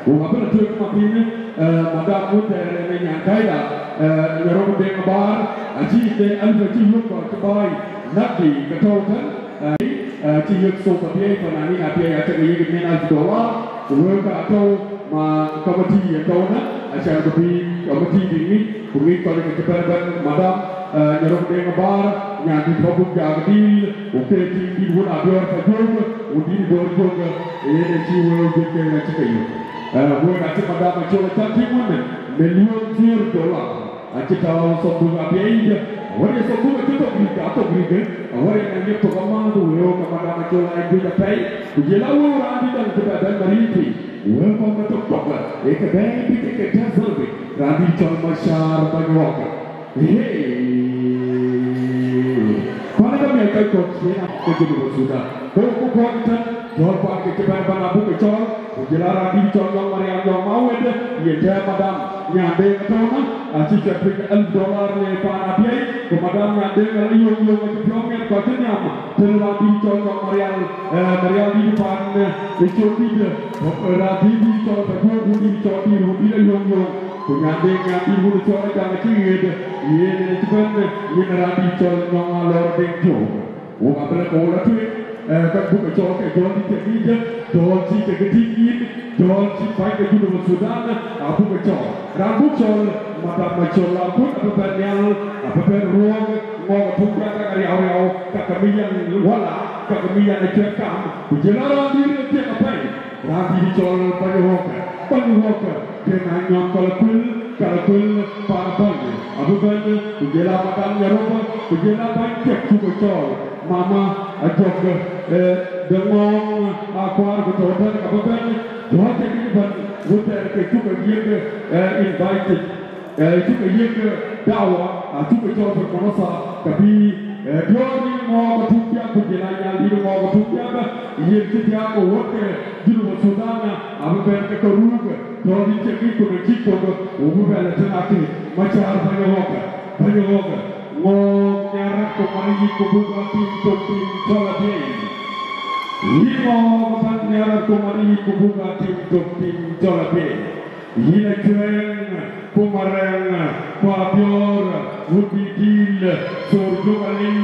Wok abï lɔ tueŋ mathiinë, eh, madam wun thɛɛr ë nyan Kaida, eh, Nyarɔm Deŋ Abaar, acï de alip acï yök kɔc cï baai näkdï ke tɔ̈u tën, eh, eh, cï yök thok apiɛi, fananin apiɛi, acä ke yek min alip dollar, ku wëu ka tɔ̈u, ma committee yen tɔ̈u në, acan ku bï committee bï ŋic, ku ŋic kɔc ke cï bɛ̈n bɛ̈n, madam, eh, Nyarɔm Deŋ Abaar, nyan dït Pabuk Jaak Dil, ku ke tiŋ dït wun Abiɔɔr Pajuɔ̈k, wun dït Bor Juɔ̈k, yen ë cï wëu juëc ke ŋa cï ke yök. Eh, wëu acï madam Acol acä tïŋ wënë, milion thiëër dollar. Acï tääu thok buk apiɛi yic, awär ye thok buk acï thok rik, athok rik, awär ye nɛn ye thok amääth, wëu ke madam Acol aa juëc apɛi, ku jël a wëu raan dït däŋ cï bɛ bɛ̈n Marïï piny, wëu kɔ̈k ke thok thok, ee ke bɛ̈ɛ̈i bï ke ke tɛ̈th dhël bï, raan dït cɔl Macar Bäny Ɣɔ̈k. Hey! Kuan ë ke miɛc kɔc kɔ̈k cïn a ke Junub Sudan. Ku ku kɔc tën, jɔl kuan ke cï bɛ̈n bɛ̈n abuk ke cɔɔl, ku jël a raan dït cɔl Nyɔŋ Marial Nyɔŋ Mawet, yen tɛ̈ɛ̈m madam, nyan Deŋ atɔ̈u në, acï cuɛt piny alip dollar në paan apiɛi, ku madam nyan Deŋ ala yöŋ yöŋ acï piɔ̈u miɛt ku acï nhiam, tën raan dït cɔl Nyɔŋ Marial, eh, Marial dït paan, eh, ë col dït, eh, raan dït dït cɔl Pajuɔ̈k, wun dït cɔl dït, wun dït ayöŋ yöŋ, ku nyan Deŋ nyan dït wun cɔl Ajaŋ acï ɣet, yen ë cï bɛ̈n, yen raan dït cɔl Nyɔŋ Alɔɔr Deŋ Jɔ̈k. Wok abï lɔ ke wo lɔ tueŋ, eh, ka buk ke cɔɔl ke jɔl dït ke ŋic, jɔl cï ke ke tïŋ yïn, jɔl cï bäny ke Junub Sudan, abuk ke cɔɔl. Raan buk cɔɔl, madam Acol Akut abï bɛ̈n nhial, abï bɛ̈n ruɔ̈ɔ̈k, ŋɔɔk atuk bɛ̈n ka ke riau riau, ka ke mï yɛn wala, ka ke mï yɛn acuɛt kam, ku jël a raan dït ë thiek apɛi, raan dït cɔl Bäny Ɣɔ̈k, Bäny Ɣɔ̈k. Kën a nyɔk kɔl kuel, kɔl kuel paan bäny, abï bɛ̈n, ku jël a madam Nyarop, ku jël a bäny cï cuk cɔɔl, mama Ajɔk, eh, de Ŋɔŋ Akuaar ku tɔ̈ tën, abï bɛ̈n, jɔl cï kï bɛ̈n, wun thɛɛr ke cuk yiëk, eh, invited, eh, cuk yiëk dawa, acuk cɔɔl piny munasaba, ka bï, eh, diɔ̈ɔ̈r dït Ŋɔɔk atuk thiak, ku jël a nyal dït Ŋɔɔk atuk thiak, yen cï thiak ku wok ke Junub Sudan, abï bɛ̈n ke ke ruk, Tɔ̈ dït cï ŋic ku në cït thok, wo bï bɛ lɔ tën akï, Macar Bäny Ɣɔ̈k, Bäny Ɣɔ̈k, Ŋɔɔk Nyarap ku Maric ku buk a tim thok tim cɔl apiɛi. Yïn Ŋɔɔk Bäny Nyarap ku Maric ku buk a tim thok tim cɔl apiɛi. Yïn Acuɛɛŋ ku Marɛŋ ku Abiɔɔr, wun dït dïl, thor jök alei,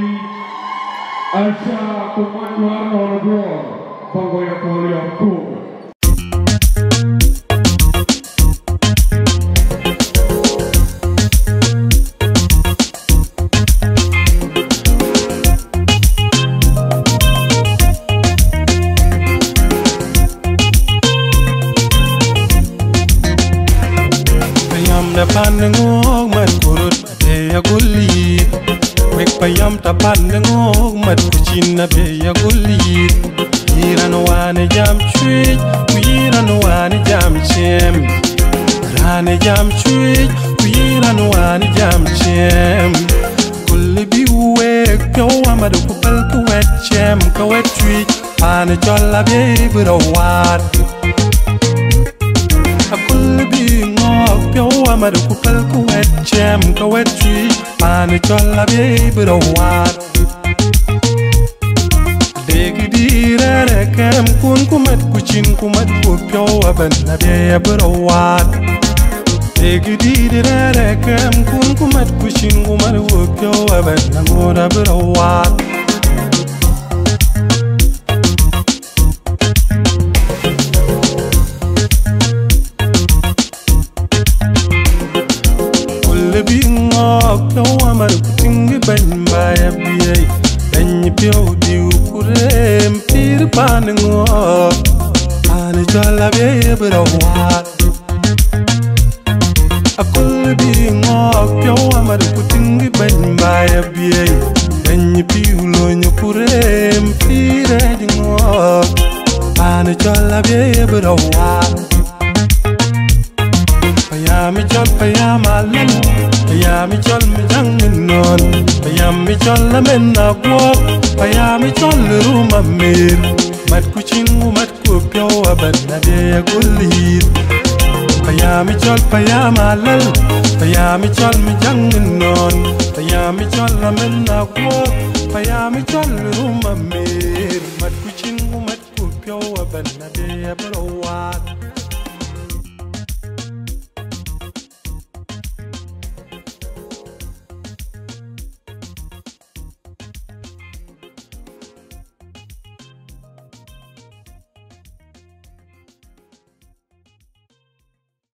aca ku man nuaar nɔn guɔɔr, baŋ gɔc akɔ̈l yɔm thok. Payam da pan ngok mat kurut. Be ya gulli, wek payam ta pan de ngok mat ku cin na be ya gulli. Iran wane jam chuic, ku iran wane jam chem. Rane jam chuic, ku iran wane jam chem. Kulli bi wek pio amadu ku pal ku wet chem ka wet chuic. Pan cɔl abie bi rɔ waat. Akul bi ŋɔɔk piɔ̈u Mat ku päl ku wɛ̈t cɛm ke wɛ̈t cuic, paan cɔl abï bï rɔt waar. Dek dïït rɛ̈ɛ̈r ë kɛmkun ku mat ku cin ku mat ku piɔ̈u ëbɛ̈n, abï abï rɔt waar. Dek dïït rɛ̈ɛ̈r ë kɛmkun ku mat ku cin ku mat ku piɔ̈u ëbɛ̈n, aŋoot abï rɔt waar. Kul bï ŋɔɔk tɔ̈u amär ku tïŋ bɛ̈ny ba ya biɛi, bɛ̈ny piɔ̈u diu ku rem pïïr paan ŋɔɔk, paan cɔl abï bï rɔt waar. Akul bï ŋɔɔk piɔ̈u amär ku tïŋ bɛ̈ny ba ya biɛi, bɛ̈ny piu lony ku rem pïïr rɛɛc ŋɔɔk, paan cɔl abï bï rɔt waar. Payam cɔl payam alɛl, payam cɔl mi jaŋ mi nɔn, payam cɔl amen aguɔk, payam cɔl rum amir. Mat ku cin ku mat ku piɔ̈u abɛ̈n, adï agul yith. Payam cɔl payam alɛl, payam cɔl mi jaŋ mi nɔn, payam cɔl amen aguɔk, payam cɔl rum amir. Mat ku cin ku mat ku piɔ̈u abɛ̈n, adï abï rɔt waar.